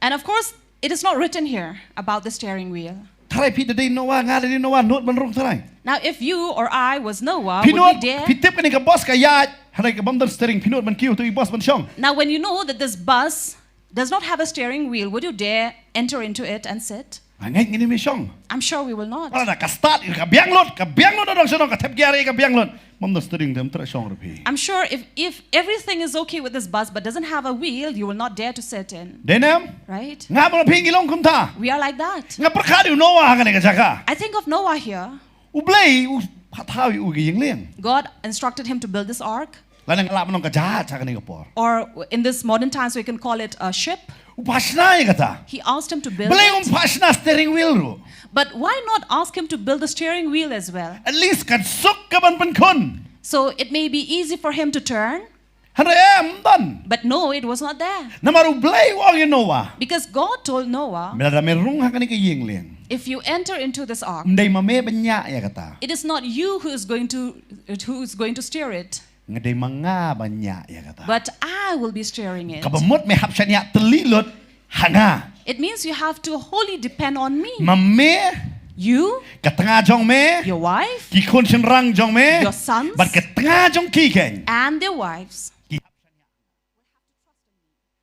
And of course, it is not written here about the steering wheel. Tharai phi da dei Noah, nga da dei Noah, nud ban rung tharai. Now, if you or I was Noah, Phi would nud, we dare? Phi tip kane ka bus ka ïaid, hynrei ka bym don steering, phi nud ban kiew tu i bus ban shong. Now, when you know that this bus does not have a steering wheel, would you dare enter into it and sit? Nga ngeit ngin ym shong. I'm sure we will not. Lada ka start ka biang lut, ka biang lut, dong shong ka thep gear ka biang lut. Bym don steering te ym treh shong ruh phi. I'm sure if, if everything is okay with this bus but doesn't have a wheel, you will not dare to sit in. Dei ne em? Right? Nga bad phi ngi long kumta. We are like that. Nga pyrkhat ïa u Noah ha kane ka jaka. I think of Noah here. U Blei u pat thaw ïa u ka ïing lieng. God instructed him to build this ark. Lane nga lah ban ong ka jahaj ha kane ka por. Or in this modern times, we can call it a ship. U phah shna ïa kata. He asked him to build Balei um it. phah shna steering wheel ruh? But why not ask him to build the steering wheel as well? At least kan suk ka ban pynkhun. So it may be easy for him to turn. Hynrei em don. But no, it was not there. Namar u Blei u ong ïa Noah. Because God told Noah, Lada me rung ha kane ka ïing lieng. If you enter into this ark, Ym dei ma me ban ñiah ïa kata. It is not you who is going to who is going to steer it. Nga dei ma nga ban ñiah ïa kata. But I will be steering it. Kaba mut me hap shaniah tylli lut ha nga. It means you have to wholly depend on me. Ma me, You, ka tnga jong me, your wife, ki khun shynrang jong me, your sons, bad ka tnga jong ki keiñ. And their wives.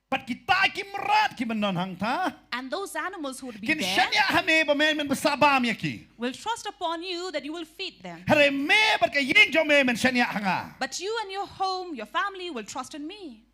Bad kita ki mrad ki ban don hangta. And those animals who would be Kin there shaniah ha me ba me men bsa bam ïa ki. Will trust upon you that you will feed them. Hynrei me bad ka ïing jong me men shaniah ha nga. But you and your home, your family will trust in me.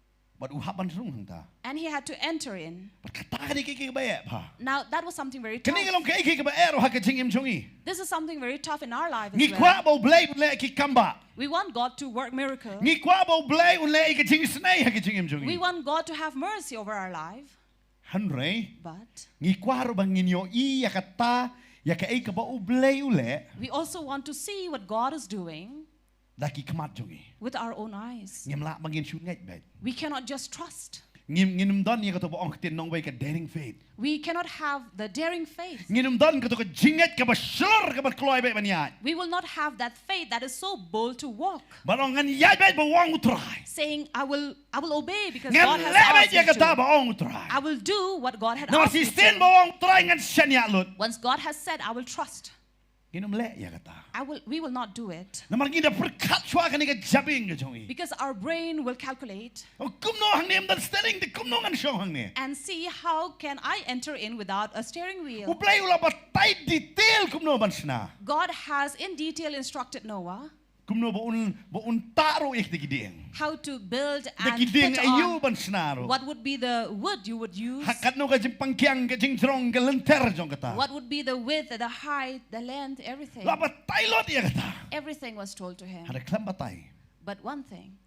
Bad u hap ban rung hangta. And he had to enter in. Bad kata ka dei kaei kaei kaba eh bha. Now, that was something very tough. Kane ka long kaei kaei kaba eh ruh ha ka jingim jong ngi. This is something very tough in our life as well. Ngi kwah ba u Blei un leh ki kam ba. We want God to work miracle. Ngi kwah ba u Blei un leh ïa ka jingisynei ha ka jingim jong ngi. We want God to have mercy over our life. Hynrei, But ngi kwah ruh ba ngin ïohi ïa kata, ïa kaei kaba u Blei u leh. We also want to see what God is doing. Da ki khmat jong ngi. With our own eyes. Ngim lah ba ngin shu ngeit beit. We cannot just trust. Ngim, ngin ym don ïa kato ba ong ktien nongwei ka daring faith. We cannot have the daring faith. Ngin ym don kato ka jingngeit kaba shlur kaba kloi beit ban ïaid. We will not have that faith that is so bold to walk. Ban ong ngan ïaid beit ba ong u Trai. Saying, I will, I will obey because God has asked me to. Ngan leh beit ïa kata ba ong u Trai. I will do what God had asked me to. Namar shisien ba ong u Trai ngan shaniah lut. Once God has said, I will trust. Ngin ym leh ïa kata. I will, we will not do it. Namar ngi da pyrkhat shuwa kane ka jabieng ka jong ngi. Because our brain will calculate. Kumno hangne ym don steering te kumno ngan shong hangne. And see how can I enter in without a steering wheel. U Blei u la batai detail kumno ban shna. God has in detail instructed Noah. Kumno ba un, ba un tah ruh ïa kita ki dieng. How to build and put on. Da ki dieng aïu ban shna ruh. What would be the wood you would use. Ha katno ka jingpang kiang ka jingjrong ka lynter jong kata. What would be the width, the height, the length, everything. La batai lut ïa kata. Everything was told to him. Hynrei khlem batai. But one thing.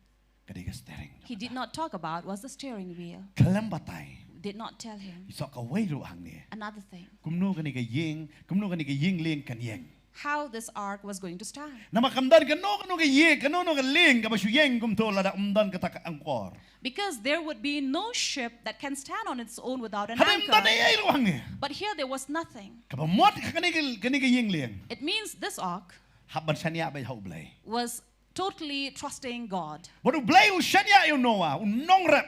Ka dei ka steering. He did not talk about was the steering wheel. Khlem batai. Did not tell him. Ïoh sa kawei ruh hangne. Another thing. Kumno kane ka ïing, kumno kane ka ïing lieng kan ïeng. How this ark was going to stand. Namar kam don kano kano ka ïing, kano kano ka lieng kaba shu ïeng kumto lada ym don kata ka angkor. Because there would be no ship that can stand on its own without an anchor. Hynrei ym don ei ei ruh hangne. But here there was nothing. Kaba mut kane ka, kane ka ïing lieng. It means this ark. Hap ban shaniah beit ha u Blei. Was totally trusting God. Bad u Blei u shaniah ïa u Noah, u nongrep.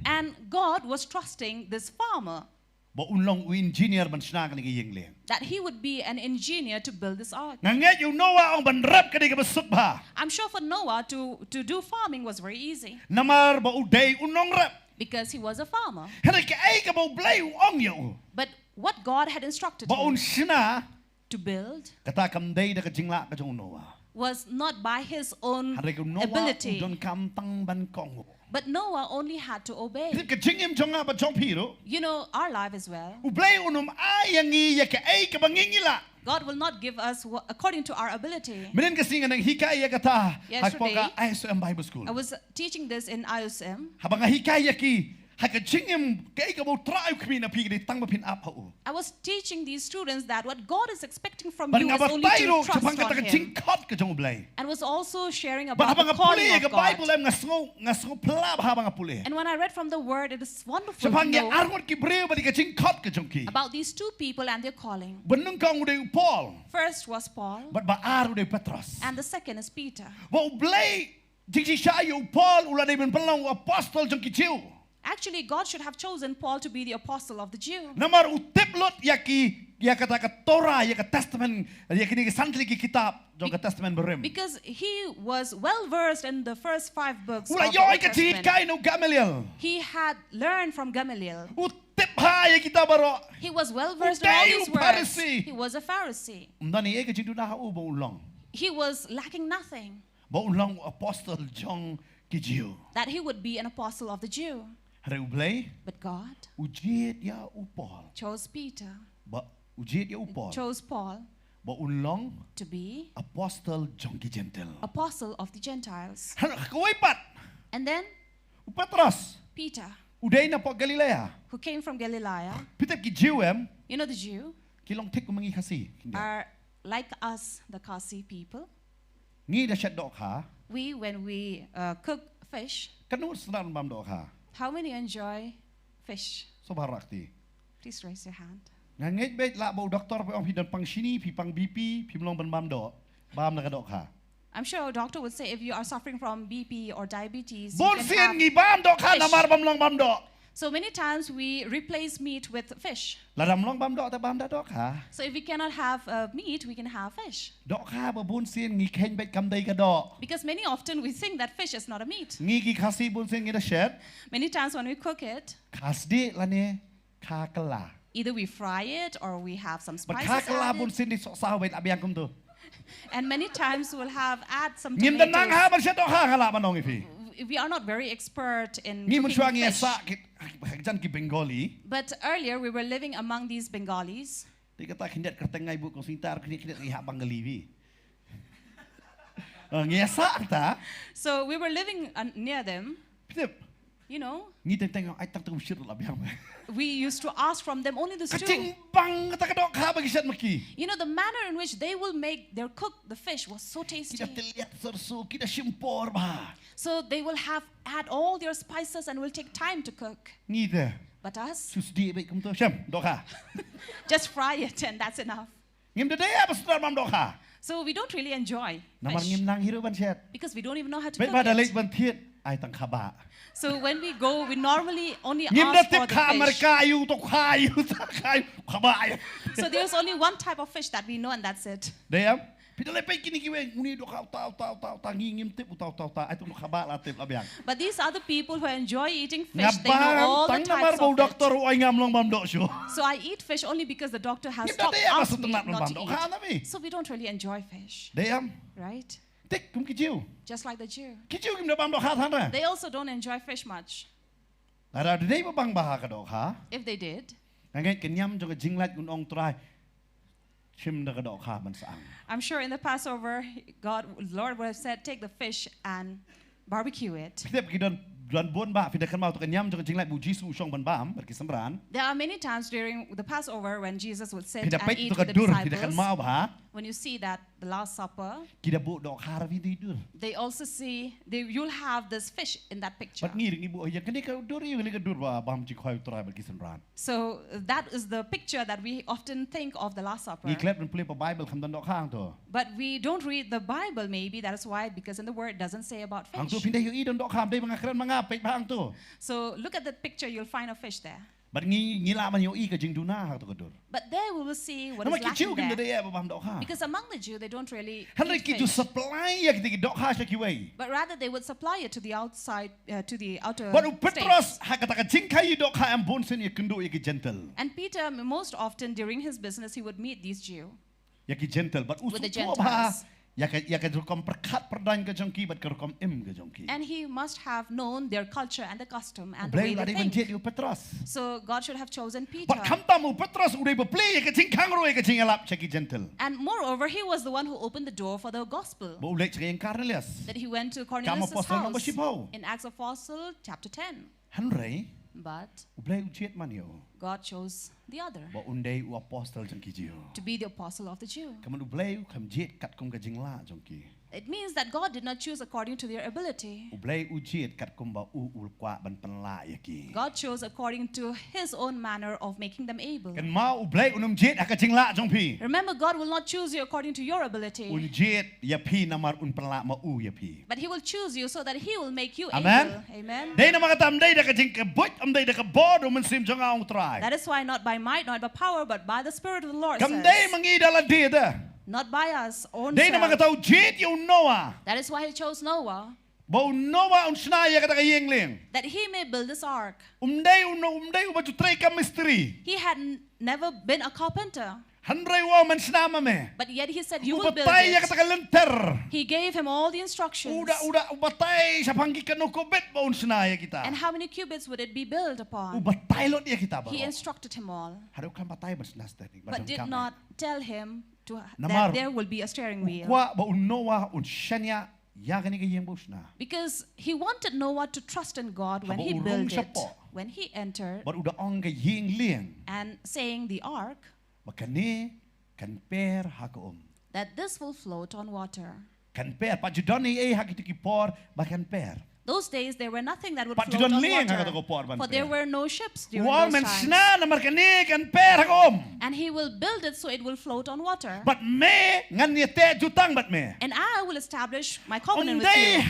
And God was trusting this farmer. Ba un long u engineer ban shna kane ka ïing lieng. That he would be an engineer to build this ark. Nga ngeit ïa u Noah ong ban rep ka dei kaba suk bha. I'm sure for Noah to, to do farming was very easy. Namar ba u dei u nongrep. Because he was a farmer. Hynrei kaei kaba u Blei u ong ïa u. But what God had instructed him. Ba un shna. To build. Kata kam dei da ka jinglah ka jong u Noah. Was not by his own ability. Hynrei u Noah u donkam tang ban kohnguh. But Noah only had to obey. Ka jingim jong nga bad jong phi ruh. You know, our life as well. U Blei un ym ai ïa ngi ïa kaei kaba ngi ngi lah. God will not give us wha-, according to our ability. Mynhynnin ka sngi nga nang hikai ïa kata. Yesterday, ha ka I S O M Bible School. I was teaching this in I S O M. Haba nga hikai ïa ki, Ha ka jingim, kaei kaba U Trai u khmih na phi ka dei tang ba phin ap ha u. I was teaching these students that what God is expecting from Bad you nga is only batai to ruh shaphang trust kata on ka Him. Jingkhot ka jong U Blei. And was also sharing Bad about haba the nga calling pule of ka God. Bible em, nga sngew, nga sngew pla bha haba nga pule. And when I read from the Word, it is wonderful to Shaphang ïa know arngut ki briew bad ïa ka jingkhot ka jong ki. About these two people and their calling. Ba nyngkong u dei u Paul. First was Paul, Bad ba ar u dei u Petros. And the second is Peter. Ba U Blei jingshisha ïa u Paul u la dei ban pynlong u apostol jong ki Jiw. Actually, God should have chosen Paul to be the apostle of the Jew. Namar u tip lut ïa ki, ïa kata ka Torah, ïa ka Testament, ïa kine ki san tylli ki kitab jong ka Testament Barim. Because he was well versed in the first five books U la of the ïoh Old ka jinghikai Testament. Na u Gamaliel. He had learned from Gamaliel. U tip bha ïa kita baroh. He was well U versed in all dei these u words. Pharisee. He was a Pharisee. Ym don ei ka jingduna ha u ba u long. He was lacking nothing. Ba u long u apostol jong ki Jiw. That he would be an apostle of the Jew. Hynrei U Blei. But God U jied ïa u Paul. Chose Peter. Ba u jied ïa u Paul. Chose Paul Ba un long. To be. Apostol jong ki Jentil. Apostle of the Gentiles. Hynrei kawei pat. And then. U Petros. Peter. U dei na pok Galilea. Who came from Galilee. Phi tip ki Jiw em. You know the Jew. Ki long thik kum ngi Khasi. Are like us, the Khasi people. Ngi da shet dohkha. We, when we uh, cook fish. Katno sngewtynnat bam dohkha. How many enjoy fish? Sngewbha rakti. Please raise your hand. Nga ngeit beit lah ba u doktor phi ong phi don pang shini, phi pang B P, phi mlong ban bam doh. Bam na ka dohkha. I'm sure a doctor would say if you are suffering from B P or diabetes, you can Bun sien have ngi bam dohkha fish. Namar bam long bam doh. So many times we replace meat with fish. Lada mlong bam doh te bam da dohkha. So if we cannot have uh, meat, we can have fish. Dohkha ba bun sien ngi kheiñ beit kam dei ka doh. Because many often we think that fish is not a meat. Ngi ki Khasi bun sien ngi da shet. Many times when we cook it, Kha sdieh lane kha kylla. Either we fry it or we have some Bad spices kha kylla added. Bun sien dei sohsaw beit la biang kumto. And many times we'll have add some Ngim da nang ha tomatoes. Ban shet dohkha nga lah ban ong ïa phi. We are not very expert in Ngi cooking mynshuwa ngi fish. Sah ki, ki jan ki Bengali. But earlier we were living among these Bengalis. Dei kata khyndiat kyrteng ngai buh kong singtar khyndiat khyndiat ngi ha Bengali phi. Ah, ngi Sah kata. So we were living uh, near them. Phi tip. You know, Ngi teng teng ai tang tu shir la biang. We used to ask from them only the Ka stew. Jingbang kata ka dohkha ba ki shet ma ki. You know, the manner in which they will make their cook the fish was so Ki tasty. Da tyllep sarso, ki da shim por bha. So they will have add all their spices and will take time to cook. Ngi te. But us, Shu sdieh beit kumto shem dohkha. Just fry it and that's enough. Ngim da dei ba sdang bam dohkha. So we don't really enjoy Namar fish ngim nang hi ruh ban shet. Because we don't even know how to Beit cook ba da it. Leit ban thied ai tang khabah. So when we go, we normally only Ngim da ask for tip the kha fish. Merka ïa u to kha ïa u ta kha ïa u khabah ïa. So there's only one type of fish that we know, and that's it. Dei em. Phi da leit peit kine kiwei, uni dohkha uta uta uta uta, ngi ngim tip uta uta uta, ai tu khabah la tip la biang. But these other people who enjoy eating Nga fish, they know all bam the tang namar types ba u of fish. Doktor u ong ngam long bam doh shuh. So I eat fish only because the doctor has Ngim da stopped, dei ba asked me sngewtynnat not bam to dohkha eat. Na phi. So we don't really enjoy fish, Dei em. Right? Thik kum ki Jiw. Just like the Jew. Ki Jiw kim da bam dohkha tang na. They also don't enjoy fish much. Lada dei ba bang bha ka dohkha. If they did, Nga ngeit ka niam jong ka jinglait un ong Trai, shim da ka dohkha ban sah ang. I'm sure in the Passover, God, Lord would have said, "Take the fish and barbecue it." Phi tip ki don, don bun ba, phi da kynmaw to ka niam jong ka jinglait ba u Jisu u shong ban bam bad ki synran. There are many times during the Passover when Jesus would sit Phi da and peit eat to ka with the dur, phi da disciples. Kynmaw bha. When you see that, the Last Supper, Ki da buh dohkha ruh phi da i dur. They also see, they, you'll have this fish in that picture. Bad ngi ruh ngi buh ïa kane ka dur, ïa kane ka dur ba bam jingkhwai u Trai bad ki synran. So that is the picture that we often think of the Last Supper. Ngi klet ban pule pa Bible, kham don dohkha hangto. But we don't read the Bible, maybe that is why, because in the Word it doesn't say about fish. Hangto phi da ïohi don dohkha, ym dei ba nga kren ma nga, peit bha hangto. So look at that picture, you'll find a fish there. Bad ngi, ngi lah ban ïohi ka jingduna ha kato ka dur. But there we will see what is lacking there. Namar ki Jiw kim da dei ba bam dohkha. Because among the Jew, they don't really eat fish. Hynrei ki ju supply ïa kita ki dohkha sha kiwei. But rather they would supply it to the outside, uh, to the outer states. Bad u Petros ha kata ka jingkhie dohkha em bun sien ïakynduh ïa ki Jentil. And Peter, most often during his business, he would meet these Jew. Ïa ki Jentil, bad u sngewthuh bha ïa ka, ïa ka rukom pyrkhat pyrdaiñ ka jong ki bad ka rukom im ka jong ki. And he must have known their culture and the custom and the way they think. U Blei u la dei ban jied ïa u Petros. So God should have chosen Peter. Bad khamtam u Petros u dei ba plie ïa ka jingkhang ruh ïa ka jingïalap sha ki Jentil. And moreover, he was the one who opened the door for the gospel. Ba u leit sha ka ïing Kornelius. That he went to Cornelius' house. Kam Apostol lynnong ba shiphew. In Acts of Apostle, chapter ten. Hynrei But U Blei u jied man ïa u. God chose the other Ba un dei u apostle jong ki Jiw. to be the apostle of the Jew. Ka mut U Blei u kam jied katkum ka jinglah jong ki. It means that God did not choose according to their ability. U Blei u jied katkum ba u u kwah ban pynlah ïa ki. God chose according to his own manner of making them able. Kynmaw U Blei un ym jied ha ka jinglah jong phi. Remember, God will not choose you according to your ability, Un jied ïa phi namar un pynlah ma u ïa phi. but he will choose you so that he will make you Amen. able. Amen. Dei namar kata ym dei da ka jingkyrbuh, ym dei da ka bor u Mynsiem jong nga, ong Trai. That is why not by might, not by power, but by the Spirit of the Lord Kam says. Dei ma ngi da lade da. Not by us own Dei namar self. Kata u jied ïa u Noah. That is why he chose Noah, Ba u Noah un shna ïa kata ka ïing lieng. That he may build this ark. Um dei u No-, um dei uba ju trei kam mistri. He had n- never been a carpenter. Hynrei u ong, men shna ma me. But yet he said, "You U will build batai ïa it." kata ka lynter. He gave him all the instructions. U da, u da, u batai shaphang ki katno kubit ba un shna ïa kita. And how many cubits would it be built U upon? batai lut ïa kita ba. He instructed him all, Hynrei kam batai ba shna steering. but did not tell him to ha- Namar that there will be a steering u wheel. Kwah ba u Noah un shaniah ïa kane ka ïing ba u shna. Because he wanted Noah to trust in God when Haba he u rung built it, shapoh. When he entered, Bad u da ong ka ïing lieng. And saying, "The ark." Ba kane kan per ha ka um. That this will float on water. Kan per, pat ju don ei ei ha kito ki por ba kan per. Those days there were nothing that would Pat ju float don on lieng ha water, kato ka por ban for there per. Were no ships U during ong, those men times. Shna namar kane kan per ha ka um. And he will build it so it will float on water. Bad me ngan ïateh jutang bad me. And I will establish my covenant with you.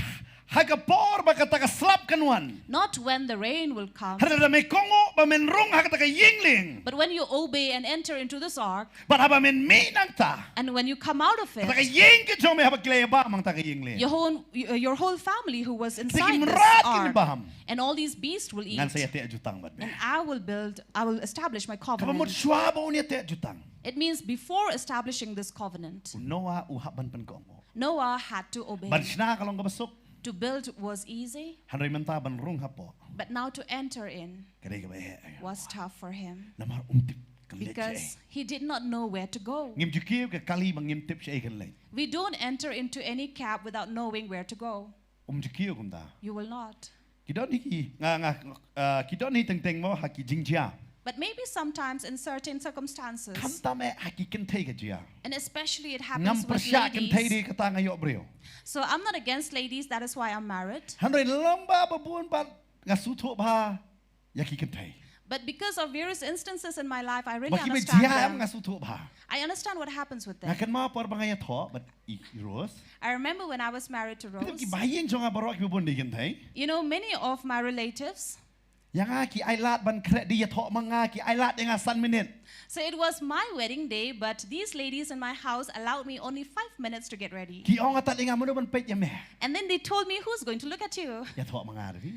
Ha ka por ba kata ka slap kan wan. Not when the rain will come. Hynrei lada me kohnguh ba men rung ha kata ka ïing lieng. But when you obey and enter into this ark. Bad haba men mih nangta. And when you come out of it. Kata ka ïing ka jong me haba ki la ïabam hangta ka ïing lieng. Your whole, y- uh, your whole family who was Ki inside this mrad kin ark. Bam. And all these beasts will eat. Ngan sa ïateh jutang bad me. And I will build, I will establish my Kaba mut covenant. Shwa ba un ïateh jutang. It means before establishing this covenant, U Noah u hap ban pynkohnguh. Noah had to obey. Ban shna ka long kaba suk. To build was easy, Hynrei mynta ban rung hapoh. But now to enter in Ka dei kaba eh. Was tough for him. Namar um tip kan leit Because shaei. He did not know where to go. Ngim ju kiew ka kali ba ngim tip shaei kan leit. We don't enter into any cab without knowing where to go. Um ju kiew kumta. You will not. Ki don hi ki nga nga uh, ki don hi teng teng mo ha ki jingjia. But maybe sometimes in certain circumstances. Khamtam eh ha ki kynthei ka jia. And especially it happens with ladies. Ngam pyrshah kynthei de kata nga ïoh briew. So I'm not against ladies, that is why I'm married. Hynrei long ba ba bun ba nga sngewthuh bha ïa ki kynthei. But because of various instances in my life, I really understand them. Ba ki ba jia em nga sngewthuh bha. I understand what happens with them. Nga kynmaw por ba nga ïathoh bad i, i Rose. I remember when I was married to Rose. Ki ba ïing jong nga baroh ki ba bun dei kynthei. You know, many of my relatives. Ïa nga ki ai lad ban khreh, dei ïathoh ma nga, ki ai lad ïa nga san minit. So it was my wedding day, but these ladies in my house allowed me only five minutes to get ready. Ki ong ïa nga, mano ban peit ïa me. And then they told me, "Who's going to look at you?" Ïathoh ma nga dei.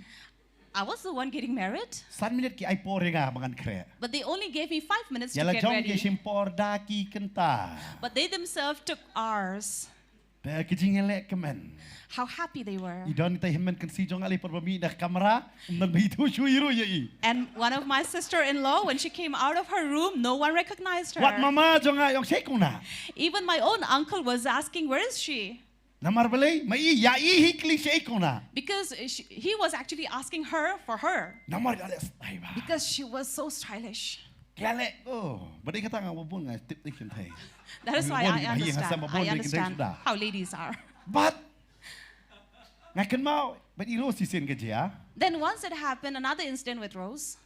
I was the one getting married. San minit ki ai por ïa nga ba ngan khreh. But they only gave me five minutes to get ready. Ïa la jong ki shim por da ki kynta. But they themselves took hours. Te ki jingïaleh kmen. How happy they were. I don ita hynmen kynsi jong nga lei por ba mih na kamra, ym don ba ithuh shuh ïa i. And one of my sister-in-law, when she came out of her room, no one recognized her. Wat mama jong nga i ong shaei kong Nah. Even my own uncle was asking, "Where is she?" Namar balei, ma i, ïa i hi kylli shaei kong Nah. Because uh, she, he was actually asking her for her. Namar ïaleh style bha. Because she was so stylish. Ïaleh, oh, ba dei kata nga ba bun nga tip dei kynthei. That is why I understand. I understand how ladies are. But nga kynmaw, bad i Rose shisien ka jia. Then once it happened, another incident with Rose.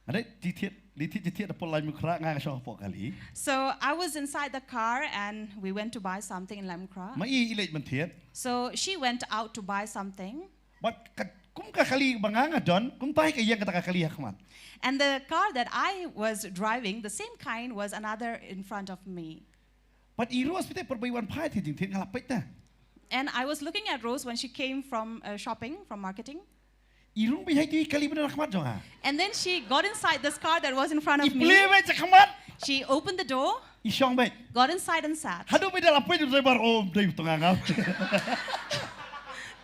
Nga dei thied, dei thied, thied hapoh Laitumkhrah, nga nga shong hapoh kali. So I was inside the car and we went to buy something in Laitumkhrah. Ma i i leit ban thied. So she went out to buy something. Bad ka, kum ka kali ba nga nga don, kumta hi ka ïeng kata ka kali ha khmat. And the car that I was driving, the same kind, was another in front of me. Bad i Rose beit te por ba i wan phai te jingthied nga la peit te. And I was looking at Rose when she came from uh, shopping, from marketing. I rung beit ha itu i kali ba don ha khmat jong nga. And then she got inside this car that was in front of me. I plie beit sha khmat. She opened the door. I shong beit. Got inside and sat. Haduh ba i da la peit u driver, oh, dei u tnga nga.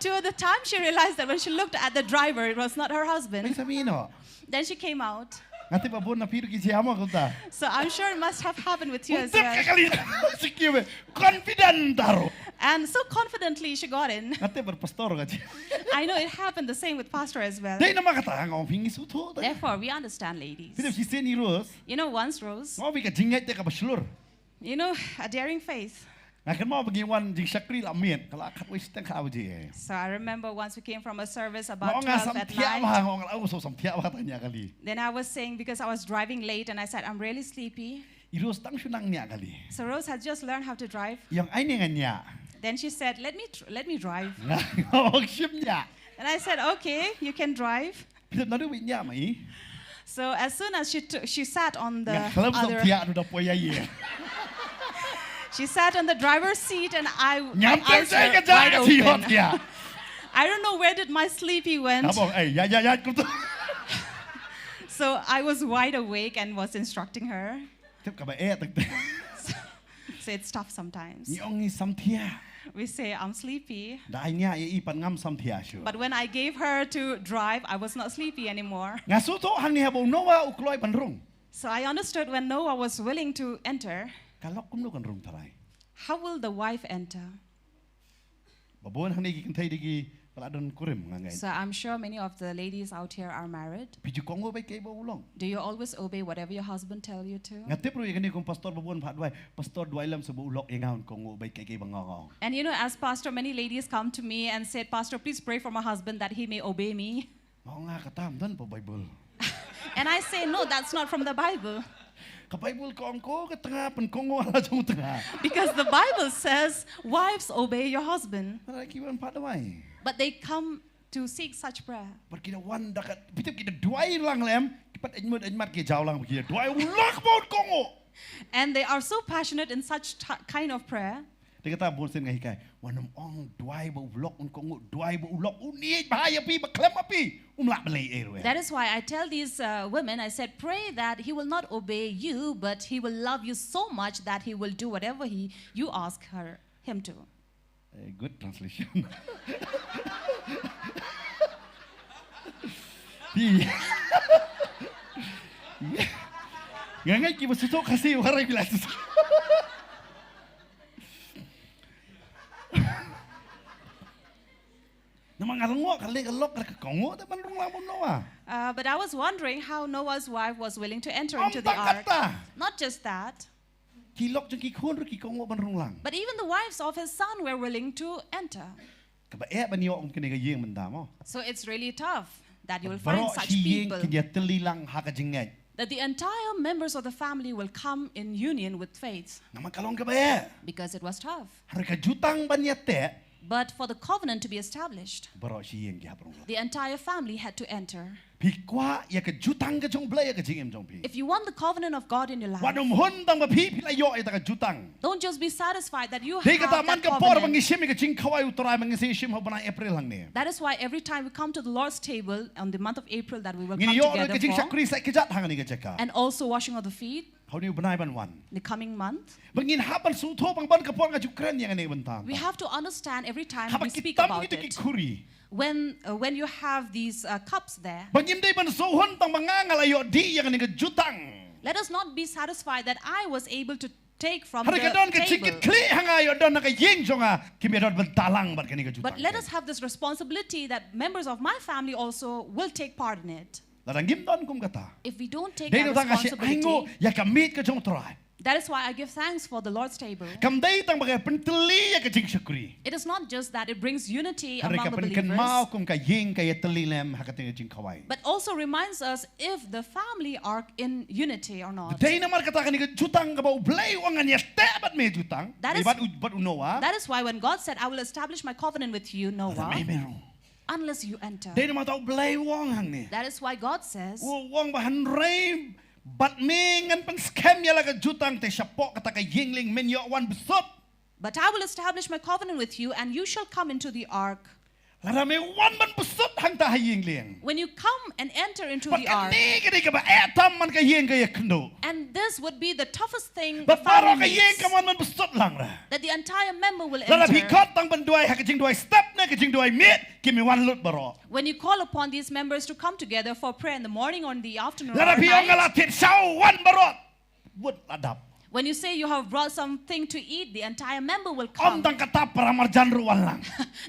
To the time she realized that when she looked at the driver, it was not her husband. Beit sa mih noh. Then she came out. Nga tip ba bun na phi ruh ki jia mo kumta. So I'm sure it must have happened with you as well. Tip ka kali. Confident taro. And so confidently she got in. Nga tip ba pastor ka jia. I know it happened the same with pastor as well. Dei namar kata nga ong phi ngi sngewthuh te. Therefore, we understand, ladies. Phi tip shisien i Rose. You know, once Rose, nga ong phi ka jingngeit te kaba shlur. You know, a daring faith. Nga kynmaw ba ngi wan jingshakri la miet, ka la khatwei shiteng khatwei baje. So I remember once we came from a service about twelve at night. Nga ong nga samthiah bha, nga ong la u so samthiah bha, tang ñiah kali. Then I was saying, because I was driving late, and I said, "I'm really sleepy." I Rose tang shu nang ñiah kali. So Rose had just learned how to drive. Ïa ong ai ne nga ñiah. Then she said, "Let me tr-, let me drive." Nga ong shim ñiah. And I said, "Okay, you can drive." Phi tip naduh ba i ñiah ma i. So as soon as she took, she sat on the other, she sat on the driver's seat, and I, my eyes were wide open. I don't know where did my sleepy went. So I was wide awake and was instructing her. Tip kaba eh tak te. So it's tough sometimes. Ngi ong ngi samthiah. We say, "I'm sleepy." Da ai ñiah ïa i pat ngam samthiah shuh. But when I gave her to drive, I was not sleepy anymore. Nga sngewthuh hangne haba u Noah u kloi ban rung. So I understood when Noah was willing to enter. Ka lok kumno kan rung tharai. How will the wife enter? Ba bun hangne ki kynthei de ki ba la don kurim nga ngeit. So I'm sure many of the ladies out here are married. Phi ju kohnguh beit kaei ba u lok. Do you always obey whatever your husband tell you to? Nga tip ruh ïa kane kum pastor ba bun pha duwai. Pastor duwai lem sa ba u lok ïa nga un kohnguh beit kaei kaei ba nga ong. And you know, as pastor, many ladies come to me and said, "Pastor, please pray for my husband that he may obey me." Nga ong nga kata ym don pa Bible. And I say, "No, that's not from the Bible." Ka Bible ka ong ko ka tnga pynkohnguh ha la jong u tnga. Because the Bible says, "Wives, obey your husband." Hynrei ki wan pat duwai. But they come to seek such prayer. Bad ki da wan da ka, phi tip ki da duwai lang lem, ki pat ïaid mut ïaid mat ki jaw lang, ki da duwai u lok ba un kohnguh. And they are so passionate in such ti-, kind of prayer. Te kata bun sien nga hikai, wat nym ong duwai ba u lok un kohnguh, duwai ba u lok un ïeit bha ïa phi, ba khlem ma phi um lah ban leh ei ruh. That is why I tell these, uh, women, I said, "Pray that he will not obey you, but he will love you so much that he will do whatever he, you ask her, him to." Eh, good translation. Phi. Nga ngeit kiba sngewthuh Khasi u harai phi la sngewthuh. Namar nga lyngngoh ka leh ka lok ka kohnguh te ban rung lang bad u Noah. Uh, but I was wondering how Noah's wife was willing to enter into the ark. Ym tang kata. Not just that. Ki lok jong ki khun ruh ki kohnguh ban rung lang. But even the wives of his son were willing to enter. Kaba eh ban ïoh kum kane ka ïing mynta mo. So it's really tough that you will find such people. Baroh shi ïing kin ïatylli lang ha ka jingngeit. That the entire members of the family will come in union with faith. Namar ka long kaba eh. Because it was tough. Hynrei ka jutang ban ïateh. But for the covenant to be established, baroh shi ïing ki hap rung lang. The entire family had to enter. Phi kwah ïa ka jutang ka jong U Blei ïa ka jingim jong phi. If you want the covenant of God in your life, wat nym hun tang ba phi phi la ïoh ïa ka jutang. Don't just be satisfied that you have that covenant. Dei kata man ka por ba ngi shim ïa ka jingkhawai U Trai, ba ngi shim ha u bnai April hangne. That is why every time we come to the Lord's table on the month of April that we will come together for, ngin ïoh ruh ka jingshakri sait kjat hangne ka jaka. And also washing of the feet. Ha une u bnai ban wan. The coming month. Ba ngin hap ban sngewthuh, ba man ka por nga ju kren ïa kane ka bynta. We have to understand every time we speak about it. Haba ki tam kito ki khuri. When, uh, when you have these, uh, cups there, ba ngim dei ban sngewhun tang ba nga nga la ïoh dih ïa kane ka jutang. Let us not be satisfied that I was able to take from the table. Hynrei ka don ka jingkitkhlieh ha nga, ïoh don na ka ïing jong nga, kim ïoh don ban bynta lang bad kane ka jutang. But let us have this responsibility that members of my family also will take part in it. Lada ngim don kum kata. If we don't take that responsibility, dei na kata nga shu ainguh ïa ka miet ka jong U Trai. That is why I give thanks for the Lord's table. Kam dei tang ba ka pyntylli ïa ka jingshakri. It is not just that it brings unity among the believers, hynrei ka pynkynmaw kum ka ïing ka ïatylli lem ha ka jingkhawai. But also reminds us if the family are in unity or not. Dei namar kata kane ka jutang kaba U Blei u ong ngan ïateh bad me jutang. That is, bad u, bad u Noah. That is why when God said, "I will establish my covenant with you, Noah," lada me me rung. Unless you enter. Dei namar kata U Blei u ong hangne. That is why God says, u ong ba hynrei bad me ngan pynskhem ïa la ka jutang te shapoh kata ka ïing lieng men ïoh wan bsut. But I will establish my covenant with you, and you shall come into the ark. Lada me wan ban bsut hangta ha ïing lieng. When you come and enter into the ark. Bad kane ka dei kaba eh tam man ka ïing ka ïakynduh. And this would be the toughest thing the family meets. Bad baroh ka ïing kam wan ban bsut lang re. That the entire member will enter. Lada phi khot tang ban duwai ha ka jingduwai step ne ka jingduwai miet, kim wan lut baroh. When you call upon these members to come together for prayer in the morning or in the afternoon or night, lada phi ong nga la thied shaw, wan baroh. Wut la dap. When you say you have brought something to eat, the entire member will come. Ym tang kata, para marjan ruh wan lang.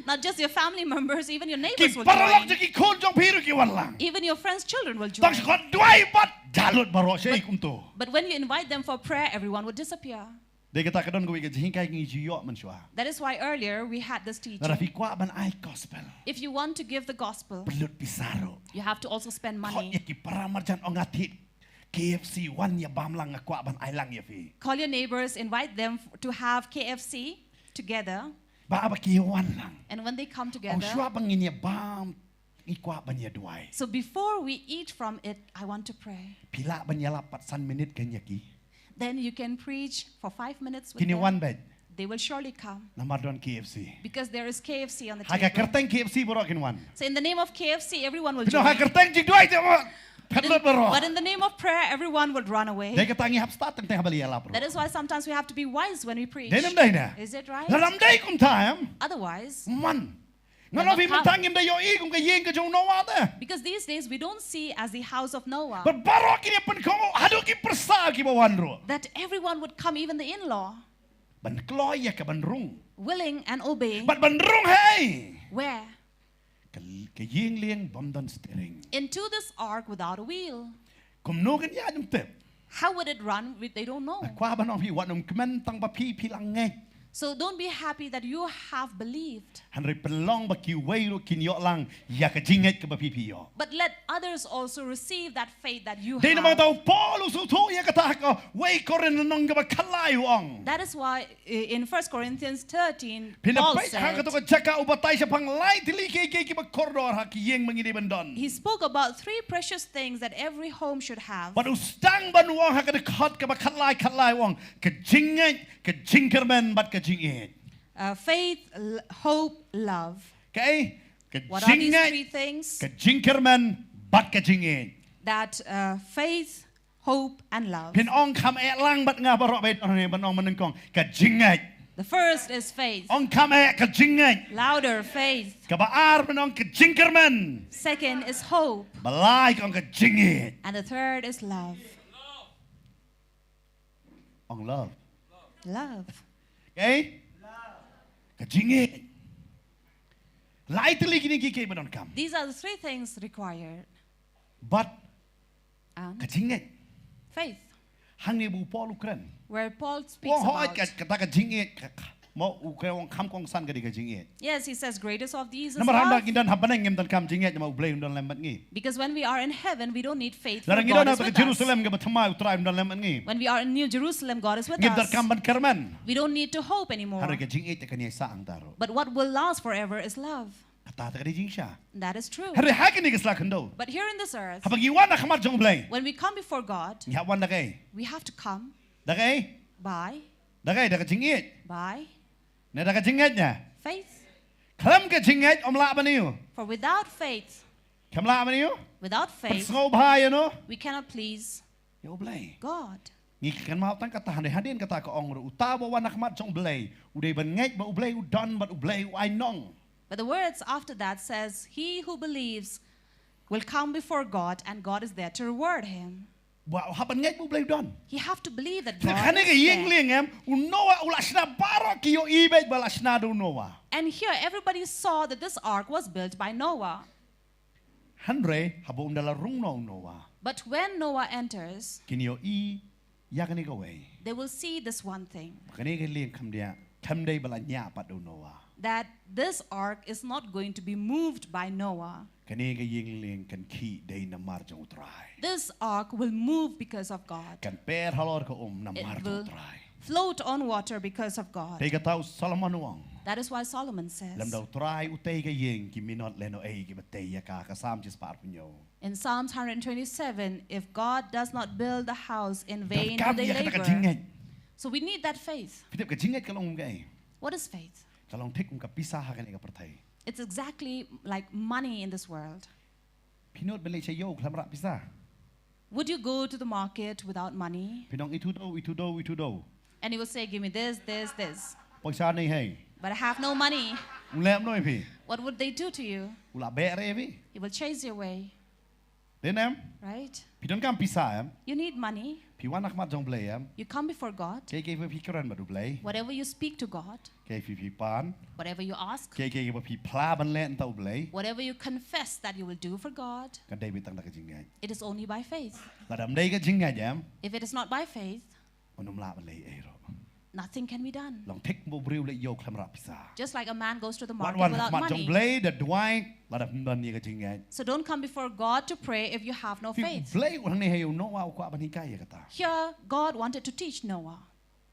Not just your family members, even your Ki neighbors will paralok join. jong ki khun jong phi ruh ki wan lang. Even your friends' children will Tang join. shu khot duwai pat, da lut baroh, sha ïa kumto. But when you invite them for prayer, everyone would disappear. Dei kata ka don kawei ka jinghikai ngi ju ïoh mynshuwa. That is why earlier we had this teaching. Lada phi kwah ban ai gospel, If you want to give the gospel, pynlut pisa ruh. You have to also spend Khot money. ïa ki para marjan, ong, nga thied K F C, wan ïa bam lang, nga kwah ban ai lang ïa phi. Call your neighbors, invite them f- to have K F C together. Ba, ba ki wan lang. And when they come Ong, together, shuwa ba ngin ïa bam, ngi kwah ban ïa duwai. So before we eat from it, I want to pray. Phi lah ban ïalap pat san minit kein ïa ki. Then you can preach for five minutes with Kin ïa wan them. beit. They will surely come. Namar don K F C. Because there is K F C on the Ha ka table. Kyrteng K F C baroh kin wan. So in the name of K F C, everyone will Phi ong, ha join. Kyrteng jingduwai te mo. But in, Pynlut baroh. But in the name of prayer, everyone would run away. Dei kata ngi hap start teng teng haba la ïalap ruh. That is why sometimes we have to be wise when we preach. Dei ne ym dei ne? Is it right? Lada ym dei kumta em. Otherwise, Man. They're Nga ong, not phi come. Mynta ngim da ïohi kum ka ïing ka jong u Noah te. Because these days we don't see as the house of Noah. Bad baroh kin ïa pynkhong haduh ki pyrsa kiba wan ruh. That everyone would come, even the in-law, Ban kloi ïa ka ban rung. Willing and obey. Bad ban rung hei. Where? Ka, ka ïing lieng bym don steering. Into this ark without a wheel. Kumno kan ïaid ym tip. How would it run? We- They don't know. Nga kwah ban ong phi, wat nym kmen tang ba phi phi la ngeit. So don't be happy that you have believed. Hynrei pynlong ba kiwei ruh kin ïoh lang ïa ka jingngeit kaba phi phi ïoh. But let others also receive that faith that you Dei namar have. kata u Paul u sngewthuh ïa kata ha kawei Korinth lynnong kaba khatlai u ong. That is why i- in First Corinthians thirteen, Phi na Paul peit ha said, kato ka jaka u batai shaphang lai tylli kiei kiei kiba kordor ha ki ïing ba ngi dei ban don. He spoke about three precious things that every home should have. Bad u sdang ban u ong ha ka dkhot kaba khatlai khatlai u ong, ka jingngeit, ka jingkyrmen bad ka jingïeit. Uh, faith, l- hope, love. Kaei? Ka What are these three jingngeit, things? Ka jingkyrmen bad ka jingïeit. That uh, faith, hope, and love. Phin ong kham eh lang bad nga baroh bad ong ban ong mynnyngkong. Ka jingngeit. The first is faith. Ong kham eh, ka jingngeit. Louder, faith. Kaba ar phin ong ka jingkyrmen. Second is hope. Ba lai ka ong ka jingïeit. And the third is love. Ong love. Love. Kaei? Ka jingïeit. Lai tylli kine kiei kiei ba donkam. These are the three things required. Bad And ka jingngeit. Faith. Hangne ba u Paul u kren. Where Paul U speaks ong hooid about. Ka, kata ka jingngeit ka, ka, mo u kren u ong kham kongsan ka dei ka jingngeit. Yes, he says, greatest of these is Namar haba love. Ngi don ha bneng ngim donkam jingngeit namar u Blei um don lem bad ngi. Because when we are in heaven, we don't need faith. Lada For ngi God don ha is ka with us. Jerusalem kaba thymmai u Trai um don lem bad ngi. When we are in New Jerusalem, God is with Ngim us. Donkam ban kyrmen. We don't need to hope anymore. Hynrei ka jingngeit te kan ïaishah hangta ruh. But what will last forever is love. Kata te ka dei jingshah. That is true. Hynrei ha kane ka sla khyndew. But here in this earth, Haba ngi wan ha khmat jong u Blei. When we come before God, Ngi hap wan da kaei? We have to come. Da kaei? By. Da kaei, da ka jingngeit. By. Ne da ka jingngeit ne? Faith. Khlem ka jingngeit ym lah ban ïoh. For without faith. Khlem lah ban ïoh. Without faith. Pynsngewbha ïa uno. We cannot please. Ïa u Blei. God. Ngi kynmaw tang kata hynrei hadien kata ka ong ruh uta uba wan ha khmat jong u Blei. U dei ban ngeit ba u Blei u don bad u Blei u ai nong. But the words after that says, he who believes will come before God and God is there to reward him. Ba u hap ban ngeit ba u Blei u don. He have to believe that Te God kane ka is ïing there. Lieng em, u Noah u la shna baroh ki ïohi beit ba la shna da u Noah. And here everybody saw that this ark was built by Noah. Hynrei haba um da la rung noh u Noah. But when Noah enters, Kin ïohi ïa kane kawei. They will see this one thing. Kane ka lieng kam dei, kam dei ba la ñiah pat da u Noah. That this ark is not going to be moved by Noah. Kane ka ïing lieng kan khih dei namar jong u Trai. This ark will move because of God. Kan per halor ka um namar It jong u will Trai. Float on water because of God. Te kata u Solomon u ong. That is why Solomon says, Lymda u Trai u tei ka ïing ki minot lehnohei kiba tei ïa ka, ka Salm shispah arphew. In Psalms one hundred twenty-seven, if God does not build the house, in vain do Donkam they ïa kata ka labor. Jingngeit. So we need that faith. Phi tip ka jingngeit ka long kum kaei? What is faith? Ka long thik kum ka pisa ha kane ka pyrthei. It's exactly like money in this world. Phi nud ban leit sha ïew khlem rah pisa? Would you go to the market without money? Phin ong itu do, itu do, itu do. And you will say, give me this, this, this. Pisa nei hei. But I have no money. U leh kumno ïa phi? What would they do to you? U la beh re ïa phi. He will chase you away. Dei ne em? Right? Phi donkam pisa em? You need money. Phi wan ha khmat jong Blei em. You come before God. Kiei kiei ba phi kren bad U Blei. Whatever you speak to God, Kiei kiei phi pan. whatever you ask, Kiei kiei ba phi phla ban leh na U Blei. Whatever you confess that you will do for God, Kan dei beit tang da ka jingngeit. It is only by faith. Lada ym dei ka jingngeit em. If it is not by faith, Ym lah ban leh ei ruh. Nothing can be done. Long thik mo briew leh ïew khlem rah pisa. Just like a man goes to the Wan market wan without khmat jong money. Blei da duwai lada ym don ïa ka jingngeit. So don't come before God to pray if you have no Phi faith. Blei u hangne ha ïa u Noah u kwah ban hikai ïa kata. Here, God wanted to teach Noah.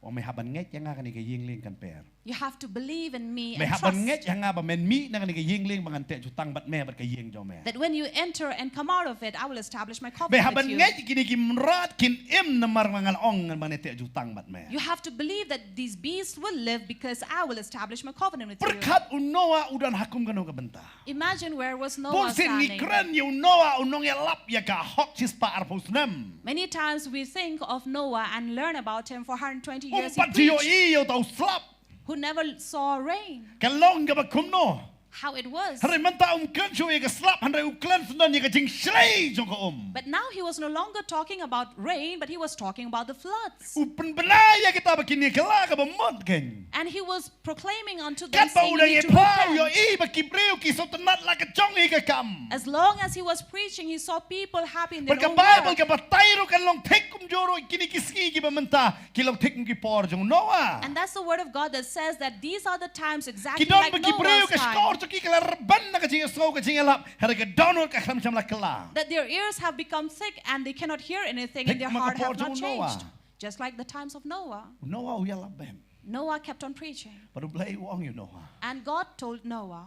Ong me hap ban ngeit ïa nga kane ka ïing lieng kan per. You have to believe in me Me and hap ban trust. ngeit ïa nga ba men mih na kane ka ïing lieng ba ngan teh jutang bad me bad ka ïing jong me. That when you enter and come out of it, I will establish my Me covenant hap ban with you. ngeit kine ki mrad kin im namar ba ngan ong ngan ban teh jutang bad me. You have to believe that these beasts will live because I will establish my covenant with you. Pyrkhat u Noah u don ha kum kano ka bynta. Imagine where was Bun Noah sien ngi standing. kren ïa u Noah u nongïalap ïa ka hok shispah arphew snem. Many times we think of Noah and learn about him for one hundred twenty Um years. He pat ju preached, ïohi ïa uta u slap. Who never saw rain. Ka long kaba kumno. How it was. Hynrei mynta um kren shuh ïa ka slap hynrei u kren syndon ïa ka jingshlei jong ka um. But now he was no longer talking about rain, but he was talking about the floods. U pynbna ïa kita ba kine ka la kaba mut kein. And he was proclaiming unto them, Katba u saying, dang "You need to ïapher u repent." Ïohi ba ki briew ki sngewtynnat la ka jong ki ka kam. As long as he was preaching, he saw people happy in their Bad ka own Baibl work. Ka batai ruh kan long thik kumjuh ruh kine ki sngi kiba mynta ki long thik kum ki por jong u Noah. And that's the word of God that says that these are the times exactly Ki don like ba ki briew Noah's ka time. Shkor jong ki ka la rben na ka jingsngew ka jingïalap. Hynrei ka dohnud ka khlem shym la kylla. That their ears have become thick and they cannot hear anything, Thik and their kum ha ka heart por have jong not u Noah. Changed. Just like the times of Noah. U Noah u ïalap beit. Noah kept on preaching. Bad U Blei u ong ïa u Noah. And God told Noah,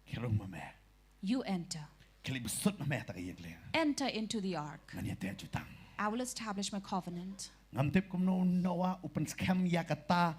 Khie rung ma me. "You enter. Khie leit bsut ma me ha kata ka ïing lieng. Enter into the ark. Ngan ïateh jutang. I will establish my covenant." Ngam tip kumno u Noah u pynskhem ïa kata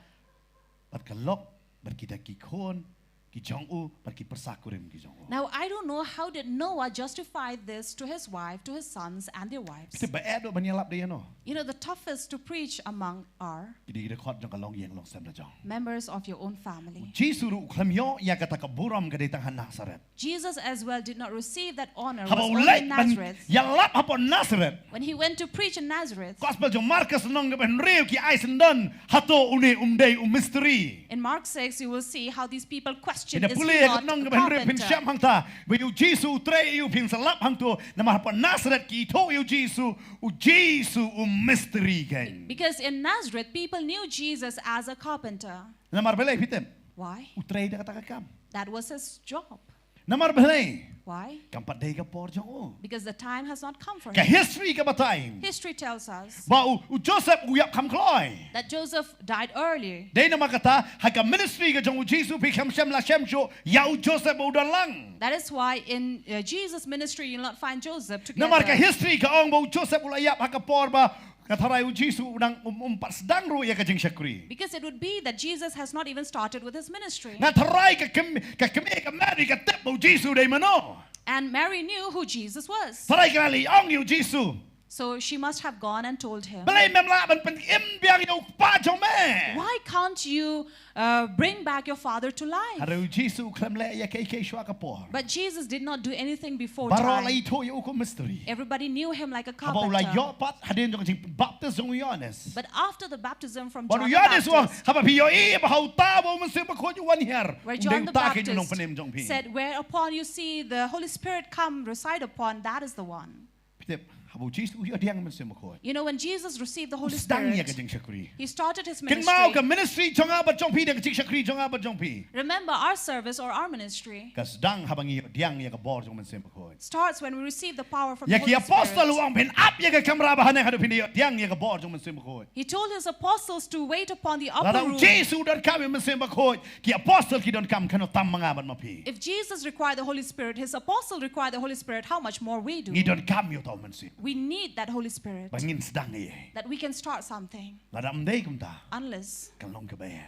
bad ka lok bad kita ki khun ki jong u bad ki pyrsa kurim ki jong u. Now, I don't know how did Noah justify this to his wife, to his sons and their wives. Phi tip ba eh duh ban ïalap dei ïano. You know, the toughest to preach among are Ki dei ki dkhot jong ka longïing longsem la jong. Members of your own family. Jisu ruh u khlem ïoh ïa kata ka burom ka dei tang ha Nazareth. Jesus as well did not receive that honor, Haba was u only leit in ban Nazareth. Ïalap hapoh Nazareth. When he went to preach in Nazareth, Gospel jong Markos lynnong kaba hynriew ki ai syndon hato une um dei u mistri. In Mark six, you will see how these people question, Ynda "Is pule he ïa not lynnong a kaba hynriew phin carpenter?" shem hangta ba ïa u Jisu u trei ïa u phin sa lap hangto namar hapoh Nazareth ki ithuh ïa u Jisu, u Jisu u mistri kein. Because in Nazareth, people knew Jesus as a carpenter. Namar balei phi tip? Why? U trei da kata ka kam. That was his job. Namar balei? Why? Kam pat dei ka por jong u. Because the time has not come for Ka him. History ka batai. History tells us Ba u, u Joseph u ïap kham kloi. That Joseph died early. Dei namar kata ha ka ministry ka jong u Jisu phi kham shem la shem shuh ïa u Joseph ba u don lang. That is why in uh, Jesus' ministry you'll not find Joseph together. Namar ka history ka ong ba u Joseph u la ïap ha ka por ba nga tharai u Jisu u dang um, um pat sdang ruh ïa ka jingshakri. Because it would be that Jesus has not even started with his ministry. Nga tharai ka kmie, ka kmie ka Mary ka tip ba u Jisu dei mano. And Mary knew who Jesus was. Tharai ka la leit ong ïa u Jisu. So she must have gone and told him, Balei mem lah ban pynim biang ïa u kpa jong me? Why can't you uh, bring back your father to life? Hynrei u Jisu u khlem leh ïa kaei kaei shuwa ka por. But Jesus did not do anything before Baroh la time. Ithuh ïa u kum mistri. Everybody knew him like a Haba u la carpenter. Ïoh pat hadien jong ka jingbaptis jong u Ïohannes. But after the baptism from Bad u John the Ïohannes u ong Baptist, haba phi ïohi ba ha uta ba u Mynsiem Bakhuid u wan hiar. Where Um dei John the uta kein u nongpynim Baptist jong phi. Said, "Whereupon you see the Holy Spirit come reside upon, that is the one." Phi tip, haba u Jisu u ïoh pdiang Mynsiem Bakhuid. You know, when Jesus received the U Holy sdang ïa Spirit, ka jingshakri. He started his Kynmaw ka ministry. Ministry jong nga bad jong phi da ka jingshakri jong nga bad jong phi. Remember, our service or our ministry Ka sdang haba ngi ïoh pdiang ïa ka bor jong Mynsiem Bakhuid. Starts when we receive the power from the Ïa ki Holy apostol u Spirit. Ong phin ap ïa ka kamra ba haneng haduh phin ïoh pdiang ïa ka bor jong Mynsiem Bakhuid. He told his apostles to wait upon the Lada upper u room. Jisu u donkam ïa u Mynsiem Bakhuid, ki apostol ki donkam khano tam ma nga bad ma phi. If Jesus required the Holy Spirit, his apostles required the Holy Spirit, how much more we do? Ngi donkam ïa uta u Mynsiem. We need that Holy Spirit Ba ngin sdang ïa i. that we can start something. Lada ym dei kumta, Unless, kan long kaba eh.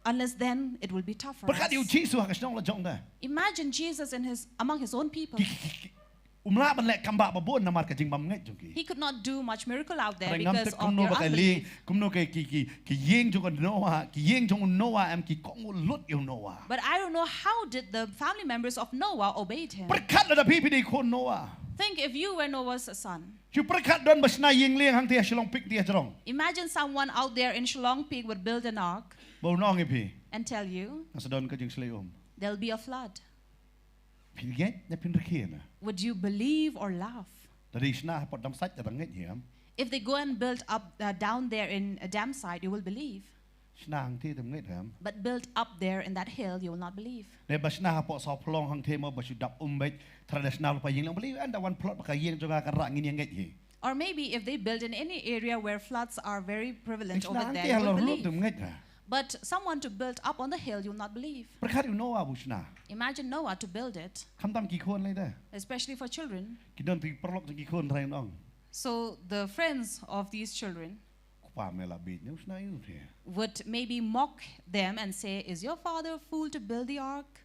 Unless then it will be tough for us. Pyrkhat ïa u Jisu ha ka shnong la jong de. Imagine Jesus in his, among his own people. Ki, ki, ki, ki, um lah ban leh kam ba babun namar ka jingbymngeit jong ki. He could not do much miracle out there Hynrei ngam because tip of kumno their ba ka li, unbelief. Kumno ki, ki, ki, ki ïing jong u Noah, ki ïing jong u Noah em ki kohnguh lut ïa u Noah. But I don't know how did the family members of Noah obeyed him. Pyrkhat lada phi phi dei khun Noah. Think if you were Noah's son. Shu pyrkhat don ba shna ïing lieng hangtei ha Shillong Peak te ha jrong. Imagine someone out there in Shillong Peak would build an ark Ba un ong ïa phi. And tell you, Nga sa don ka jingshlei um. There'll be a flood. Phin ngeit ne phin rkhie na. Would you believe or laugh? Da dei shna hapoh dam sait da ngeit hi em. If they go and build up uh, down there in a dam site, you will believe. Shna hangtei da ngeit em. But build up there in that hill, you will not believe. Ne ba shna hapoh sawphlong hangtei mo ba shu dap um beit. Tara da shna lypa ïing lieng believe and da wan plot ba ka ïing jong nga kan rah ngin ïa ngeit hi. Or maybe if they build in any area where floods are very prevalent Shna over there, hangtei you halor will lut da believe. Ngeit ha. But someone to build up on the hill, you will not believe. Pyrkhat u Noah bu shna. Imagine Noah to build it, Khamtam ki khun lei da. Especially for children. Ki don tu ki paralok jong ki khun trai ong. So the friends of these children Kpa me la bit ne u shna ïu phi. Would maybe mock them and say, "Is your father a fool to build the ark?"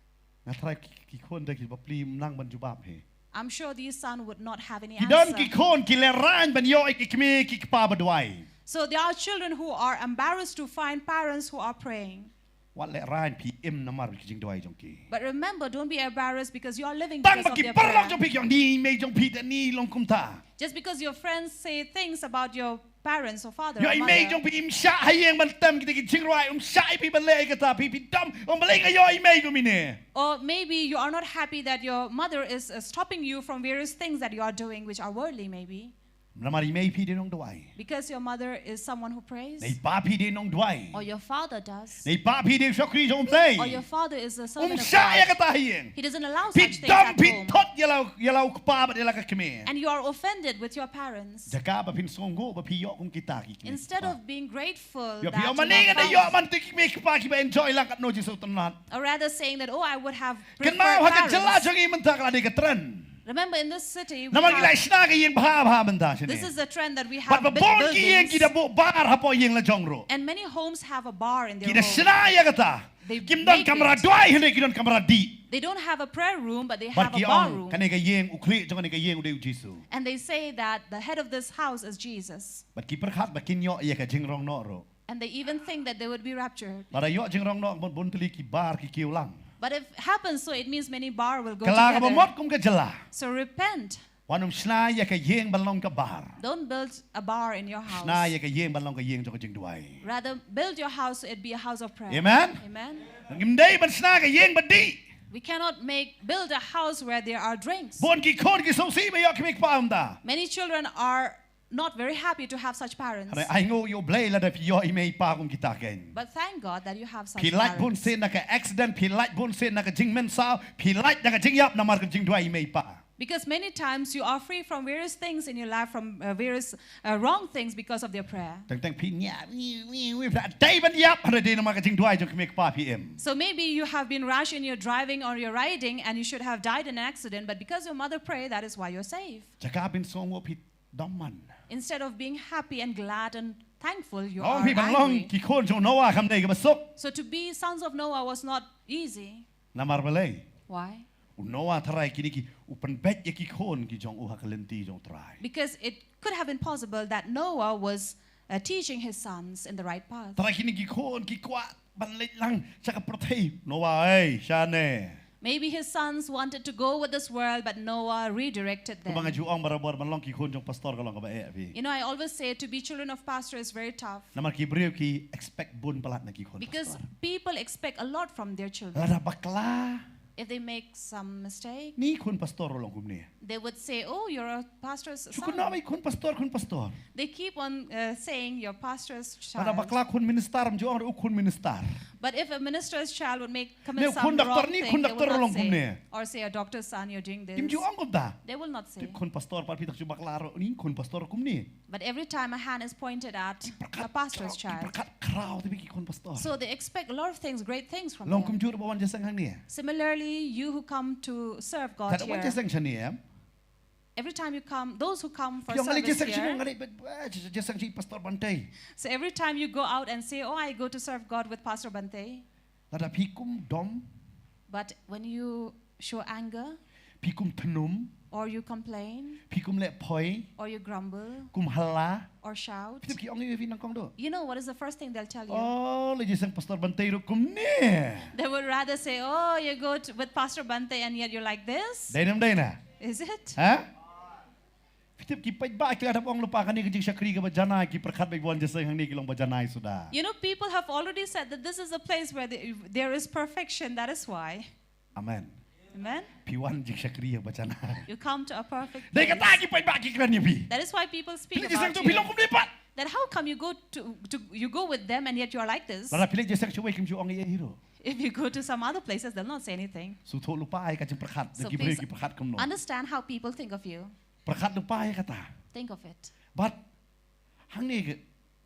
Nga trai ki khun da ki bapli mnang ban jubab hi. I'm sure these sons would not have any Ki don ki answer. Khun ki lehrain ban ïoh ïa ki kmie ki kpa ba duwai. So there are children who are embarrassed to find parents who are praying. Wat lehrain phi im namar ki jingduwai jong ki. But remember, don't be embarrassed because you are living Tang because ba of ki their paralok prayer. Jong phi ki ong ni i mei jong phi da ni long kumta. Just because your friends say things about your parents or father Ïoh or i mei mother, jong phi im shah ha ïing ban tem kita ki jingrwai, um shah ïa phi ban leh ïa kata, phi phi dom, um balei nga ïoh i mei kumne. Or maybe you are not happy that your mother is uh, stopping you from various things that you are doing, which are worldly maybe. Namar i mei phi dei nongduwai. Because your mother is someone who prays. Ne i pa phi dei nongduwai. Or your father does. Ne i pa phi dei shakri jong u Blei. Or your father is a Um servant of shah ïa God. Kata ha ïing. He doesn't allow Phi such things dom at phi home. Thot ïa la u kpa bad ïa la ka kmie. And you are offended with your parents. Jaka ba phin sngewnguh ba phi ïoh kum kita ki kmie. Instead of being grateful Ïoh that phi ïoh you mane nga da have ïoh found, man tu ki kmie kpa ki ba enjoy lang katno Jisu tynnat. Or rather saying that, "Oh, I would have Kynmaw ha ka jylla preferred parents." Jong i mynta ka la dei ka trend. Remember, in this city, we Namar ki la have, shna ka ïing bha bha mynta shane. This is the trend that we Bad have ba big bun ki ïing ki da buildings. Buh bar hapoh ïing la jong ruh. And many homes have a bar in their Ki da home. Shna ïa kata. They Kim don make kamra it. Duwai hynrei ki don kamra dih. They don't have a prayer room, but they Bad have a ki bar ong room. Kane ka ïing u khlieh jong kane ka ïing u dei u Jisu. And they say that the head of this house is Jesus. Bad ki pyrkhat ba kin ïoh ïa ka jingrong noh ruh. And they even think that they would be raptured. Lada ïoh jingrong noh bun bun tylli ki bar ki kiew lang. But if it happens so, it means many bar will go Kylla kaba together. Mot kum ka jylla. So repent. Wat nym shna ïa ka ïing ban long ka bar. Don't build a bar in your house. Shna ïa ka ïing ban long ka ïing jong ka jingduwai. Rather, build your house so it be a house of prayer. Amen. Amen. Ngim dei ban shna ka ïing ba dih. We cannot make build a house where there are drinks. Bun ki khun ki sngewsih ba ïoh ki kmie kpa kumta. Many children are not very happy to have such parents. Hynrei ainguh ïa u Blei lada phi ïoh i mei i pa kum kita kein. But thank God that you have such Phi lait bun parents. sien na ka accident, phi lait bun sien na ka jingmynsaw, phi lait na ka jingïap namar ka jingduwai i mei i pa. Because many times you are free from various things in your life, from uh, various uh, wrong things because of their prayer. Teng teng phi nia wi wi wi phi dei ban ïap hynrei dei namar ka jingduwai jong kmie kpa phi im. So maybe you have been rash in your driving or your riding and you should have died in an accident, but because your mother prayed, that is why you're safe. Jaka phin sngewnguh phi dom man. Instead of being happy and glad and thankful, you Long are phi ban long angry. Ki khun jong u Noah kam dei kaba suk. So to be sons of Noah was not easy. Namar balei? Why? U Noah tharai kine ki u pynbeit ïa ki khun ki jong u ha ka lynti jong u Trai. Because it could have been possible that Noah was uh, teaching his sons in the right path. Tharai kine ki khun ki kwah ban leit lang sha ka pyrthei. Noah ei shane. Maybe his sons wanted to go with this world, but Noah redirected them. Kumba nga ju ong barabor ban long ki khun jong pastor ka long kaba eh phi. You know, I always say to be children of pastor is very tough. Namar ki briew ki expect bun palat na ki khun pastor. Because people expect a lot from their children. Lada bakla. If they make some mistake, Ni khun pastor ruh long kumne. They would say, "Oh, you're a pastor's son." Shu kynnoh i khun pastor, khun pastor. They keep on uh, saying, "You're pastor's Lada child." Bakla khun minister, ym ju ong ruh u khun minister. But if a minister's child would make Ne commit some khun doctor wrong ni, thing, khun they will doctor not long say, kumne. Or say, "A doctor's son, you're doing this." Kim ju ong kumta. They will not say. Khun pastor pat phi tak shu bakla ruh ni khun pastor kumne. But every time a hand is pointed at a pastor's child, Ki pyrkhat khraw te phi ki khun pastor. So they expect a lot of things, great things from Long them. Kumjuh ba wan jingïaseng hangne. Similarly, you who come to serve God Tad wan here, jingïaseng shane em. Every time you come, those who come for Ki ong ngi service jingïaseng shane here, ngi ba jingïaseng shi pastor Bante. So every time you go out and say, "Oh, I go to serve God with Pastor Bante," Lada phi kum dom. But when you show anger, Phi kum thnum. Or you complain, Phi kum leh phoi. Or you grumble, Kum halla. Or shout. Phi tip ki ong ïa phi nyngkong duh. You know what is the first thing they'll tell you? Oh, la jingïaseng Pastor Bante ruh kumne. They would rather say, "Oh, you go to, with Pastor Bante and yet you're like this." Dei ne ym dei na? Is it? Ha? Phi tip ki paidbah ki la dep ong lypa kane ka jingshakri kaba janai, ki pyrkhat ba wan jingïaseng hangne ki long ba janai suda. You know, people have already said that this is a place where the, there is perfection. That is why. Amen. Amen. Phi wan jingshakri ba janai. You come to a perfect Dei place. Kata ki paidbah ki kren ïa phi. That is why people Phi speak leit jingïaseng about tu phi long you. Kumne pat. That how come you go to, to you go with them and yet you are like this? Lada phi leit jingïaseng shawei kim ju ong ei ei ruh. If you go to some other places, they'll not say anything. Sngewthuh lypa ïa ka jingpyrkhat. So Ki briew please ki pyrkhat kumno. Understand how people think of you. Pyrkhat lypa ïa kata. Think of it. Bad hangne ka,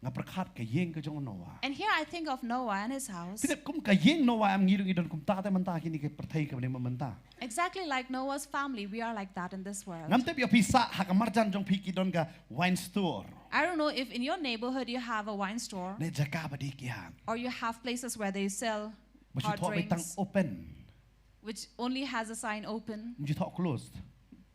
nga pyrkhat ka ïing ka jong Noah. And here I think of Noah and his house. Phi tip kum ka ïing Noah em ngi ruh ngi don kumta te mynta kine ki pyrthei kaba mynta. Exactly like Noah's family, we are like that in this world. Ngam tip ïa phi sah ha ka marjan jong phi ki don ka wine store. I don't know if in your neighborhood you have a wine store Ne jaka ba dei kiad. Or you have places where they sell Ba shu hard thoh ba tang drinks, open. Which only has a sign open. Ba shu thoh closed.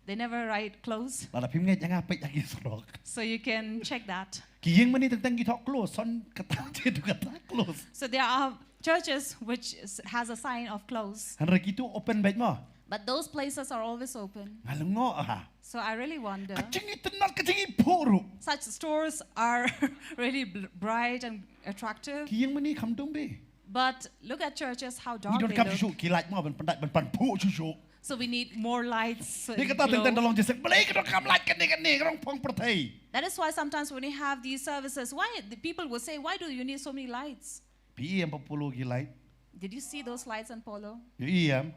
They never write close. Lada phim ngeit ïa nga peit ha ki surok. So you can check that. Ki ïing mynne teng teng ki thoh close, son kata te tu kata close. So there are churches which s- has a sign of close. Hynrei kitu open beit mo. But those places are always open. Nga lyngngoh ha. So I really wonder. Ka jingitynnad ka jingiphuh ruh. Such stores are really bl- bright and attractive. Ki ïing mynne kham dum beit. But look at churches, how Ngi dark don they kam look. Shuh shuh ki light mo ban pyndait ban pynphuh shuh shuh. So we need more lights. So Dei it kata teng teng da glow. long jingïaseng balei ka donkam light kane kane ka rong phong pyrthei. That is why sometimes when you have these services, why the people will say, "Why do you need so many lights?" Phi i em ba Polo ki light. Did you see those lights on Polo? Ïa i em.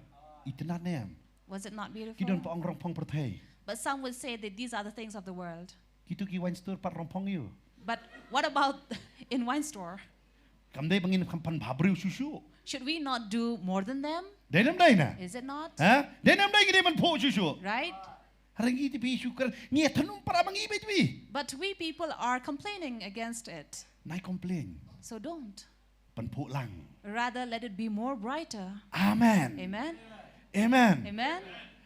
Itynnad ne em. Was it not beautiful? Ki don ba ong rong phong pyrthei. But some will say that these are the things of the world. Kitu ki wine store pat rong phong ïa u. But what about in wine store? Kam dei ba ngin kham pynbha briew shuh shuh. Should we not do more than them? Dei ne ym dei na. Is it not? Ha? Dei ne ym dei ngi dei ban phuh shuh shuh. Right? Hynrei ngi te phi shu kren ngi ïathnum para ma ngi beit wi. But we people are complaining against it. Nai complain. So don't. Pynphuh lang. Rather, let it be more brighter. Amen. Amen. Amen. Amen.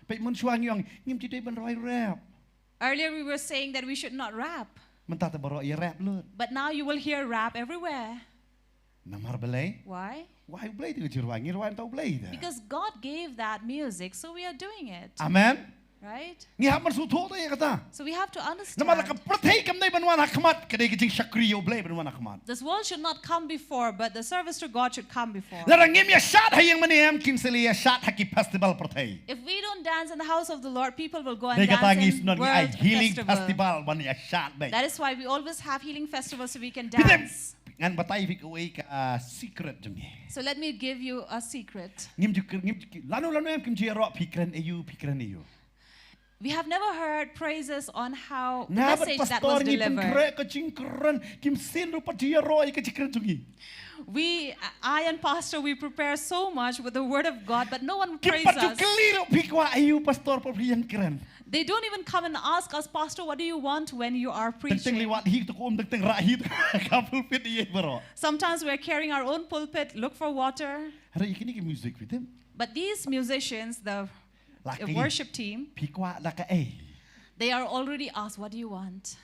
Peit mynshuwa ngi ong ngim ju dei ban roi rap. Earlier we were saying that we should not rap. Mynta te baroh ïa rap lut. But now you will hear rap everywhere. Namar balei? Why? Why u Blei te ka jingrwai ngi rwai mynta u Blei te. Because God gave that music, so we are doing it. Amen. Right? Ngi hap ban sngewthuh te ïa kata. So we have to Namar la ka understand. pyrthei kam dei ban wan ha khmat ka dei ka jingshakri ïa u Blei ban wan ha khmat. This world should not come before, but the service to God should come before. Lada ngim ïashad ha ïing mynne em kin sa leit ïashad ha ki festival pyrthei. If we don't dance in the house of the Lord, people will go and Dei kata ngi dance in sngewthuh ngi ai world healing festival. Festival ban ïashad beit. That is why we always have healing festivals so we can Phi tip, dance. ngan batai phi kawei ka ah, secret jong ngi. So let me give you a secret. Ngim ju ngim ju lano lano em kim ju ïaroh phi kren aïu phi kren aïu. We have never heard praises on how the Nga bad message that was pastor ngi delivered. pynkhreh ka jingkren kim sien ruh pat ju ïaroh ïa ka jingkren jong ngi. We, I and Pastor, we prepare so much with the word of God, but no one Kim praises pat ju us. kylli ruh phi kwah aïu pastor pat phi ïeng kren. They don't even come and ask us, "Pastor, what do you want when you are Teng teng preaching?" Liwat hi te ka um teng teng rah hi te ka pulpit ïa baroh. Sometimes we're carrying our own pulpit, look for water. Hynrei ïa kine ki music phi tip. But these musicians, the La the kylli. Worship team, Phi kwah da kaei. They are already asked, "What do you want?"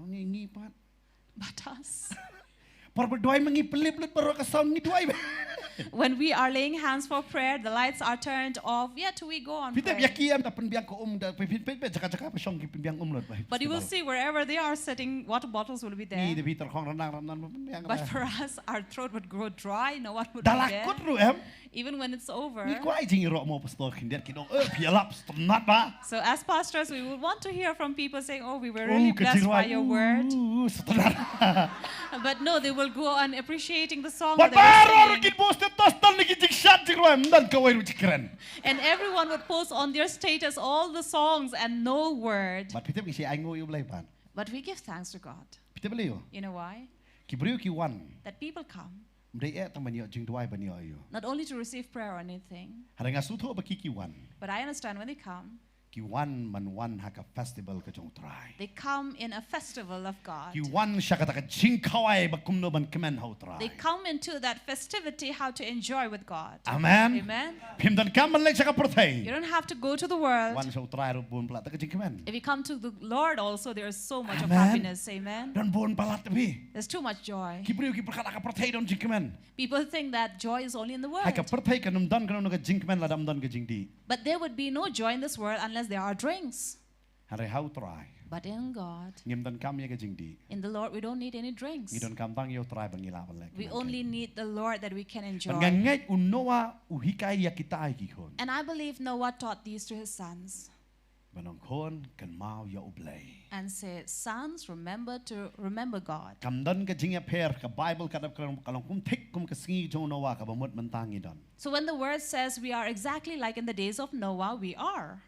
Ngi ngi pat. But us. Por ba duwai ma ngi pynlip lut baroh ka sound ngi duwai. When we are laying hands for prayer, the lights are turned off. Yet we go on Phi tip praying. Ïa ki em da pynbiang ka um da phi phi phi jaka jaka pa shong ki pynbiang um lut ba. But you will see wherever they are sitting, water bottles will be there. Ngi da phi tar khong rnang rnang pynbiang. But for us, our throat would grow dry. No one would Da be la there. Kut ruh em. Even when it's over. Ngi kwah jingïaroh mo pastor khyndiat ki dong. Eh phi ïalap stemnat ba. So as pastors, we would want to hear from people saying, "Oh, we were really Oh, ka blessed by jingrwai. Your word." Uh, stemnat. But no, they will go on appreciating the song Wat that they were baroh ruh singing. Kin bos te tos tan lagi jingshad jingruai mynta kawei ruh jingkren. And everyone would post on their status all the songs and no word. Bad phi tip ki shi ai nguh ïa u Blei pat. But we give thanks to God. Phi tip balei ïa u. You know why? Ki briew ki wan. That people come, Ym dei eh tang ban ïoh jingduwai ban ïoh ïa u. Not only to receive prayer or anything, Hynrei nga sngewthuh ba ki ki wan. But I understand when they come, Ki wan ban wan ha ka festival ka jong u Trai. They come in a festival of God. Ki wan sha kata ka jingkhawai ba kumno ban kmen ha u Trai. They come into that festivity how to enjoy with God. Amen. Amen. Phim donkam ban leit sha ka pyrthei. You don't have to go to the world. Wan sha u Trai ruh bun palat ka jingkmen. If you come to the Lord also, there is so much of Amen. Happiness. Amen. Don bun palat phi. There's too much joy. Ki briew ki pyrkhat ha ka pyrthei don jingkmen. People think that joy is only in the world. Ha ka pyrthei kan ym don kano kano ka jingkmen lada ym don ka jingdih. But there would be no joy in this world unless there are drinks. Hynrei ha U Trai, But in God, ngim donkam ïa ka jingdih. In the Lord, we don't need any drinks. Ngi donkam tang ïa U Trai ba ngi lah ban leh. We only need the Lord that we can Bad enjoy. Nga ngeit u Noah u hikai ïa kita ki khun. And I believe Noah taught these to his sons Ban ong khun, kynmaw ïa U Blei. And said, "Sons, remember to remember God." Kam don ka jingïapher, ka Bible ka dap ka long, ka long kum thik kum ka sngi jong u Noah kaba mut mynta ngi don. So when the word says we are exactly like in the days of Noah, we are.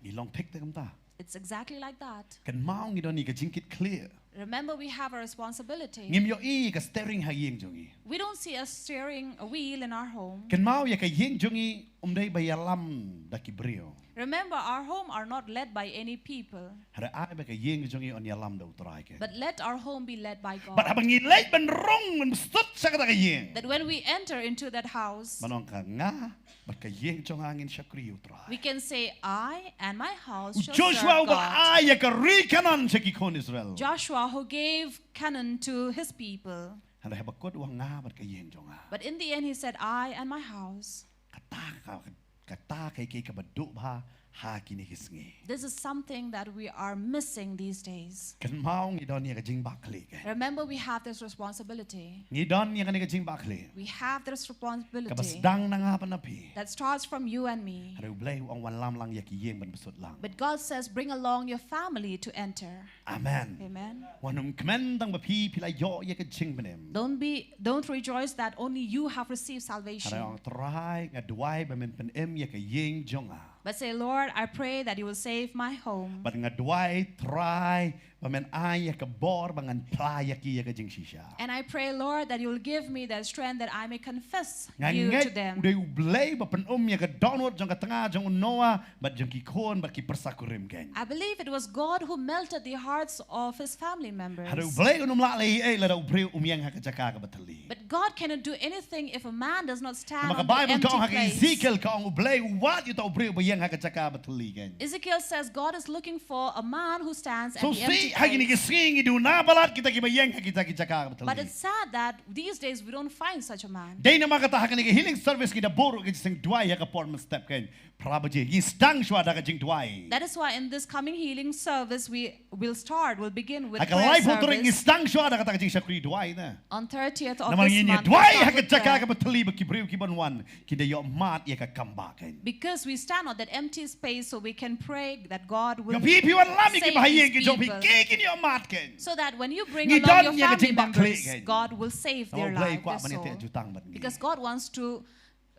Ngi long thik te kumta. It's exactly like that. Kynmaw ngi don ïa ka jingkitkhlieh. Remember, we have a responsibility. Ngim ïohi ïa ka steering ha ïing jong ngi. We don't see a steering a wheel in our home. Kynmaw ïa ka ïing jong ngi um dei ba ïalam da ki briew. Remember, our home are not led by any people, Hynrei ai ba ka ïing jong ngi yn ïalam da U Trai kein. But let our home be led by God. Bad haba ngi leit ban rung ban sut sha kata ka ïing, That when we enter into that house, ban ong ka nga bad ka ïing jong nga ngin shakri ïa U Trai. We can say, "I and my house U shall Joshua serve uba God." ai ïa ka ri Kanan sha ki khun Israel. Joshua, who gave Canaan to his people. Hynrei haba kut u ong nga bad ka ïing jong nga. But in the end, he said, "I and my house." Kata ka, kata ka ïa ka ba duk bha ha kine ki sngi. This is something that we are missing these days. Kynmaw ngi don ïa ka jingbakla kein. Remember, we have this responsibility. Ngi don ïa kane ka jingbakla. We have this responsibility. Kaba sdang na nga bad na phi. That starts from you and me. Hynrei U Blei u ong wan lam lang ïa ki ïing ban bsut lang. But God says, "Bring along your family to enter." Amen. Amen. Wat nym kmen tang ba phi phi la ïoh ïa ka jingpynim. Don't be, don't rejoice that only you have received salvation. Hynrei ong Trai nga duwai ba men pynim ïa ka ïing jong nga. But say, "Lord, I pray that you will save my home." Bad nga duwai Trai ba men ai ïa ka bor ba ngan phla ïa ki ïa ka jingshisha. And I pray, Lord, that you will give me the strength that I may confess Nga you to ngeit u them. dei U Blei ba pynum ïa ka dohnud jong ka tnga jong u Noah bad jong ki khun bad ki pyrsa kurim kein. I believe it was God who melted the hearts of his family members. Hynrei U Blei un ym lah leh ei ei lada u briew um ïeng ha ka jaka kaba thylli. But God cannot do anything if a man does not stand Namar ka on the Bible empty ka ong ha ka place. Ezekiel ka ong U Blei u wad ïa uta u briew ba ïeng ha ka jaka ba thylli kein. Ezekiel says God is looking for a man who stands at So the empty si ha kine ki place. sngi ngi duna palat kita kiba ïeng ha kita ki jaka kaba thylli. But it's sad that these days we don't find such a man. Dei namar kata ha kane ka healing service ngi da buh ruh ka jingseng duwai ha ka por mynstep kein. Phra baje ngi sdang shuwa da ka jingduwai. That is why in this coming healing service we will start, we'll begin with Ha ka prayer laiphew tarik ngi service. Sdang shuwa da kata ka jingshakri duwai na. On thirtieth of Namar this ngi month, duwai we'll ha start ka with jaka prayer. Kaba tylli ba ki briew ki ban wan ki da ïoh mad ïa ka kam ba kein. Because we stand on that empty space so we can pray that God will Ïa phi phi wan lam ïa ki save ba ha these ïing ki jong phi people. ki kin ïoh mad kein. So that when you bring Ngi along don your ïa ka family jingbakla members, kein. God will save their Namar Blei life, kwah their ban ïa teh soul. jutang bad ngi. Because God wants to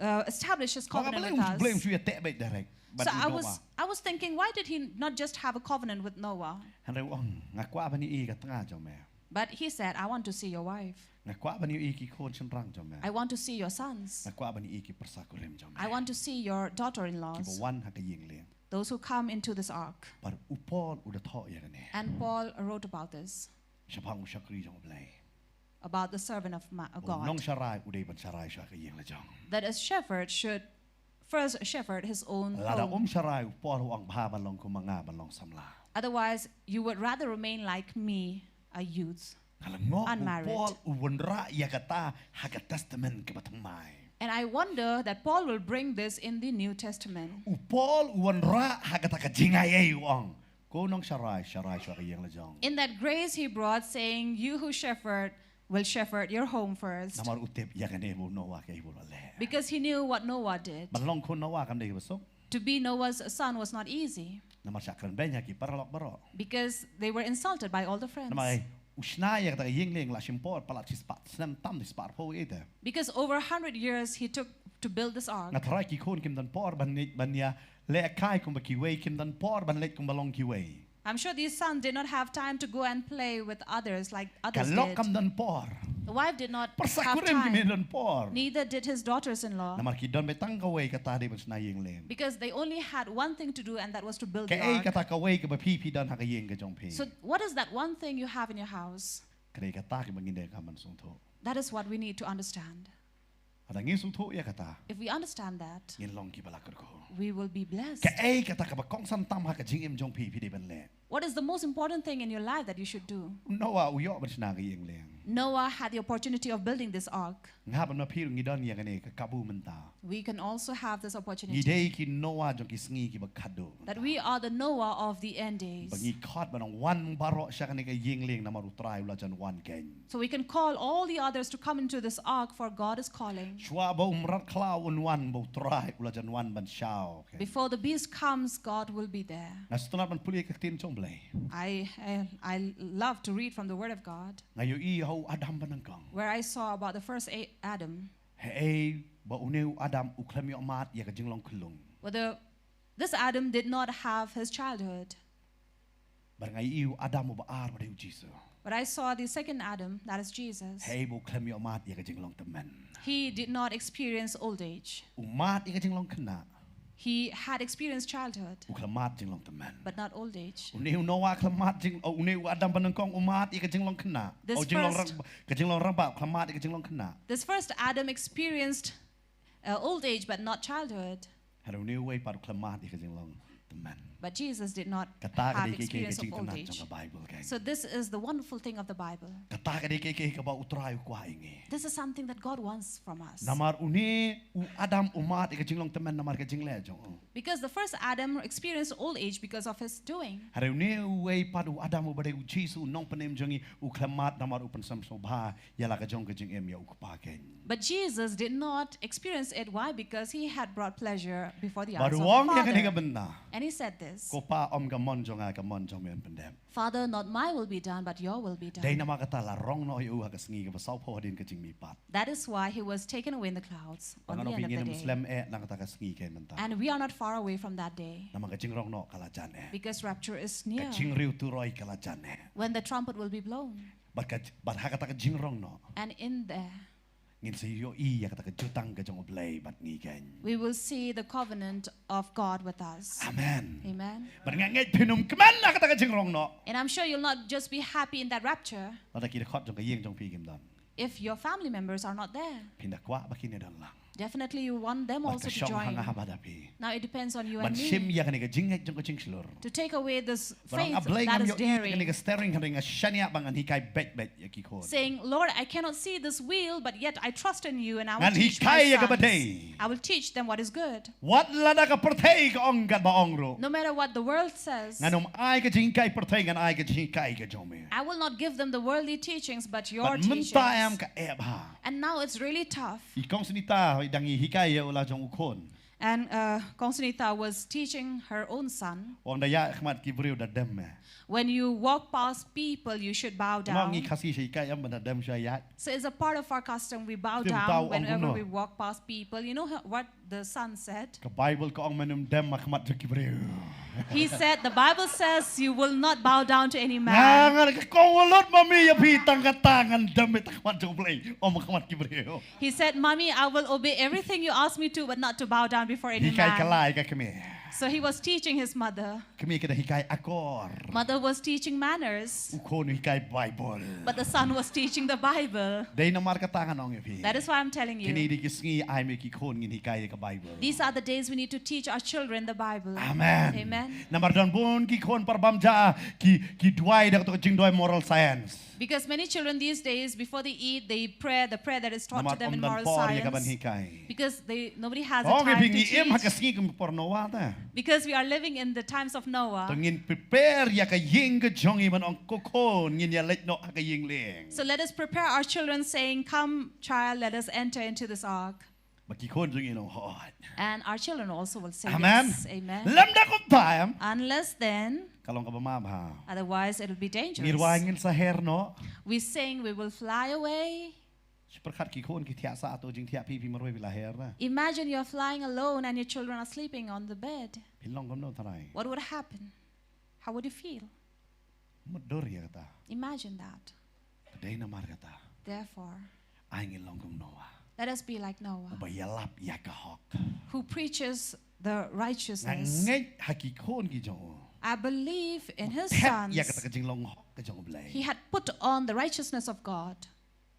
uh, establish His Ba ka covenant Blei with um Blei um us. shu ïa teh beit direct. Bad So u I Noah. was, I was thinking, why did He not just have a covenant with Noah? Hynrei u ong nga kwah ban ïohi ka tnga jong me. But He said, "I want to see your wife. Nga kwah ban ïohi ki khun shynrang jong me. I want to see your sons. Nga kwah ban ïohi ki pyrsa kurim jong me. I want to see your Ki ba daughter-in-laws, wan ha ka ïing lieng. those who come into this ark." Bad u Paul u da thoh ïa kane. And Paul wrote about this, Shaphang u shakri jong U Blei. about the servant of ma- of U God, nongsharai u dei ban sharai sha ka ïing la jong. that a shepherd should first shepherd his own Lada home. um sharai u Paul u ong bha ban long kum ma nga ban long samla. Otherwise, you would rather remain like me, a youth. Nga la ngok u Unmarried. Paul u wanrah ïa kata ha ka testament kaba thymmai. And I wonder that Paul will bring this in the New Testament. U Paul u wanrah ha kata ka jingai ei u ong. Ko nongsharai, sharai sha ka ïing la jong. In that grace he brought, saying, "You who shepherd will shepherd your home first." Namar u tip ïa kane ba u Noah kaei ba u la leh. Because he knew what Noah did. Ban long khun Noah kam dei ba suk. To be Noah's son was not easy. Namar sha kren beiñ ha ki paralok baroh. Because they were insulted by all the friends. Namar u shna ïa kata ka ïing lieng la shim por palat shispah snem tam dei spah arphew ïa ita. Because over a hundred years he took to build this ark. Nga tharai ki khun kim don por ban leit ban ïa lehkai kumba kiwei, kim don por ban leit kumba long kiwei. I'm sure these sons did not have time to go and play with others like Ka others lok did. Kam don por. The wife did not Pyrsa have kurim kim time. Don por. Neither did his daughters-in-law. Namar ki don beit tang kawei kata dei ban shna ïing lieng. Because they only had one thing to do, and that was to build the Kaei ark. Kata kawei kaba phi phi don ha ka ïing ka jong phi. So what is that one thing you have in your house? Ka dei kata kaba ngin donkam ban sngewthuh. That is what we need to understand. Lada ngi sngewthuh ïa kata, If we understand that, ngin long kiba la kyrkhu. We will be blessed. Kaei kata kaba kongsan tam ha ka jingim jong phi phi dei ban leh. What is the most important thing in your life that you should do? Noah u ïoh ban shna ka ïing lieng. Noah had the opportunity of building this ark. Nga hap ban ong ïa phi ruh ngi don ïa kane ka kabu mynta. We can also have this opportunity. Ngi dei ki Noah jong ki sngi kiba khadduh. That we are the Noah of the end days. Ba ngi khot ban ong wan baroh sha kane ka ïing lieng namar U Trai u la jan wan keiñ. So we can call all the others to come into this ark, for God is calling. Shuwa ba u mrad khlaw un wan ba U Trai u la jan wan ban shaw keiñ. Before the beast comes, God will be there. Nga sngewtynnat ban pule ka ktien jong U Blei. I, I, I love to read from the Word of God. Nga ïohi ha u Adam ba nyngkong. Where I saw about the first A-, Adam. Hei ba une u Adam u khlem ïoh mad ïa ka jinglong khyllung. Whether this Adam did not have his childhood. Bad nga ïohi u Adam uba ar ba dei U Jisu. But I saw the second Adam, that is Jesus. Hei ba u khlem ïoh mad ïa ka jinglong tymmen. He did not experience old age. U mad ïa ka jinglong khynnah. He had experienced childhood, u khlem mad jinglong tymmen. But not old age. Une u Noah khlem mad jing, oh, une u Adam ba nyngkong u mad ïa ka jinglong khynnah. This, oh, jinglong first, rang-, ka jinglong rangbah, u khlem mad ïa ka jinglong khynnah. This first Adam experienced, uh, old age, but not childhood. Hynrei une uwei pat u khlem mad ïa ka jinglong tymmen. But Jesus did not have experience of old age. Kata ka dei ka, ka, ka jingkynmaw jong ka Bible, keiñ. So this is the wonderful thing of the Bible. Kata ka dei ka, ka, kaba U Trai u kwah ïa ngi. This is something that God wants from us. Namar une u Adam u mad ïa ka jinglong tymmen namar ka jingleh jong u. Because the first Adam experienced old age because of his doing. Hynrei une uwei pat u Adam uba dei U Jisu u nongpynim jong ngi u khlem mad namar u pynsngewbha ïa la ka jong ka jingim ïa u Kpa keiñ. But Jesus did not experience it. Why? Because he had brought pleasure before the eyes of the Father. Bad u ong ïa kane ka bynta. And he said this. Ko Pa, ym ka mon jong nga, ka mon jong me un pyndep. Father, not my will be done, but your will be done. Dei namar kata la rong noh ïa u ha ka sngi kaba sawphew hadien ka jingmihpat. That is why he was taken away in the clouds on the end of the day. Ba nga ong ïa phi ngin ym slem eh na kata ka sngi keiñ mynta. And we are not far away from that day. Namar ka jingrong noh ka la jan eh. Because rapture is near. Ka jingriewturoi ka la jan eh. When the trumpet will be blown. Bad ka, bad ha kata ka jingrong noh. And in there. Ngin sa ïohi ïa kata ka jutang ka jong U Blei bad ngi keiñ. We will see the covenant of God with us. Amen. Amen. Bad nga ngeit phin ym kmen ha kata ka jingrong noh. And I'm sure you'll not just be happy in that rapture. Lada ki dkhot jong ka ïing jong phi kim don. If your family members are not there. Phin da kwah ba kin ïadon lang. Definitely you want them also to join. Bad ka shong ha nga bad ha phi. Now it depends on you and me. Ban shim ïa kane ka jingngeit jong ka jingshlur. To take away this faith that is daring. Ba nga, A Blei, ngam ïohi ïa kane ka steering, hynrei nga shaniah ba ngan hikai beit beit ïa ki khun. Saying, "Lord, I cannot see this wheel, but yet I trust in you and I will teach my sons." Ngan hikai ïa kaba dei. I will teach them what is good. Wat lada ka pyrthei ka ong katba ong ruh. No matter what the world says. Ngan ym ai ka jinghikai pyrthei, ngan ai ka jinghikai ka jong me. I will not give them the worldly teachings, but your teachings. Bad mynta em ka eh bha. And now it's really tough. I Kong Sunita, i dang i hikai ïa u la jong u khun. And, uh, Kong Sunita was teaching her own son. Ong da ïaid ha khmat ki briew da dem eh. When you walk past people, you should bow down. Mo ngi Khasi sha hikai em ba da dem sha ïaid. So it's a part of our custom, we bow down whenever we walk past people. You know ho-, what the son said? Ka Bible ka ong men ym dem ha khmat jong ki briew. He said, "The Bible says you will not bow down to any man." Nga, nga ka kong lut mami ïa phi tang kata ngan dem ha khmat jong U Blei, ym ha khmat ki briew. He said, "Mommy, I will obey everything you ask me to, but not to bow down before any man." Hikai kylla ïa ka kmie. So he was teaching his mother. Kmie ka dang hikai akor. Mother was teaching manners. U khun u hikai Bible. But the son was teaching the Bible. Dei namar kata ngan ong ïa phi. That is why I'm telling you. Kine dei ki sngi ai me ki khun ngin hikai ïa ka Bible. These are the days we need to teach our children the Bible. Amen. Amen. Namar don bun ki khun para bym jia ki, ki duwai da kato ka jingduwai moral science. Because many children these days, before they eat, they pray the prayer that is taught to them in moral science. Namar ym don por ïa ka ban hikai. Because they, nobody has a time to teach. Ong ïa phi ngi im ha ka sngi kum por Noah te. Because we are living in the times of Noah. To ngin prepare ïa ka ïing ka jong ngi ban ong ko khun ngin ïa leit noh ha ka ïing lieng. So let us prepare our children saying, "Come, child, let us enter into this ark." Ba ki khun jong ngi ong hooid. And our children also will say yes. Amen. Amen. Lymda kumta em. Unless then, ka long kaba ma bha. Otherwise it will be dangerous. Ngi rwai ngin sa her noh. We sing, "We will fly away." Shu pyrkhat ki khun ki thiah sah, to jingthiah phi, phi marwei phi la her na. Imagine you're flying alone and your children are sleeping on the bed. Phin long kumno tharai? What would happen? How would you feel? Mutdur ïa kata. Imagine that. Ka dei namar kata. Therefore, ai ngin long kum Noah. Let us be like Noah. Uba ïalap ïa ka hok. Who preaches the righteousness. Nga ngeit ha ki khun ki jong u. I believe in his sons. U thep ïa kata ka jinglong hok ka jong U Blei. He had put on the righteousness of God.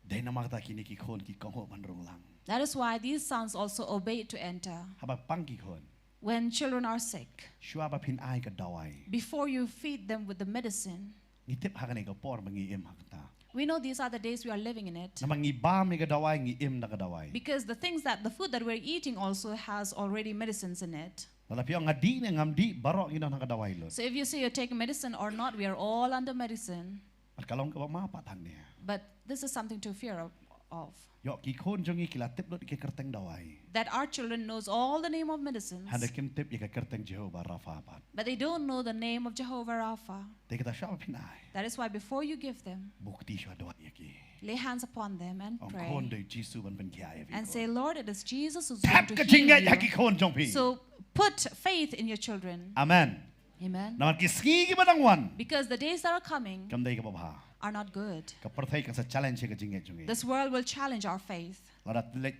Dei namar kata kine ki khun ki kohnguh ban rung lang. That is why these sons also obeyed to enter. Haba pang ki khun. When children are sick, shuwa ba phin ai ka dawai, before you feed them with the medicine, ngi tip ha kane ka por ba ngi im ha kata. We know these are the days we are living in it. Namar ngi bam ïa ka dawai, ngi im da ka dawai. Because the things that, the food that we're eating also has already medicines in it. Lada phi ong nga dih ne ngam dih, baroh ngi don ha ka dawai lut. So if you say you're taking medicine or not, we are all under medicine. Bad ka long kaba ma pat hangne. But this is something to fear of. of. Ïoh ki khun jong ngi ki la tip lut ïa ka kyrteng dawai. That our children knows all the name of medicines, Hynrei kim tip ïa ka kyrteng Jehovah Rapha pat. But they don't know the name of Jehovah Rapha. Te kata shuwa ba phin ai, That is why before you give them, buh kti shuwa dawai ïa ki. Lay hands upon them and Ong pray. Khun, dei Jisu ban pynkhiah ïa phi. And say, Khun, Lord, it is Jesus who's going thep to ka heal jingngeit ha you. Ki khun jong phi. So put faith in your children. Amen. Amen. Namar ki sngi kiba dang wan, Because the days that are coming kam dei kaba bha. Are not good. Ka pyrthei kan sa challenge ïa ka jingngeit jong ngi. This world will challenge our faith. Lada leit,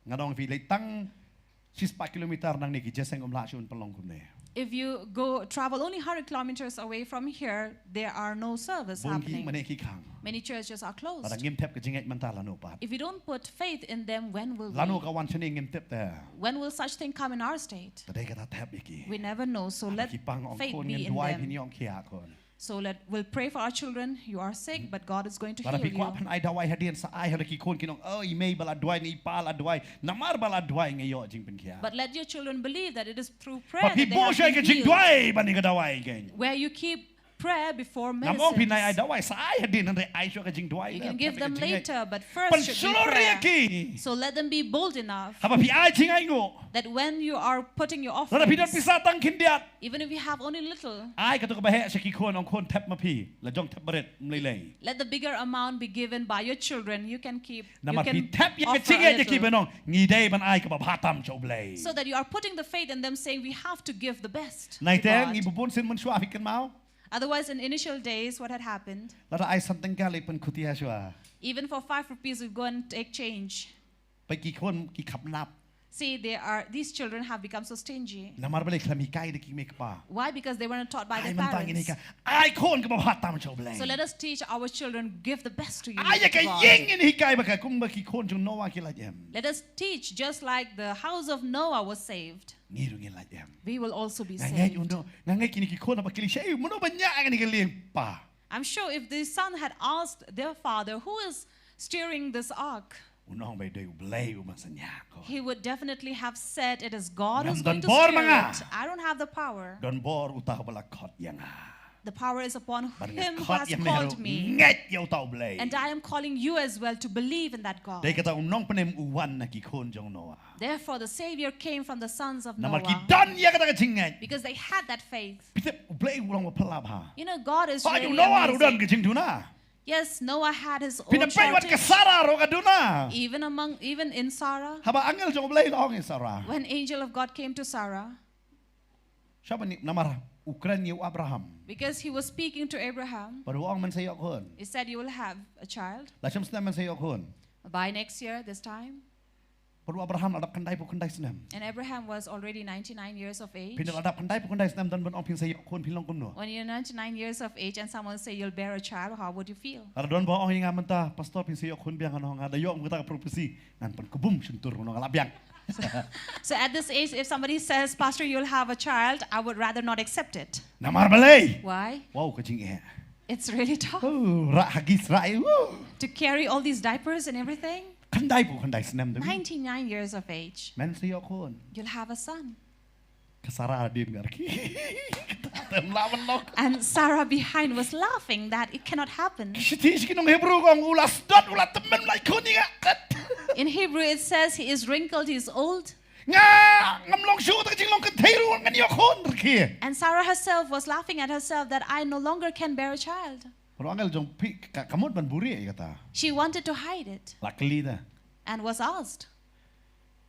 nga dang phi leit tang shispah kilometer nangne, ki jingïaseng um lah shuh ban pynlong kumne. If you go travel only hundred kilometers away from here, there are no service Bun ki happening. Mane ki khang. Many churches are closed. Lada ngim thep ka jingngeit mynta, lano pat? If we don't put faith in them, when will Lano we? Ka wan shane ngim tip te. When will such thing come in our state? Te dei kata, thep ïa ki. We never know. So let Ki pang ong, faith khun, be ngin in duwai, them. phin ïoh khiah, khun. So let we'll pray for our children. You are sick, but God is going to Lada heal phi kwah you. phin ai dawai hadien, sa ai, hynrei ki khun kin ong, oh, i mei ba la duwai ne i pa la duwai. Namar ba la duwai nga ïoh jingpynkhiah. But let your children believe that it is through prayer Bad phi that they buh have shuwa ïa ka been healed. Jingduwai ban ïa ka dawai kein. Where you keep prayer before Ngam ong phin ai, ai medicines. dawai, sa ai hadien, hynrei ai shuwa ka jingduwai. You Lada can give thep ïa ka them jingngeit. later, but first should be Pynshlur ïa prayer. Ki. So let them be bold enough Haba phi ai jingainguh, that when you are putting your lada phi don offerings, pisa tang khyndiat, even if you have only little, ai kato kaba heh sha ki khun, ong, khun, thep ma phi, la jong thep barit, ym lei lei. let the bigger amount be given by your children. You can keep, you Namar phi can thep ïa ka offer a jingngeit ïa ki, little. Ba ong, ngi dei ban ai kaba bha tam sha U Blei. So that you are putting the faith in them, saying, "We have to give the best to Naite God." ngi bun sien mynshuwa, phi kynmaw? Otherwise, in initial days, what had happened? Lada ai san tyngka leh pynkhutia shuwa. Even for five rupees, we go and take change. Peit ki khun ki khapnap. See, they are, these children have become so stingy. Namar balei? Khlem hikai da ki kmie kpa. Why? Because they weren't taught by Ai their mynta ngin parents. Hikai. Ai khun, kaba bha tam sha U Blei. So let us teach our children, give the best to you, Ai ïa ka God. Ïing ngin hikai, ba ka kumba ki khun jong Noah ki la ïeng. Let us teach just like the house of Noah was saved. Ngi ruh ngin la ïeng. We will also be Nga ngeit saved. Uno, nga ngeit kine ki khun haba ki leit sha ïew, mano ban ïa ngi ka lieng pa. I'm sure if the son had asked their father, "Who is steering this ark?" Uno, ba dei U Blei uba sa ïa ko. He would definitely have said, "It is God Ngam who's don going to bor steer ma nga. It. I don't have the power." Don bor uta uba la khot ïa nga. The power is upon Bad nga him who khot has ïa me ruh, called me. ngeit ïa uta U Blei. And I am calling you as well to believe in that God. Dei kata u nongpynim u wan na ki khun jong Noah. Therefore, the Savior came from the sons of Namar ki Noah don ïa kata ka jingngeit. Because they had that faith. Phi tip U Blei u long ba phylla bha. You know, God is Hooid, really u Noah ruh don amazing. Ka jingduna. Yes, Noah had his Phi own na peit wat ka shortage. Sarah ruh ka duna. Even among, even in Sarah, Haba angel jong U Blei la ong ïa Sarah. When angel of God came to Sarah, Sha bani namar u kren ïa u Abraham. Because he was speaking to Abraham, Bad u ong men sa ïoh khun. He said, "You will have a child La shim snem men sa ïoh khun. By next year, this time." Bad u Abraham la dap khyndaiphew khyndai snem. And Abraham was already ninety-nine years of age. Phi na la dap khyndaiphew khyndai snem, don ban ong phin sa ïoh khun, phi long kumno? When you're ninety-nine years of age and someone say you'll bear a child, how would you feel? Lada don ba ong ïa nga mynta, "Pastor, phin sa ïoh khun biang," ngan ong, "Nga da ïoh mynta ka prophecy, ngan pynkubum shyntur," ngan ong, "Lah biang." So at this age, if somebody says, "Pastor, you'll have a child," I would rather not accept it. Namar balei? Why? Wow, ka jingeh. It's really tough Oh, rah hagis rah, eh, wow. To carry all these diapers and everything. Khyndai phew khyndai snem tu. Ninety-nine years of age. Men sa ïoh khun. You'll have a son. Ka Sarah dien ngar ki. Tem la ban lok. And Sarah behind was laughing that it cannot happen. Shithi shi ki nong Hebrew ka ong, "U la sdot, u la tymmen, u la ïoh khun ïa nga." In Hebrew, it says he is wrinkled, he is old. Nga ngam long shuh, ta ka jinglong kynthei ruh ngan ïoh khun, rkhie. And Sarah herself was laughing at herself that I no longer can bear a child. Bad u angel jong phi ka, ka mut ban buhrieh ïa kata. She wanted to hide it La kylli da. And was asked,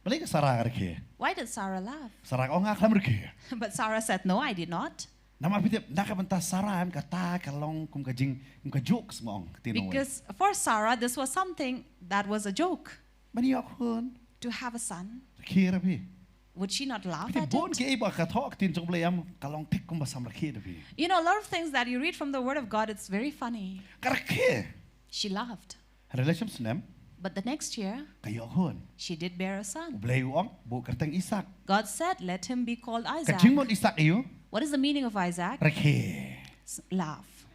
Balei ka Sarah ka rkhie? "Why did Sarah laugh?" Sarah ka ong, "Nga khlem rkhie." But Sarah said, "No, I did not." Namar phi tip, na ka bynta Sarah, em, kata ka long kum ka jing, kum ka jokes, ma ong, ka ktien Nongwei. Because for Sarah, this was something that was a joke. Ban ïoh khun. To have a son, Rkhie ruh phi. Would she not laugh Phi tip, at bun it? kiei ba ka thoh ka ktien jong U Blei, em, ka long thik kumba sam rkhie da phi. You know, a lot of things that you read from the Word of God, it's very funny. Ka rkhie. She laughed. Hynrei la shim snem, But the next year, ka ïoh khun. She did bear a U son. Blei u ong, "Buh kyrteng Isaak." God said, "Let him be called Ka Isaac." jingmut Isaak ïa u? What is the meaning of Isaac? Rkhie. S- Laugh.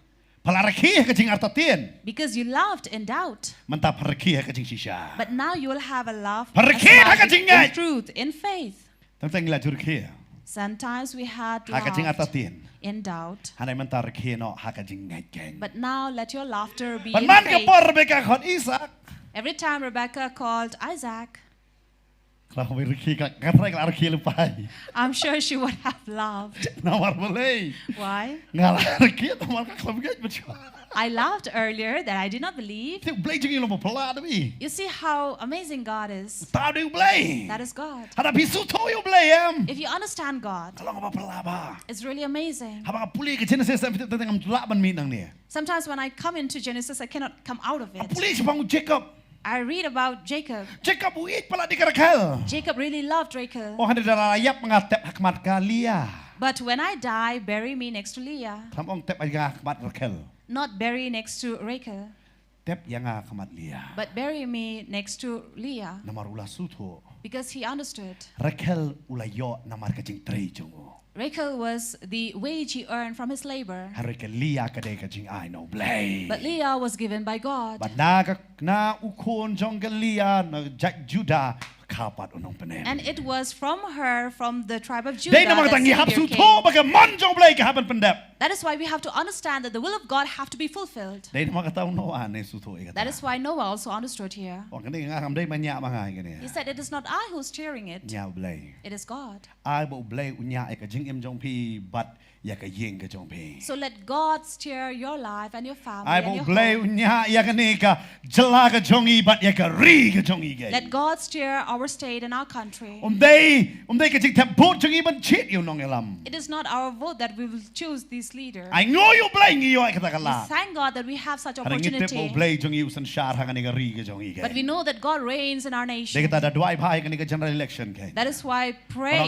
Pha la rkhie ha ka jingartatien. Because you loved in doubt. Mynta pha rkhie ha ka jingshisha. But now you will have a love Pha rkhie ha ka jingngeit. In truth, in faith. Teng teng la ju rkhie. Sometimes we had Ha ka love jingartatien. In doubt. Hynrei mynta rkhie noh ha ka jingngeit kein. But now let your laughter be Ban in man ka faith. Por Rebecca khot Isaac. Every time Rebecca called Isaac, Khlem rkhie ka, ka trai ka la rkhie lypa. I'm sure she would have laughed. Namar balei? Why? Nga la rkhie namar ka khlem ngeit bad shuwa. I laughed earlier that I did not believe. Te U Blei jong ngi long ba phylla da phi. You see how amazing God is. Uta u dei U Blei. That is God. Haba phi sngewthuh ïa U Blei em. If you understand God, Ka long ba phylla bha. It's really amazing. Haba nga pule ka Genesis em phi tip teng teng ngam lah ban mih nangne. Sometimes when I come into Genesis, I cannot come out of it. Pule shaphang u Jacob. I read about Jacob. Jacob u ïeit palat ïa ka Rakhel. Jacob really loved Rachel. Ong hynrei lada la ïap nga tep ha khmat ka Leah. But when I die, bury me next to Leah. Khlem ong tep ïa nga ha khmat Rakhel. Not bury next to Rachel. Tep ïa nga ha khmat Leah. But bury me next to Leah. Namar u la sngewthuh. Because he understood. Rakhel u la ïoh namar ka jingtrei jong u. Rachel was the wage he earned from his labor. Hynrei ka Leah ka dei ka jingai na U Blei. But Leah was given by God. Bad na ka, na u khun jong ka Leah na jait Judah ka kha pat u nongpynim. And it was from her, from the tribe of Judah, Dei namar kata ngi hap sngewthuh ba ka mon jong U Blei ka hap ban pyndep. That is why we have to understand that the will of God have to be fulfilled. Dei namar kata u Noah ne sngewthuh ïa kata. That is why Noah also understood here. Ong kane nga ngam dei ma ñiah ma nga ïa kane. He said, "It is not I who's steering it. Ñiah U Blei. It is God." Ai ba U Blei u ñiah ïa ka jingim jong phi bad ïa ka ïing ka jong phi. So let God steer your life and your family and your home. Ai ba U Blei u ñiah ïa kane ka jylla ka jong i bad ïa ka ri ka jong i. Let God steer our state and our country. Um dei, um dei ka jingthep vote jong i ban jied ïa u nongïalam. It is not our vote that we will choose these leaders. Ai nguh ïa U Blei ngi ïoh ïa kata ka lad. We thank God that we have such opportunity. Hynrei ngi tip ba U Blei jong i u synshar ha kane ka ri ka jong i. But we know that God reigns in our nation. Dei kata da duwai bha ïa kane ka general election. That is why pray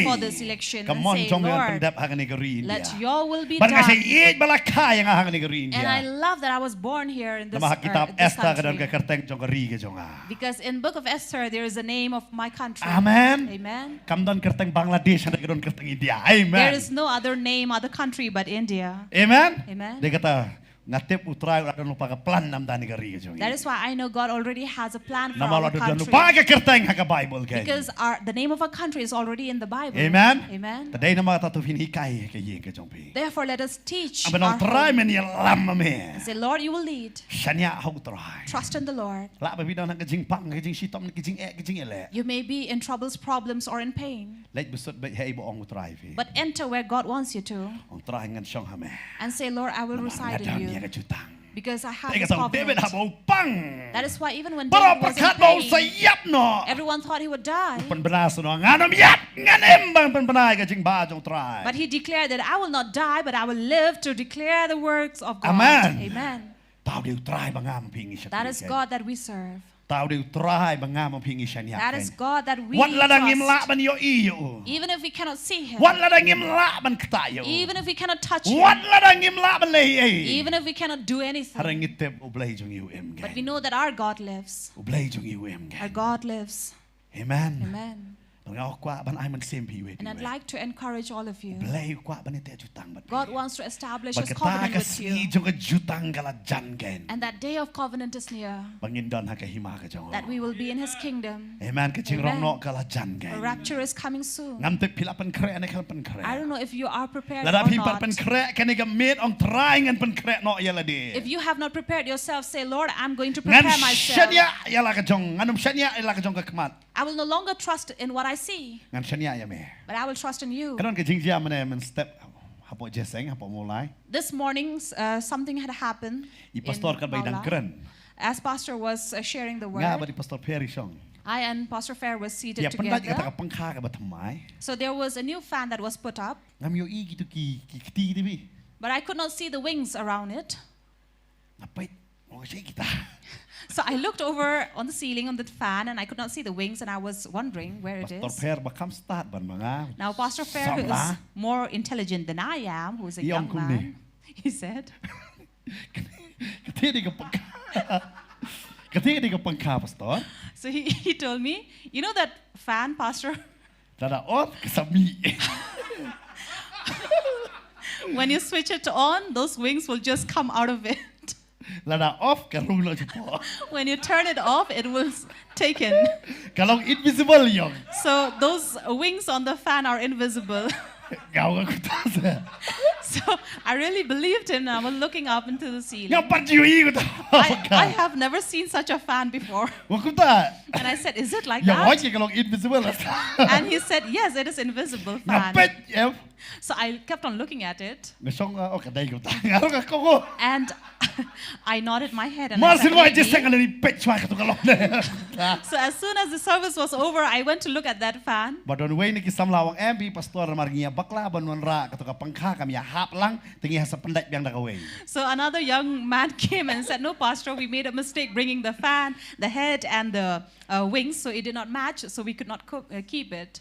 for this election and say, "Lord, let your will be done." Ka mon jong me un pyndep ha kane ka ri India. Bad nga shah ïeit ba la kha ïa nga ha kane ka ri India. And I love that I was born here in this, uh, this country. Namar ha kitab Esther ka don ka kyrteng jong ka ri ka jong nga. Because in Book of Esther there is a name of my country. Amen. Amen. Kam don kyrteng Bangladesh, hynrei ka don kyrteng India. Amen. There is no other name, other country but India. Amen. Amen. Dei kata Nga tip U Trai u la don lypa ka plan na bynta kane ka ri ka jong ngi. That is why I know God already has a plan for our country. Namar u la don lypa ka kyrteng ha ka Bible ka. Because our, the name of our country is already in the Bible. Amen. Amen. Te dei namar kata to phin hikai ha ka ïing ka jong phi. Therefore, let us teach our home. Ong, Trai, men ïalam ma me. And say, "Lord, you will lead." Shaniah ha U Trai. Trust in the Lord. Lah ba phi don ha ka jingpang, ka jingshitom, ka jingeh, ka jingeh leh. You may be in troubles, problems, or in pain. Leit bad suk beit haei ba ong U Trai phi. But enter where God wants you to. Ong, Trai, ngan shong ha me. And say, "Lord, I will reside in you." Namar nga don ïa ka jutang. Because I have this covenant. Te kata u David haba u pang. That is why even when David was in pain, baroh pyrkhat ba u sa ïap noh, everyone thought he would die. U pynbna shuh noh, ngan ym ïap, ngan im ban pynbna ïa ka jingbha jong U Trai. But he declared that, "I will not die, but I will live to declare the works of God." Amen. Amen. Uta u dei U Trai ba nga ma phi ngi shakri. That is God that we serve. Uta u dei U Trai ba nga ma phi ngi shaniah. That is God that we trust. Wat lada ngim lah ban ïohi ïa u. Even if we cannot see him. Wat lada ngim lah ban ktah ïa u. Even if we cannot touch him. Wat lada ngim lah ban leh ei. Even if we cannot do anything. Hynrei ngi tip U Blei jong ngi u im. But we know that our God lives. U Blei jong ngi u im. Our God lives. Amen. Amen. Bad nga kwah ban ai mynsiem phi iwei pa iwei. And I'd like to encourage all of you. U Blei u kwah ban ïateh jutang bad phi. God wants to establish his covenant with you. Bad kata ka sngi jong ka jutang ka la jan kein. And that day of covenant is near. Ba ngin don ha ka hima ka jong u. That we will be in his kingdom. Amen. Ka jingrong noh ka la jan kein. Amen. The rapture is coming soon. Ngam tip phi la pynkhreh ne khlem pynkhreh. I don't know if you are prepared or not. Lada phi pat pynkhreh kane ka miet, ong, Trai, ngan pynkhreh noh ïa lade. If you have not prepared yourself, say, "Lord, I'm going to prepare myself." Ngan shaniah ïa la ka jong, ngan ym shaniah ïa la ka jong ka khmat. I will no longer trust in what I see. Ngan shaniah ïa me. But I will trust in you. Ka don ka jingjia mynne mynstep hapoh Jingïaseng, hapoh Mawlai. This morning, uh, something had happened in Mawlai. I pastor katba i dang kren. As pastor was, uh, sharing the word, nga bad i Pastor Pher i shong. I and Pastor Pher was seated together. Ïa pyndait kata ka pangkha kaba thymmai. So there was a new fan that was put up. Ngam ïohi kito ki, ki kti kti phi. But I could not see the wings around it. Nga peit, ong, shi kita. So I looked over on the ceiling on the fan and I could not see the wings and I was wondering where it is. Pastor Pher ba kham stad ban ma nga. Now Pastor Pher, who is more intelligent than I am, who is a young man, he said, "Kaei dei ka pangkha? Kaei dei ka pangkha, Pastor?" So he, he told me, "You know that fan, Pastor?" Lada off ka sa mih. When you switch it on, those wings will just come out of it. Lada off ka rung noh shapoh. When you turn it off, it will s- take in. Ka long invisible ïong. So those wings on the fan are invisible. Nga ong kumta sa. So I really believed him. I was looking up into the ceiling. Nga pat ju ïohi kumta. I, I have never seen such a fan before. Nga ong kumta. And I said, "Is it like Ïong hoi that?" Ka long invisible. And he said, "Yes, it is invisible Nga fan." peit em. So I kept on looking at it. Nga shong, ah, oh, ka dei kumta. Nga ong ka kong. And I nodded my head and Mar I said, sien wan "Maybe." Jiseng ka la ri peit shwa katu ka long. So as soon as the service was over, I went to look at that fan. Ba don wei na ki samla ong em, phi pastor, namar ngi ïa bakla ban wanrah katu ka pangkha kam ïa hap lang, te ngi hap sa pyndait biang da kawei. So another young man came and said, "No, Pastor, we made a mistake bringing the fan, the head and the uh, wings, so it did not match, so we could not cook, uh, keep it."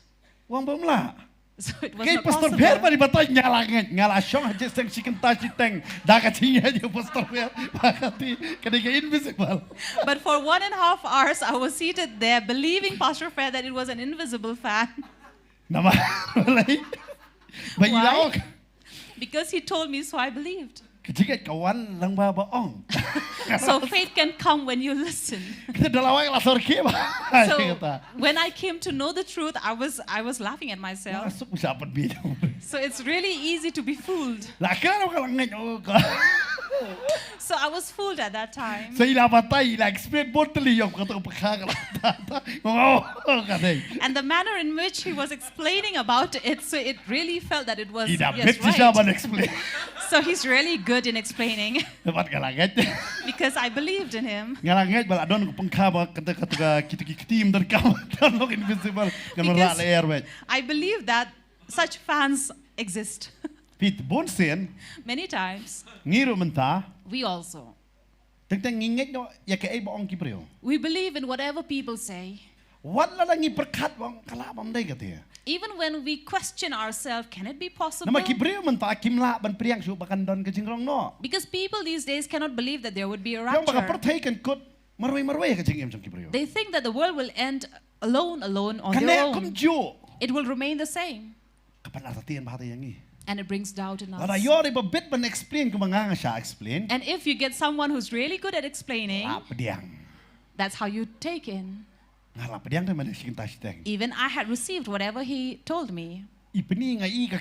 Ong bym lah. So it was Ka i not Pastor possible. Pher ba i batai, nga la ngeit, nga la shong ha Jiseng shi kynta shiteng. Da ka jingngeit ïa u Pastor Pher ba kati ka dei ka invisible. But for one and a half hours, I was seated there believing Pastor Pher that it was an invisible fan. Namar balei? Ba i la Why? ong. Because he told me, so I believed. Ka jingngeit ka wan lang ba ba ong. So faith can come when you listen. Kita da la wai la sor ke ba. So Kata. When I came to know the truth, I was I was laughing at Nga myself. suk sa pat bi. So it's really easy to be fooled. La kra ka la ngeit, oh ka. So I was fooled at that time. So i la batai, i la explain botli ïong katu ka pangkha ka la. Oh ka dei. And the manner in which he was explaining about it, so it really felt that it was, I da yes, bit shisha right. Ban explain. So he's really good in explaining Dapat ka la ngeit. Because I believed in him. Nga la ngeit ba la don ka pangkha ba kata kata ka kitu ki kti im don ka, ka long invisible. Ka la Because- la air wet. I believe that such fans exist Phi, bun sien many times. ngi ruh mynta. We also. Teng teng ngi ngeit noh ïa kaei ba ong ki briew. We believe in whatever people say. Wat la ngi pyrkhat ba ong ka lah bym dei kata. Even when we question ourselves, can it be possible? Namar ki briew mynta kim lah ban pdiang shuh ba kan don ka jingrong noh. Because people these days cannot believe that there would be a Ïong ba ka rapture. Pyrthei kan kut marwei marwei ka jingim jong ki briew. They think that the world will end alone, alone on Kan their neh kum own. juh. It will remain the same. Ka pynartatien bha ïa ngi. And it brings doubt in us. Lada ïoh ïa ba bit ban explain kumba nga nga shah explain. And if you get someone who's really good at explaining, Lah pdiang. That's how you take in. Nga lah pdiang te mynne shi kynta shiteng. Even I had received whatever he told me. I pyni nga i ka,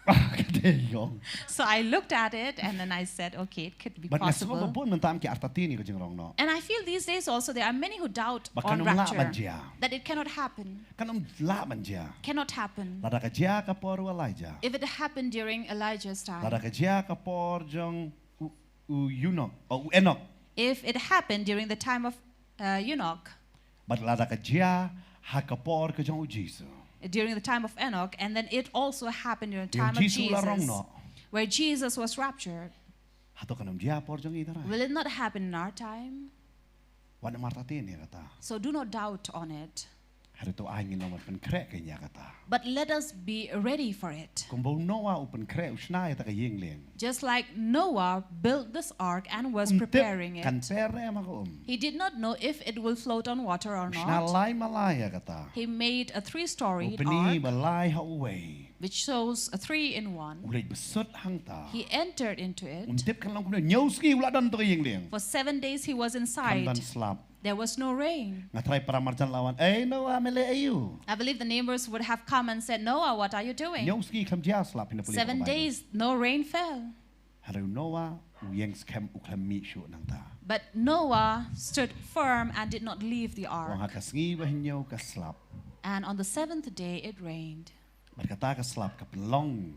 ka dei ïong. So I looked at it and then I said, "Okay, it could be Bad nga sngew ba possible." bun mynta ki artatien ïa ka jingrong noh. And I feel these days also there are many who doubt Ba on kan ym lah rapture, ban jia. That it cannot happen. Kan ym lah ban jia. Cannot happen. Lada ka jia ka por u Elijah. If it happened during Elijah's time, Lada ka jia ka por jong u, u Enoch, oh, u Enoch. If it happened during the time of uh, Enoch, Bad lada ka jia ha ka por ka jong u Jisu. During the time of Enoch, and then it also happened during the Ïa u time of Jisu la rong Jesus, noh. Where Jesus was raptured. Hato kan ym jia por jong i tara. Will it not happen in our time? Wat nym artatien ïa kata. So do not doubt on it. Hynrei to ai ngin long ban pynkhreh ïa kata. But let us be ready for it. Kumba u Noah u pynkhreh u shna ïa kata ka ïing lieng. Just like Noah built this ark and was Um tip preparing kan it, per ne em ha ka um. He did not know if it will float on water or U shna not. lai malai ïa kata. He made a three-story U pyni ark, ba lai ha uwei. Which shows a three in U one. leit bsut hangta. He entered into it. Um tip kan long kumne, hynñiew sngi u la don ha ka ïing lieng. For seven days he was Kam inside. don slap. There was no rain. Nga tharai para marjan la wan, "Ei Noah, me leh aïu?" I believe the neighbors would have come and said, "Noah, what are you doing?" Hynñiew sngi khlem jia slap, phin ïa pule. Seven days, no rain fell. Hynrei u Noah u ïeng skhem, u khlem mih shuh nangta. But Noah stood firm and did not leave the Ong ha ark. ka sngi ba hynñiew ka slap. And on the seventh day it rained. Bad kata ka slap ka pynlong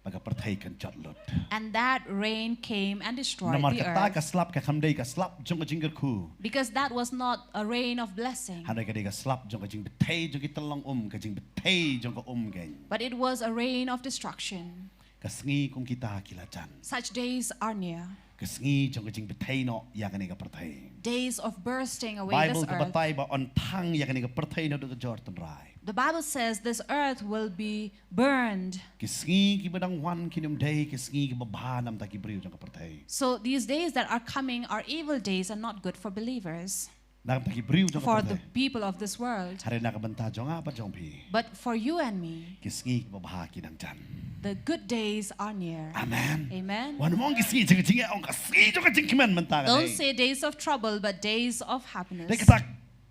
ba ka pyrthei kan jot lut. And that rain came and destroyed Namar the kata ka earth. Slap ka kam dei ka slap jong ka jingkyrkhu. Because that was not a rain of blessing, Hynrei ka dei ka slap jong ka jingbthei jong ki tyllong um, ka jingbthei jong ka um kein. But it was a rain of destruction. Ka sngi kum kita ki la jan. Such days are near. Ka sngi jong ka jingbthei noh ïa kane ka pyrthei. Days of bursting away Bible this ka earth. Batai ba yn thang ïa kane ka pyrthei naduh ka jor tynrai. The Bible says this earth will be burned. Ki sngi kiba dang wan kin ym dei ki sngi kiba bha namar ki briew jong ka pyrthei. So these days that are coming are evil days and not good for believers. Na ka bynta ki briew jong ka pyrthei. For the people of this world. Hynrei na ka bynta jong nga bad jong phi. But for you and me, ki sngi kiba bha ki dang jan. The good days are near. Amen. Amen. Wat nym ong ki sngi jong ka jingeh, ong ka sngi jong ka jingkmen mynta ka dei. Don't say days of trouble, but days of happiness. Dei kata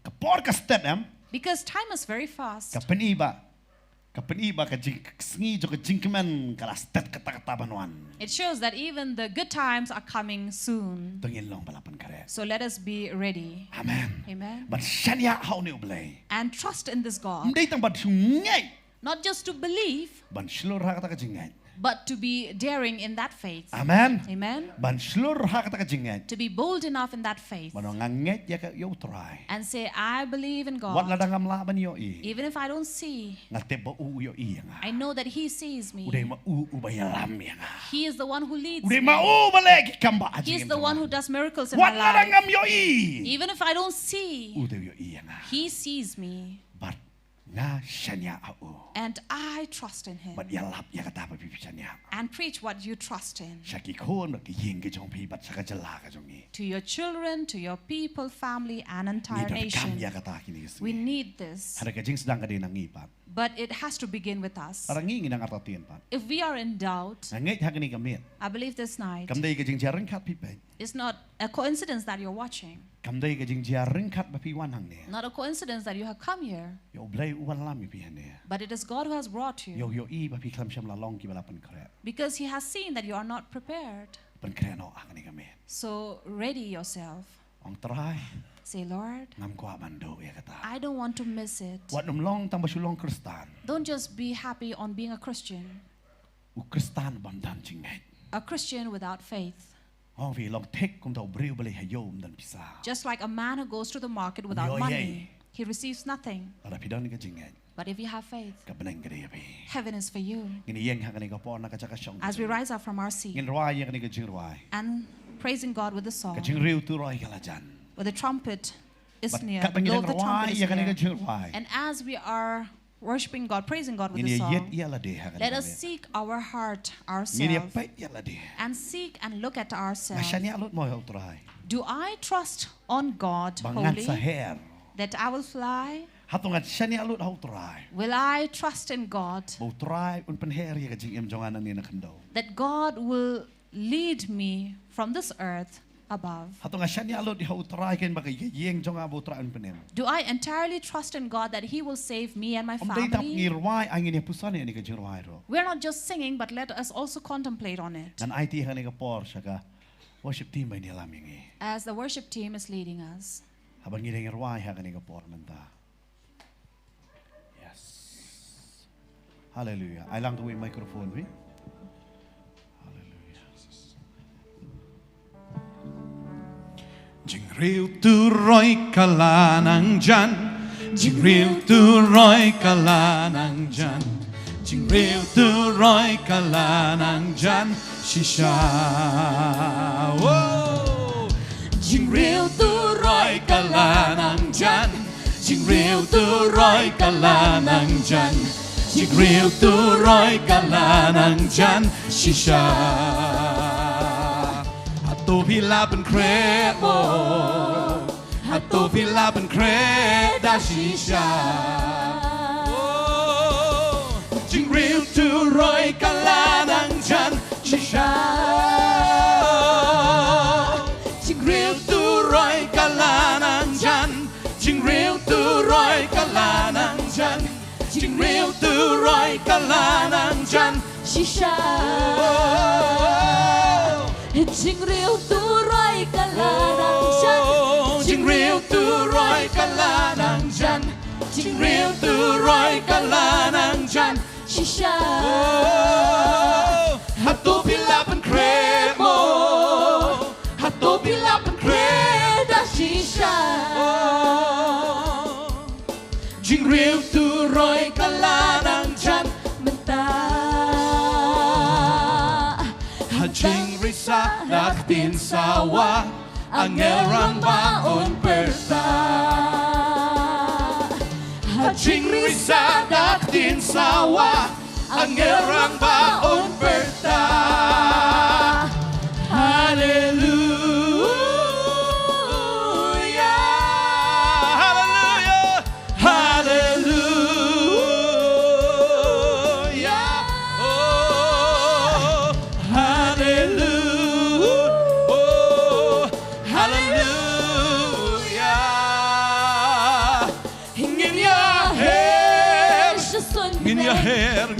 ka por ka stet em. Because time is very fast. Ka pyni ba Ka pyni ba ka jing, sngi jong ka jingkmen ka la stet katta katta ban wan. It shows that even the good times are coming soon. To ngin long ba la pynkhreh. So let us be ready. Amen. Amen. Ban shaniah ha une U Blei. And trust in this God. Ym dei tang ban shu ngeit. Not just to believe. Ban shlur ha kata ka jingngeit. But to be daring in that faith. Amen. Amen. Ban shlur ha kata ka jingngeit. To be bold enough in that faith. Ban ong nga ngeit ïa ka, ïa U Trai. And say, "I believe in God." Wat lada ngam lah ban ïohi. Even if I don't see, nga tip ba u, u ïohi ïa nga. I know that He sees me. U dei ma u uba ïalam ïa nga. He is the one who leads me. U dei ma u uba leh ki kam ba ha jingim jong nga. He is the one who does miracles in my life. Wat lada ngam ïohi. Even if I don't see, u dei u ïohi ïa nga. He sees me. Bad nga shaniah ha u. And I trust in Him. Bad ïalap ïa kata ba phi shaniah. And preach what you trust in. Sha ki khun bad ki ïing ki jong phi bad sha ka jylla ka jong ngi. To your children, to your people, family, and entire nation. Ngi donkam ïa kata kine ki sngi. We need this. Hynrei ka jingsdang ka dei na ngi pat. But it has to begin with us. Lada ngi ngi dang artatien pat. If we are in doubt, nga ngeit ha kane ka miet, I believe this night, kam dei ka jingjia ryngkat phi peit. It's not a coincidence that you're watching. Kam dei ka jingjia ryngkat ba phi wan hangne. Not a coincidence that you have come here. Ïa U Blei u wallam ïa phi hangne. But it is God who has brought you. Ïa u ïohi ba phi khlem shym la long kiba la pynkhreh. Because He has seen that you are not prepared. Pynkhreh noh ha kane ka miet. So ready yourself. Ong Trai. Say, "Lord, ngam kwah ban duh ïa kata." I don't want to miss it. Wat nym long tang ba shu long Khristan. Don't just be happy on being a Christian. U Khristan bym don jingngeit. A Christian without faith. Ong phi long thik kumta u briew ba leit ha ïew ym don pisa. Just like a man who goes to the market without money, he receives nothing. Lada phi don ka jingngeit. But if you have faith, ka bneng ka dei ïa phi. Heaven is for you. Ngin ïeng ha kane ka por na ka jaka shong. As we rise up from our seat, ngin rwai ïa kane ka jingrwai. And praising God with the song. Ka jingriew turoi ka la jan. With the trumpet is near. Bad katba ngi dang rwai ïa kane ka jingrwai. And as we are worshiping God, praising God with the song, ngin ïa ïit ïa lade ha kane ka miet. Let us seek our heart, ourselves. Ngin ïa peit ïa lade. And seek and look at ourselves. Nga shaniah lut mo ha U Trai. Do I trust on God wholly? Ba ngan sa her. That I will fly? Hato ngan shaniah lut ha U Trai? Will I trust in God? Ba U Trai un pynher ïa ka jingim jong nga nangne na khyndew. That God will lead me from this earth above. Hato nga shaniah lut ha U Trai kein ba ka ïing jong nga ba U Trai un pynim? Do I entirely trust in God that He will save me and my family? Ym dei tang ngi rwai, ai ngin ïa puson ïa kane ka jingrwai ruh. We're not just singing, but let us also contemplate on it. Ngan aiti ha kane ka por sha ka worship team ban ïalam ïa ngi. As the worship team is leading us. Haba ngi dang rwai ha kane ka por mynta. Yes. Hallelujah. Ai lang kawei microphone phi. Hallelujah. Jingriew turoi ka la nang jan. Jingriew turoi ka la nang jan. Jingriew turoi ka la nang jan shisha. Whoa. Jingriew turoi ka la nang jan. Jingriew turoi ka la nang jan. Jingriew turoi ka la nang jan shisha. Hato phi la pynkhreh mo? Hato phi la pynkhreh da shisha? Oh, jingriew turoi ka la nang jan shisha. Jingriew turoi ka la nang jan. Jingriew turoi ka la nang jan. Jingriew turoi ka la nang jan shisha. Jingriew turoi ka la nang jan. Jingriew turoi ka la nang jan. Jingriew turoi ka la nang jan shisha. Hato phi la pynkhreh mo? Hato phi la pynkhreh da shisha? Jingriew turoi ka la nang jan mynta. Ha jingrisa da ktien sawa, angel rangbah un pyrta. Ha jingrisa da ktien sawa, angel rangbah un pyrta. Haleluya.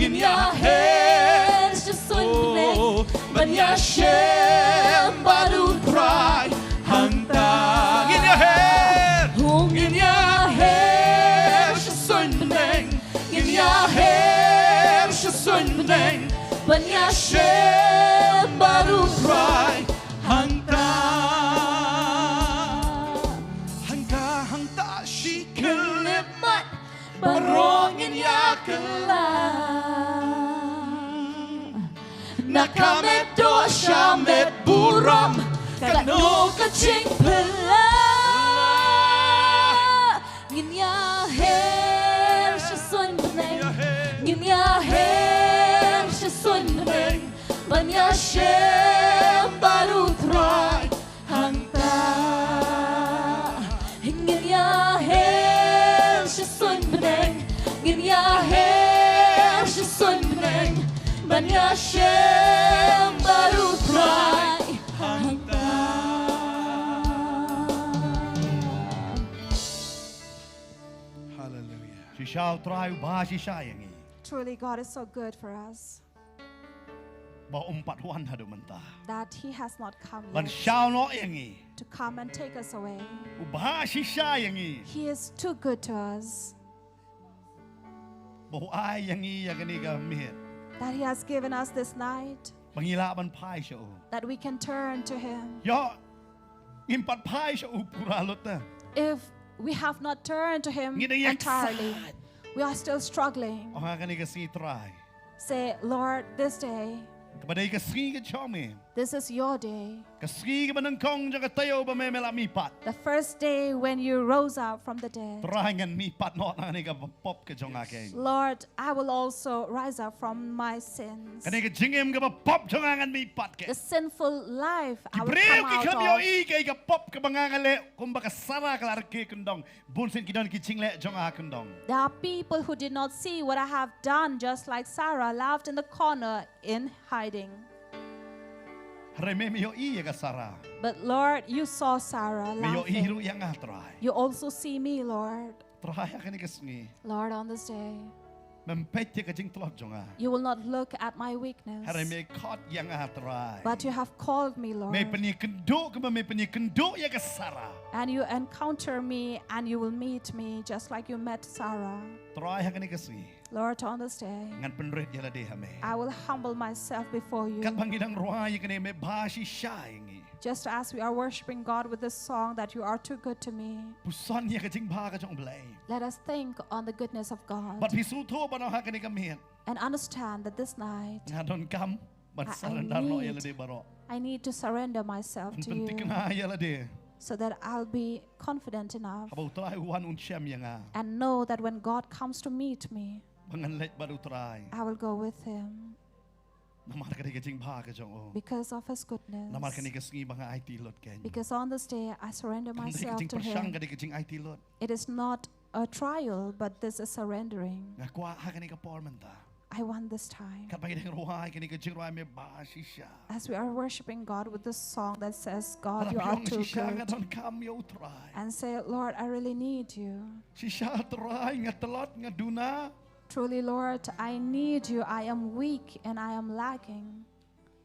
Ngin ïa her sha suiñ bneng ban ïa shem bad u Trai hangta. Ngin ïa her, ngin ïa her sha suiñ bneng. Ngin ïa her sha suiñ bneng ban ïa shem bad u Trai hangta. Hangta, hangta shi khyllipmat baroh ngin ïa kylla. Na ka met doh sha met burom, kano ka jingphylla. Ngin ïa her sha suiñ bneng, ngin ïa her sha suiñ bneng ban ïa shem bad u Trai hangta. Ngin ïa her sha suiñ bneng, ngin ïa her sha suiñ bneng ban ïa shem bad u Trai hangta. Hallelujah. Shisha u Trai u bha shisha ïa ngi. Truly, God is so good for us. Ba um pat wan haduh mynta. That He has not come yet. Ban shaw noh ïa ngi. To come and take us away. U bha shisha ïa ngi. He is too good to us. Ba u ai ïa ngi ïa kane ka miet. That He has given us this night. Ba ngi lah ban phai sha u. That we can turn to Him. Ïoh, ngim pat phai sha u pura lut te. If we have not turned to Him entirely, ngi dang ïaksaid. We are still struggling. Ong ha kane ka sngi Trai. Say, Lord, this day, kaba dei ka sngi ka jong me. This is your day. Ka sngi kaba nyngkong jong ka taïew ba me me la mihpat. The first day when you rose up from the dead. Trai ngan mihpat noh na kane ka pop ka jong nga kein. Lord, I will also rise up from my sins. Kane ka jingim kaba pop jong nga ngan mihpat kein. The sinful life I will come out of. Ki briew kim ïohi ïa ka pop kaba nga nga leh, kumba ka Sara ka la rkhie kyndong. Bun sien ki don ki jingleh jong nga ha kyndong. There are people who did not see what I have done, just like Sarah laughed in the corner in hiding. Hynrei me me ïohi ïa ka Sara. But Lord, you saw Sarah laughing. Me ïohi ruh ïa nga Trai. You also see me, Lord. Trai ha kane ka sngi. Lord, on this day. Mem peit ïa ka jingtlot jong nga. You will not look at my weakness. Hynrei me khot ïa nga Trai. But you have called me, Lord. Me pynïakynduh kumba me pynïakynduh ïa ka Sara. And you encounter me and you will meet me just like you met Sarah. Trai ha kane ka sngi. Lord, on this day, ngan pynrit ïa lade ha me. I will humble myself before you. Katba ngi dang rwai ïa kane me bha shisha ïa ngi. Just as we are worshiping God with this song that you are too good to me. Puson ïa ka jingbha ka jong U Blei. Let us think on the goodness of God. Bad phi sngewthuh ba na ha kane ka miet. And understand that this night, nga donkam ban surrender noh ïa lade baroh. I need to surrender myself to you. Ban pynthikna ïa lade. So that I'll be confident enough. Haba U Trai u wan un shem ïa nga. And know that when God comes to meet me, ba ngan leit bad U Trai. I will go with him. Namar ka dei ka jingbha ka jong u. Because of his goodness. Namar kane ka sngi ba nga aiti lut kein. Because on this day I surrender myself to him. Kam dei ka jingpyrshang, ka dei ka jingaiti lut. It is not a trial, but this is surrendering. Nga kwah ha kane ka por mynta. I want this time. Katba ngi dang rwai kane ka jingrwai me bha shisha. As we are worshiping God with this song that says, God, you are too good. Lada phi ong shisha nga donkam ïa U Trai. And say, Lord, I really need you. Shisha Trai nga tlot nga duna. Truly, Lord, I need you. I am weak and I am lacking.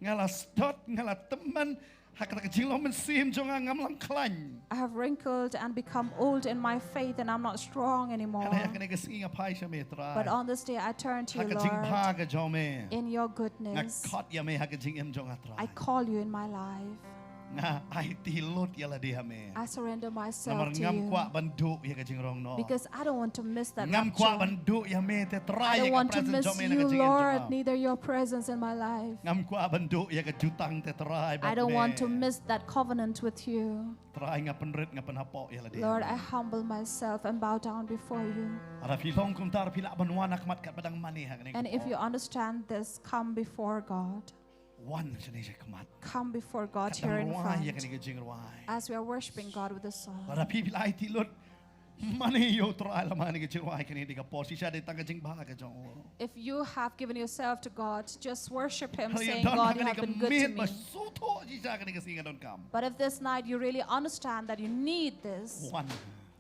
Nga la sdot, nga la tymmen, ha kata ka jinglong mynsiem jong nga ngam long khlaiñ. I have wrinkled and become old in my faith and I'm not strong anymore. Hynrei ha kane ka sngi nga phai sha me Trai. But on this day I turn to you, Lord. Ha ka jingbha ka jong me. In your goodness. Nga khot ïa me ha ka jingim jong nga Trai. I call you in my life. Nga aiti lut ïa lade ha me. I surrender myself to you. Namar ngam kwah ban duh ïa ka jingrong noh. Because I don't want to miss that rapture. Ngam kwah ban duh ïa me te Trai ïa ka presence jong me na ka jingim jong nga. I don't want to miss you, Lord, neither your presence in my life. Ngam kwah ban duh ïa ka jutang te Trai bad me. I don't want to miss that covenant with you. Trai nga pynrit nga pynhapoh ïa lade. Lord, I humble myself and bow down before you. Lada phi long kumta phi lah ban wan ha khmat katba dang mane ha kane ka por. And if you understand this, come before God. Wan shane sha khmat. Come before God here in front. Katba ngi rwai ïa kane ka jingrwai. As we are worshiping God with the song. Lada phi phi la aiti lut. Mane ïa U Trai lem ha kane ka jingrwai kane ka por shisha dei tang ka jingbha ka jong u. If you have given yourself to God, just worship him, saying, God, you have been good to me. Hynrei ïa don ha kane ka miet ba sngewthuh shisha kane ka sngi nga donkam. But if this night you really understand that you need this, wan.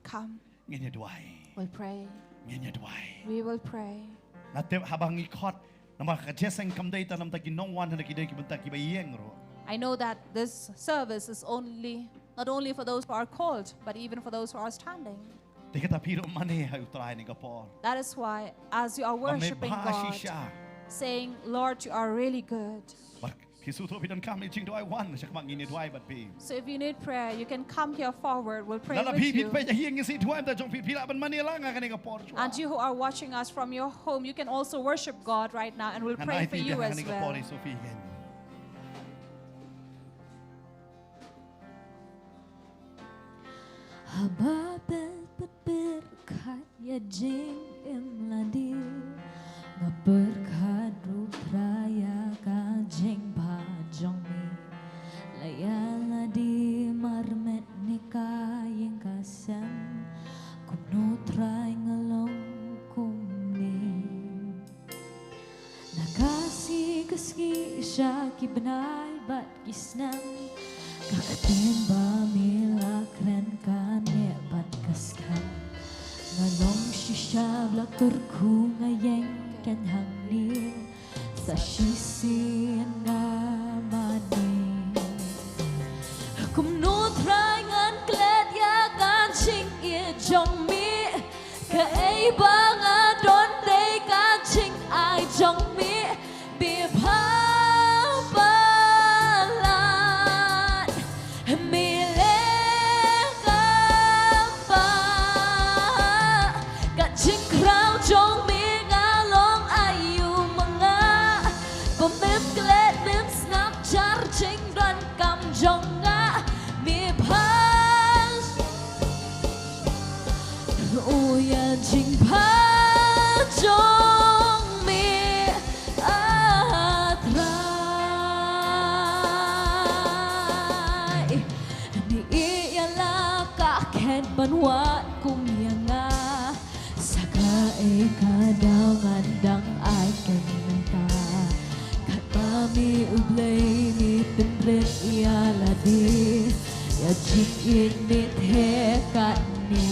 Come. Ngin ïa duwai. We'll pray. Ngin ïa duwai. We will pray. Nga tip haba ngi khot Namar ka jingïaseng kam dei tang na bynta ki nongwan, hynrei ka dei na bynta kiba ïeng ruh. I know that this service is only, not only for those who are called, but even for those who are standing. Te kata phi ruh mane ha U Trai ha kane ka por. That is why, as you are worshiping God, saying, "Lord, you are really good." Bad phi sngewthuh phi donkam ïa ka jingduwai, wan sha khmat, ngin ïa duwai bad phi. So if you need prayer, you can come here forward. We'll pray with you. Lada phi phi peit ha ïing, ngin sa duwai bad jong phi, phi lah ban mane lang ha kane ka por. And you who are watching us from your home, you can also worship God right now, and we'll pray for you as well. Haba peit bad pyrkhat ïa jingim lade, nga pyrkhat ruh Trai ïa ka jingbha jong me. La ïa lade marmet ne ka ïing ka sem, kumno Trai nga long kumne. Na ka sngi ka sngi sha ki bnai bad ki snem, ka ktien ba me la kren ka neh bad ka skhem. Nga long shisha ba la kyrkhu, nga ïeng keiñ hangne, sa shisien nga mane. Kumno Trai ngan klet ïa ka jingïeit jong me, kaei ba nga don dei ka jingai jong me, me bha palat, me leh kam bah. Ka jingkhraw jong me nga long aïu ma nga, ba mem klet mem sngap jar jingdonkam jong nga, me bha. O ïa jingbha jong me, ah Trai. Me ïeh ïa la ka khet ban wad kum ïa nga. Sa kaei ka daw ngan dang ai keiñ mynta. Katba me U Blei me pynrit ïa lade, ïa jingïeit me theh katne.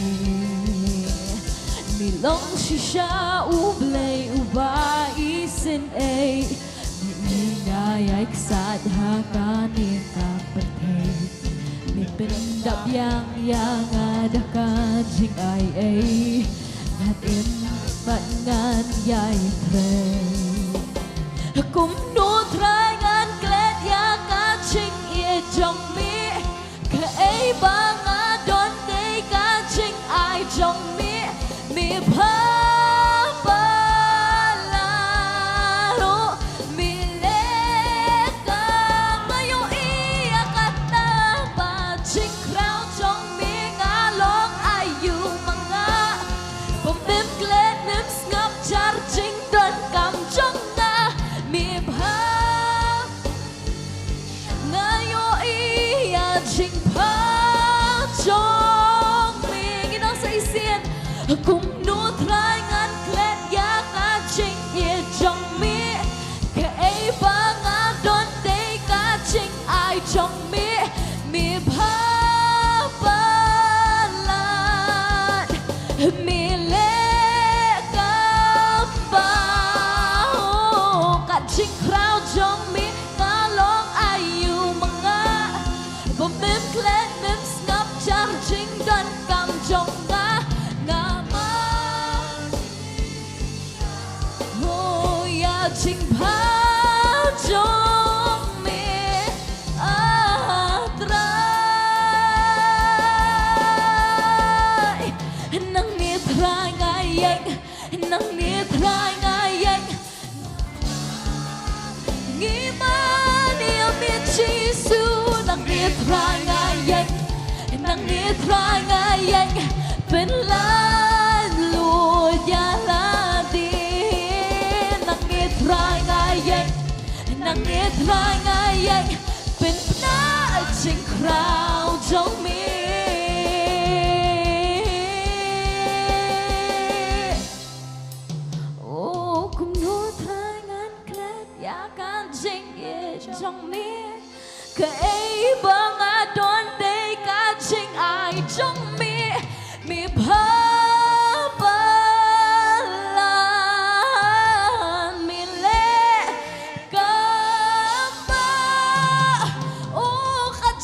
Me long shisha U Blei uba isynei, me ïa nga ïai ksaid ha kane ka pyrthei. Me pyndap biang ïa nga da ka jingai ei, ngan im bad ngan ïai trei. Kumno Trai ngan klet ïa ka jingïeit jong me, kaei ba nga don dei ka jingai jong me, me bha palat, me leh kam bah. Ïohi ïa kata ba jingkhraw jong me nga long aïu ma nga, ba mem klet mem sngap jar jingdonkam jong nga, me bha. Nga ïohi ïa jingbha jong me. Ngin ong sa shisien. Kumno Trai ngan klet ïa ka jingïeit jong me, kaei ba nga don dei ka jingai jong me, me bha palat, me leh kam bah. Ka jingkhraw jong me nga long aïu ma nga, ba mem klet mem sngap jar jingdonkam jong nga, nga mane. O ïa jingbha jong me, ah Trai. Nangne Trai nga ïeng, nangne Trai nga ïeng. Ngi mane ïa me Jisu, nangne Trai nga ïeng, nangne Trai nga ïeng, pynlait luid ïa lade. Nangne Trai nga ïeng, nangne Trai nga ïeng, pynpna jingkhraw jong me. O kumno Trai ngan klet ïa ka jingïeit jong me, kaei ba nga don dei ka jingai jong me, me bha palat, me leh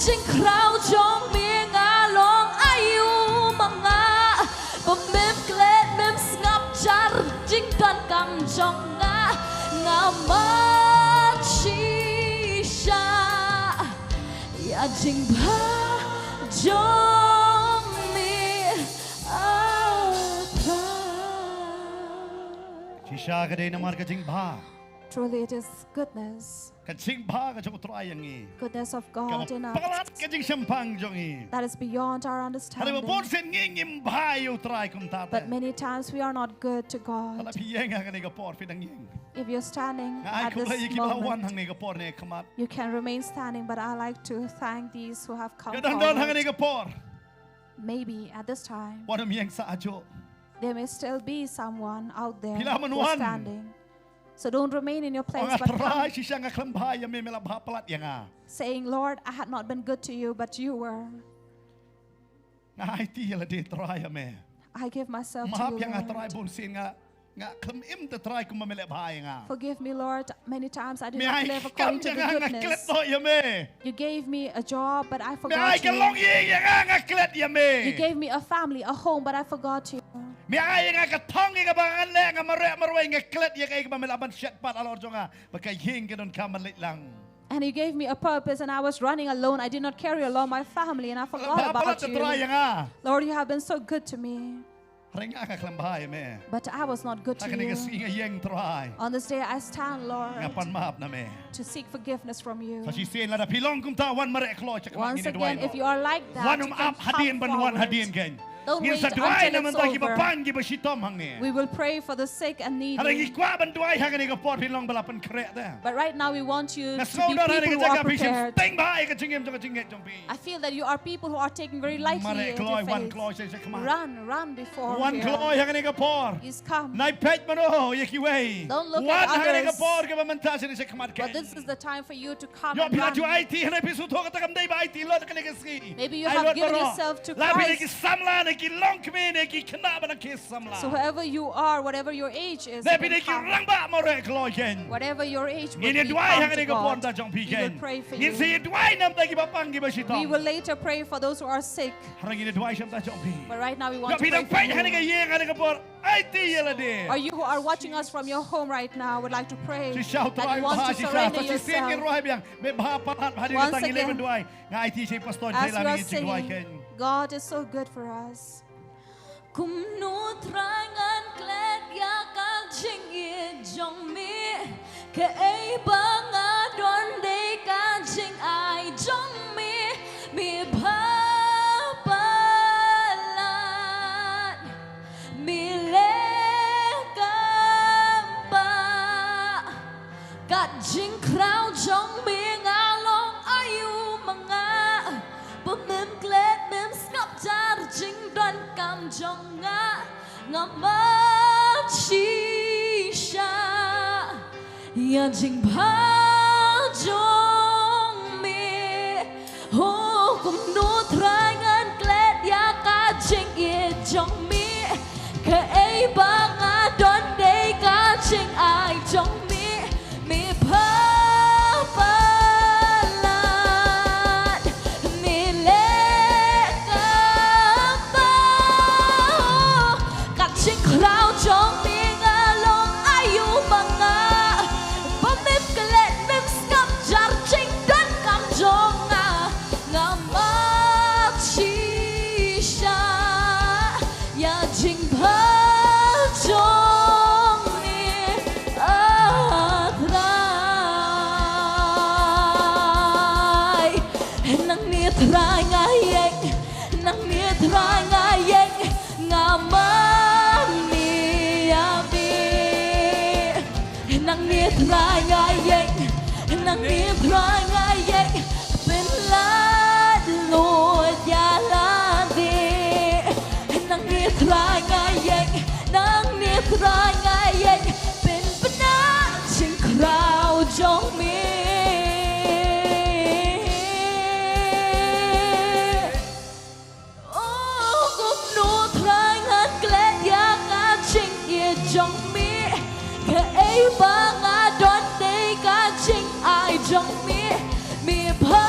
Jingkhraw jong me nga long aïu ma nga. Ba mem klet mem sngap jar jingdonkam jong nga. Nga mat shisha ïa jingbha jong me, ah Trai. Shisha ka dei namar ka jingbha. Truly it is goodness. Ka jingbha ka jong U Trai ïa ngi. Goodness of God in us. Kaba palat ka jingshemphang jong ngi. That is beyond our understanding. Hynrei ba bun sien ngi ngim bha ïa U Trai kumta te. But many times we are not good to God. Lada phi ïeng ha kane ka por, phi dang ïeng. If you're standing at this moment, nga ai khublei ïa kiba la wan hangne ka por ne khmat. You can remain standing, but I like to thank these who have come forward. Ki dang don hangne ka por. Maybe at this time, wat ym ïeng sah hajuh. There may still be someone out there who is standing. Phi lah ban wan. So don't remain in your place, but come. Ong, A Trai, shisha nga khlem bha ïa me, me la bha palat ïa nga. Saying, "Lord, I had not been good to you, but you were." Nga aiti ïa lade Trai ïa me. I give myself to you, Lord. Map ïa nga Trai, bun sien nga, nga khlem im te Trai kumba me la bha ïa nga. Forgive me, Lord. Many times I did not live according to the goodness. Me ai kam ïa nga, nga klet noh ïa me. You gave me a job, but I forgot you. Me ai ka longïing ïa nga, nga klet ïa me. You gave me a family, a home, but I forgot you. Me ai ïa nga ka thong ïa kaba ngan leh, nga mareh marwei, nga klet ïa kaei kaba me la ban shet pat halor jong nga, ba ka ïing ka donkam ban leit lang. And you gave me a purpose, and I was running alone. I did not carry along my family, and I forgot about you. Bha palat te Trai ïa nga. Lord, you have been so good to me. Hynrei nga, nga khlem bha ïa me. But I was not good to you. Ha kane ka sngi nga ïeng Trai. On this day I stand, Lord, nga pan map na me, to seek forgiveness from you. Sa shisien lada phi long kumta, wan mareh kloi sha khmat, ngin ïa duwai noh. Once again, if you are like that, you can come forward. Wan ym ap hadien ban wan hadien kein. Don't wait until it's over. Ngin sa duwai na bynta kiba pang kiba shitom hangne. We will pray for the sick and needy. Hynrei ngi kwah ban duwai ha kane ka por, phin long ba la pynkhreh te. But right now we want you to be people who are prepared. Nga sngew don ha kane ka jaka phi shim sting bha ïa ka jingim jong ka jingngeit jong phi. I feel that you are people who are taking very lightly your faith. Mareh kloi, wan kloi sha, sha khmat. Run, run before here. Wan kloi ha kane ka por. Please come. Nai peit mano ïa kiwei. Don't look at others. Wan ha kane ka por kaba mynta sha, sha khmat kein. But this is the time for you to come and run. Ïoh phi la ju aiti, hynrei phi sngewthuh kata kam dei ba aiti lut ha kane ka sngi. Maybe you have given yourself to Christ. Ai lut baroh. La phi dei ki samla ne ki longkmie ne ki khynnah bad ki samla. So whoever you are, whatever your age is, you can come. Ne phi dei ki rangbah mareh kloi kein. Whatever your age would be, come to God. Ngin ïa duwai ha kane ka por na bynta jong phi kein. We will pray for you. Ngin sa ïa duwai na bynta kiba pang kiba shitom. We will later pray for those who are sick. Hynrei ngin ïa duwai na bynta jong phi. But right now we want to pray for you. Ïoh phi dang peit ha kane ka ïing ha kane ka por, aiti ïa lade. Or you who are watching us from your home right now would like to pray and you want to surrender yourself. Shisha U Trai bha, shisha. Sa shisien ngin rwai biang. Me bha palat, hadien kata ngin leit ban duwai. Nga aiti sha i pastor, as we are singing, God is so good for us. Kumno Trai ngan klet ïa ka jingïeit jong me, kaei ba nga don dei ka jingai jong me, me bha palat, me leh kam bah. Ka jingkhraw jong me nga long aïu ma nga, ba mem klet mem sngap jar jingdonkam jong nga, nga mat shisha ïa jingbha jong me. Ho, kumno Trai ngan klet ïa ka jingïeit jong me, kaei ba nga don dei ka jingai jong me, me bha palat, me leh kam bah. Ka jingkhraw jong me nga long aïu ma nga, ba mem klet mem sngap jar jingdonkam jong nga, nga mat shisha ïa jingbha jong me, ah Trai. Nangne Trai nga ïeng, nangne Trai nga ïeng, nga mane ïa me. Nangne Trai nga ïeng, nangne Trai nga ïeng, pynlait lut ïa lade. Nangne Trai nga ïeng, nangne Trai nga ïeng, pynbna jingkhraw jong me. Oh, kumno Trai ngan klet ïa ka jingïeit jong me, kaei ba nga don dei ka jingai jong me, me bha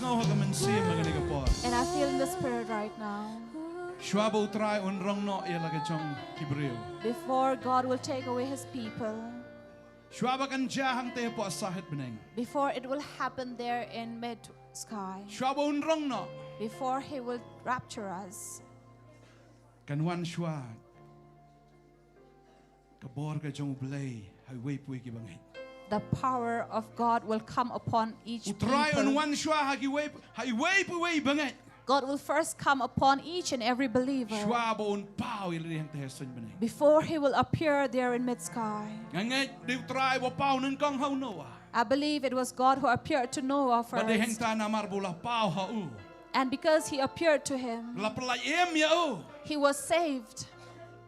Nga ha ka mynsiem ha kane ka por. And I feel in the spirit right now. Shuwa ba U Trai un rong noh ïa la ka jong ki briew. Before God will take away his people, Shuwa ba kan jia hangtei hapoh sahit bneng. before it will happen there in mid sky, Shuwa ba un rong noh. Before he will rapture us, Kan wan shuwa ka bor ka jong U Blei ha iwei pa iwei ki bangeit. The power of God will come upon each U Trai un people. wan shuwa ha iwei, ha iwei pa iwei bangeit. God will first come upon each and every believer Shuwa ba un paw ïa lade hangtei ha suiñ bneng. Before he will appear there in mid sky. Nga ngeit dei U Trai ba paw nyngkong ha u Noah. I believe it was God who appeared to Noah Bad dei first. Hangta namar ba u la paw ha u. And because he appeared to him, La pyllait im ïa u. He was saved.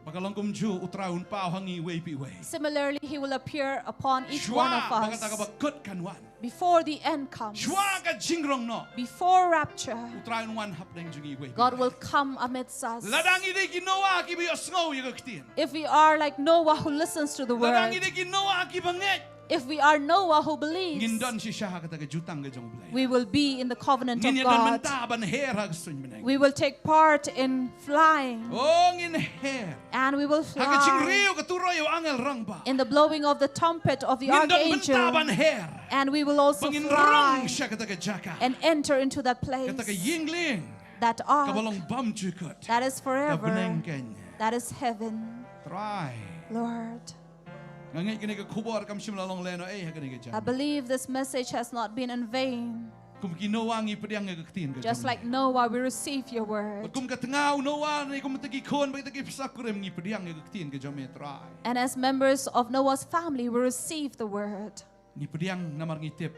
Ba ka long kumjuh U Trai un paw ha ngi iwei pa iwei. Similarly, he will appear upon each one Shuwa of ba kata ka us ba kut kan wan. Before the end comes. Shuwa ka jingrong noh. Before rapture, U Trai un wan hapdeng jong ngi iwei pa God iwei. will come amidst us. Lada ngi dei ki Noah kiba ïohsngew ïa ka ktien. If we are like Noah who listens to the Lada word, ngi dei ki Noah kiba ngeit. If we are Noah who Ngin believes, don shisha ha kata ka jutang ka jong U Blei. We will be in the covenant of Ngin ïa don God. Mynta ban her ha ka suiñ bneng. We will take part in flying. Oh, ngin her. And we will Ha ka fly jingriew ka turoi u angel rangbah. In the blowing of the trumpet of the Ngin don mynta ban archangel. Her. And we will also Ba ngin fly rong sha kata ka jaka. And enter into that place. Kata ka ïing lieng. That Kaba ark. Long bymjukut. That is Ka bneng forever. Kane. That is heaven. Trai. Lord. Nga ngeit kane ka khubor kam shym la long lehnohei ha kane ka jaka. I believe this message has not been in vain. Kum ki Noah ngi pdiang ïa ka ktien ka jong me. Just like Noah, we receive your word. Kum ka tnga u Noah ne kum kita ki khun bad kita ki pisa kurim ngi pdiang ïa ka ktien ka jong me Trai. And as members of Noah's family, we receive the word. Ngi pdiang namar ngi tip.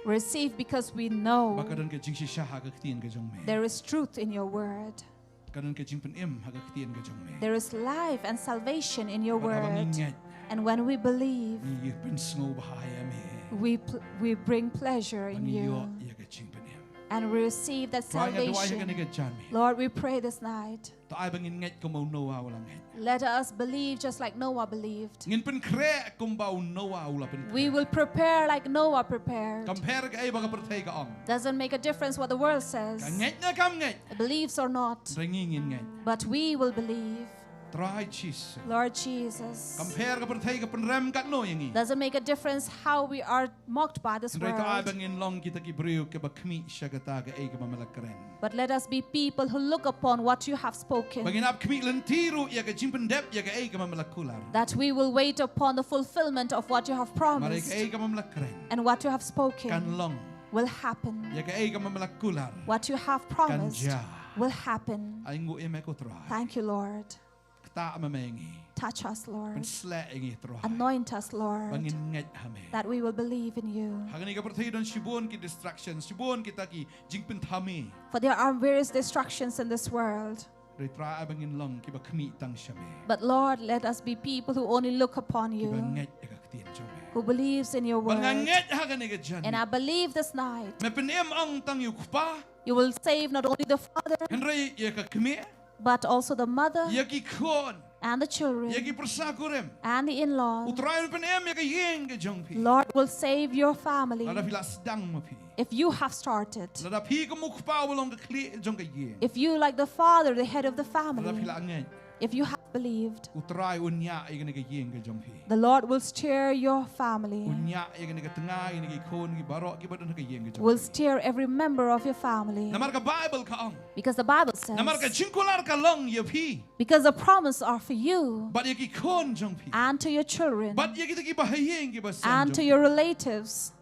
We receive because we know. Ba ka don ka jingshisha ha ka ktien ka jong me. There is truth in your word. Ka don ka jingpynim ha ka ktien ka jong me. There is life and salvation in your word. Bad haba ngi ngeit. And when we believe, ngi pynsngewbha ïa me. We, pl- we bring pleasure in you. Ba ngi ïoh ïa ka jingpynim. And we receive that salvation. Trai nga duwai ha kane ka janmiet. Lord, we pray this night. To ai ba ngin ngeit kum u Noah u la ngeit. Let us believe just like Noah believed. Ngin pynkhreh kumba u Noah u la pynkhreh. We will prepare like Noah prepared. Kam pher kaei ba ka pyrthei ka ong. Doesn't make a difference what the world says. Ka ngeit ne kam ngeit. Believes or not. Hynrei ngi ngin ngeit. But we will believe. Trai Jisu. Lord Jesus. Kam pher ka pyrthei ka pynrem katno ïa ngi. Doesn't make a difference how we are mocked by this Hynrei to ai ba world. Ngin long kita ki briew kiba khmih sha kata kaei kaba me la kren. But let us be people who look upon what you have spoken. Ba ngin hap khmih lynti ruh ïa ka jingpyndep ïa kaei kaba me la kular. That we will wait upon the fulfillment of what you have Namar ïa promised. Kaei kaba me la kren. And what you have spoken Kan long. Will happen. Ïa kaei kaba me la kular. What you have Kan promised jia. Will happen. Ai nguh ïa me ko Trai. Thank you, Lord. Ktah ma me ïa ngi. Touch us, Lord. Pynshlur ïa ngi Trai. Anoint us, Lord. Ba ngin ngeit ha me. That we will believe in you. Ha kane ka pyrthei don shibun ki distractions, shibun kita ki jingpynthame. For there are various distractions in this world. Hynrei Trai ai ba ngin long kiba khmih tang sha me. But Lord, let us be people who only look upon Kiba you, ngeit ïa ka ktien jong me. Who believes in your Ba nga word. Ngeit ha kane ka janmiet. And I believe this night, Me pynim ong tang ïa u kpa. You will save not only the father, Hynrei ïa ka kmie. But also the mother, Ïa ki khun. And the children, Ïa ki pyrsa kurim. And the in-law. U Trai un pynim ïa ka ïing ka jong phi. Lord will save your family. Lada phi la sdang ma phi. If you have started. Lada phi kum u kpa uba long ka khlieh jong ka ïing. If you, like the father, the head of the family. Lada phi la ngeit. If you have believed. U Trai un ñiah ïa kane ka ïing ka jong phi. The Lord will steer your family. Un ñiah ïa kane ka tnga, ïa kine ki khun ki baroh kiba don ha ka ïing ka jong phi. Will steer every member of your family. Namar ka Baibl ka ong. Because the Bible says. Namar ka jingkular ka long ïa phi. Because the promise are for you. Bad ïa ki khun jong phi. And to your children. Bad ïa kita kiba ha ïing kiba san jong phi. And to your relatives.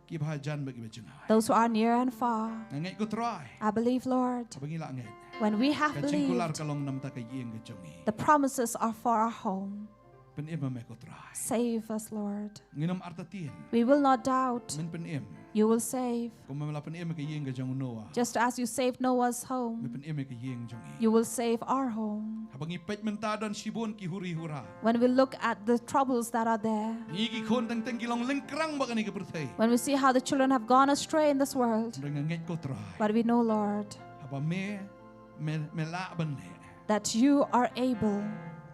Kiba hajan bad kiba jngai. Those who are near and far. Nga ngeit ko Trai. I believe, Lord. Haba ngi la ngeit. When we have believed. Ka jingkular ka long namar ka ïing ka jong ngi. The promises are for our home. Pynim ma me ko Trai. Save us, Lord. Ngin ym artatien. We will not doubt. Men pynim. You will save. Kumba me la pynim ka ïing ka jong u Noah. Just as you saved Noah's Men home. Pynim ka ïing jong ngi. You will save our home. Haba ngi peit mynta don shibun ki huri hura. When we look at the troubles that are there. Ngi ki khun teng teng ki long lyngkrang bad kane ka pyrthei. When we see how the children have gone astray in this world. Hynrei nga ngeit ko Trai. But we know, Lord. Haba me, me, me lah ban leh. That you are able.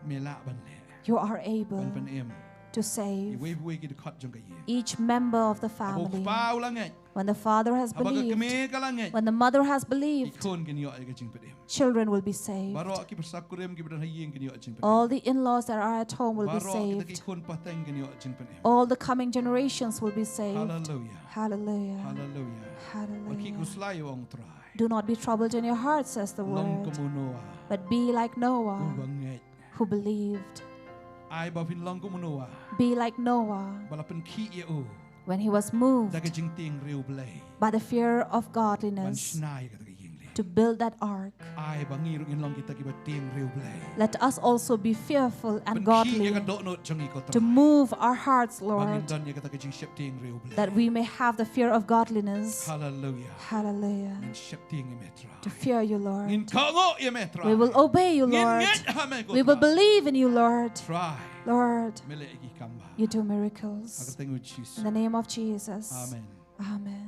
Me lah ban leh. You are able. Ban pynim. to save iwei pa iwei ki dkhot jong ka ïing. Each member of the Haba u family. kpa u la ngeit, When the father has haba ka believed, kmie ka la ngeit, when the mother has ki believed, khun kin ïoh ïa ka jingpynim. Children will be saved. Baroh ki pyrsa kurim kiba don ha ïing kin ïoh jingpynim. All the in-laws that are at home will be Baroh kita ki saved. khun pateng kin ïoh jingpynim. All the coming generations will be saved. Hallelujah. Hallelujah. Hallelujah. Wat khih Hallelujah. khuslai, ong u Trai. Do not be troubled in your hearts, says the Long word, kum u Noah. But be like Noah, Uba ngeit. Who believed. Ai ba phin long kum u Noah. Be like Noah, Ba la pynkhih ïa u. When he was moved Da ka jingtieng riewblei. By the fear of Ban godliness, shna ïa kata ka ïing lei. To build that ark. Ai ba ngi ruh ngin long kita kiba tieng riewblei. Let us also be fearful and Pynkhih ïa ka godly, dohnud jong ngi, ko Trai. To move our hearts, Ba ngin Lord, don ïa kata ka jingsheptieng riewblei. That we may have the fear of godliness. Hallelujah. Hallelujah. Ngin sheptieng ïa me, Trai. To fear you, Lord. Ngin kohnguh ïa me, Trai. We will obey you, Ngin Lord. ngeit ha me, ko We will Trai. Believe in you, Lord. Trai. Lord, Me leh ïa ki kam bha. You do Ha ka miracles. kyrteng u Jisu. In the name of Jesus. Amen. Amen.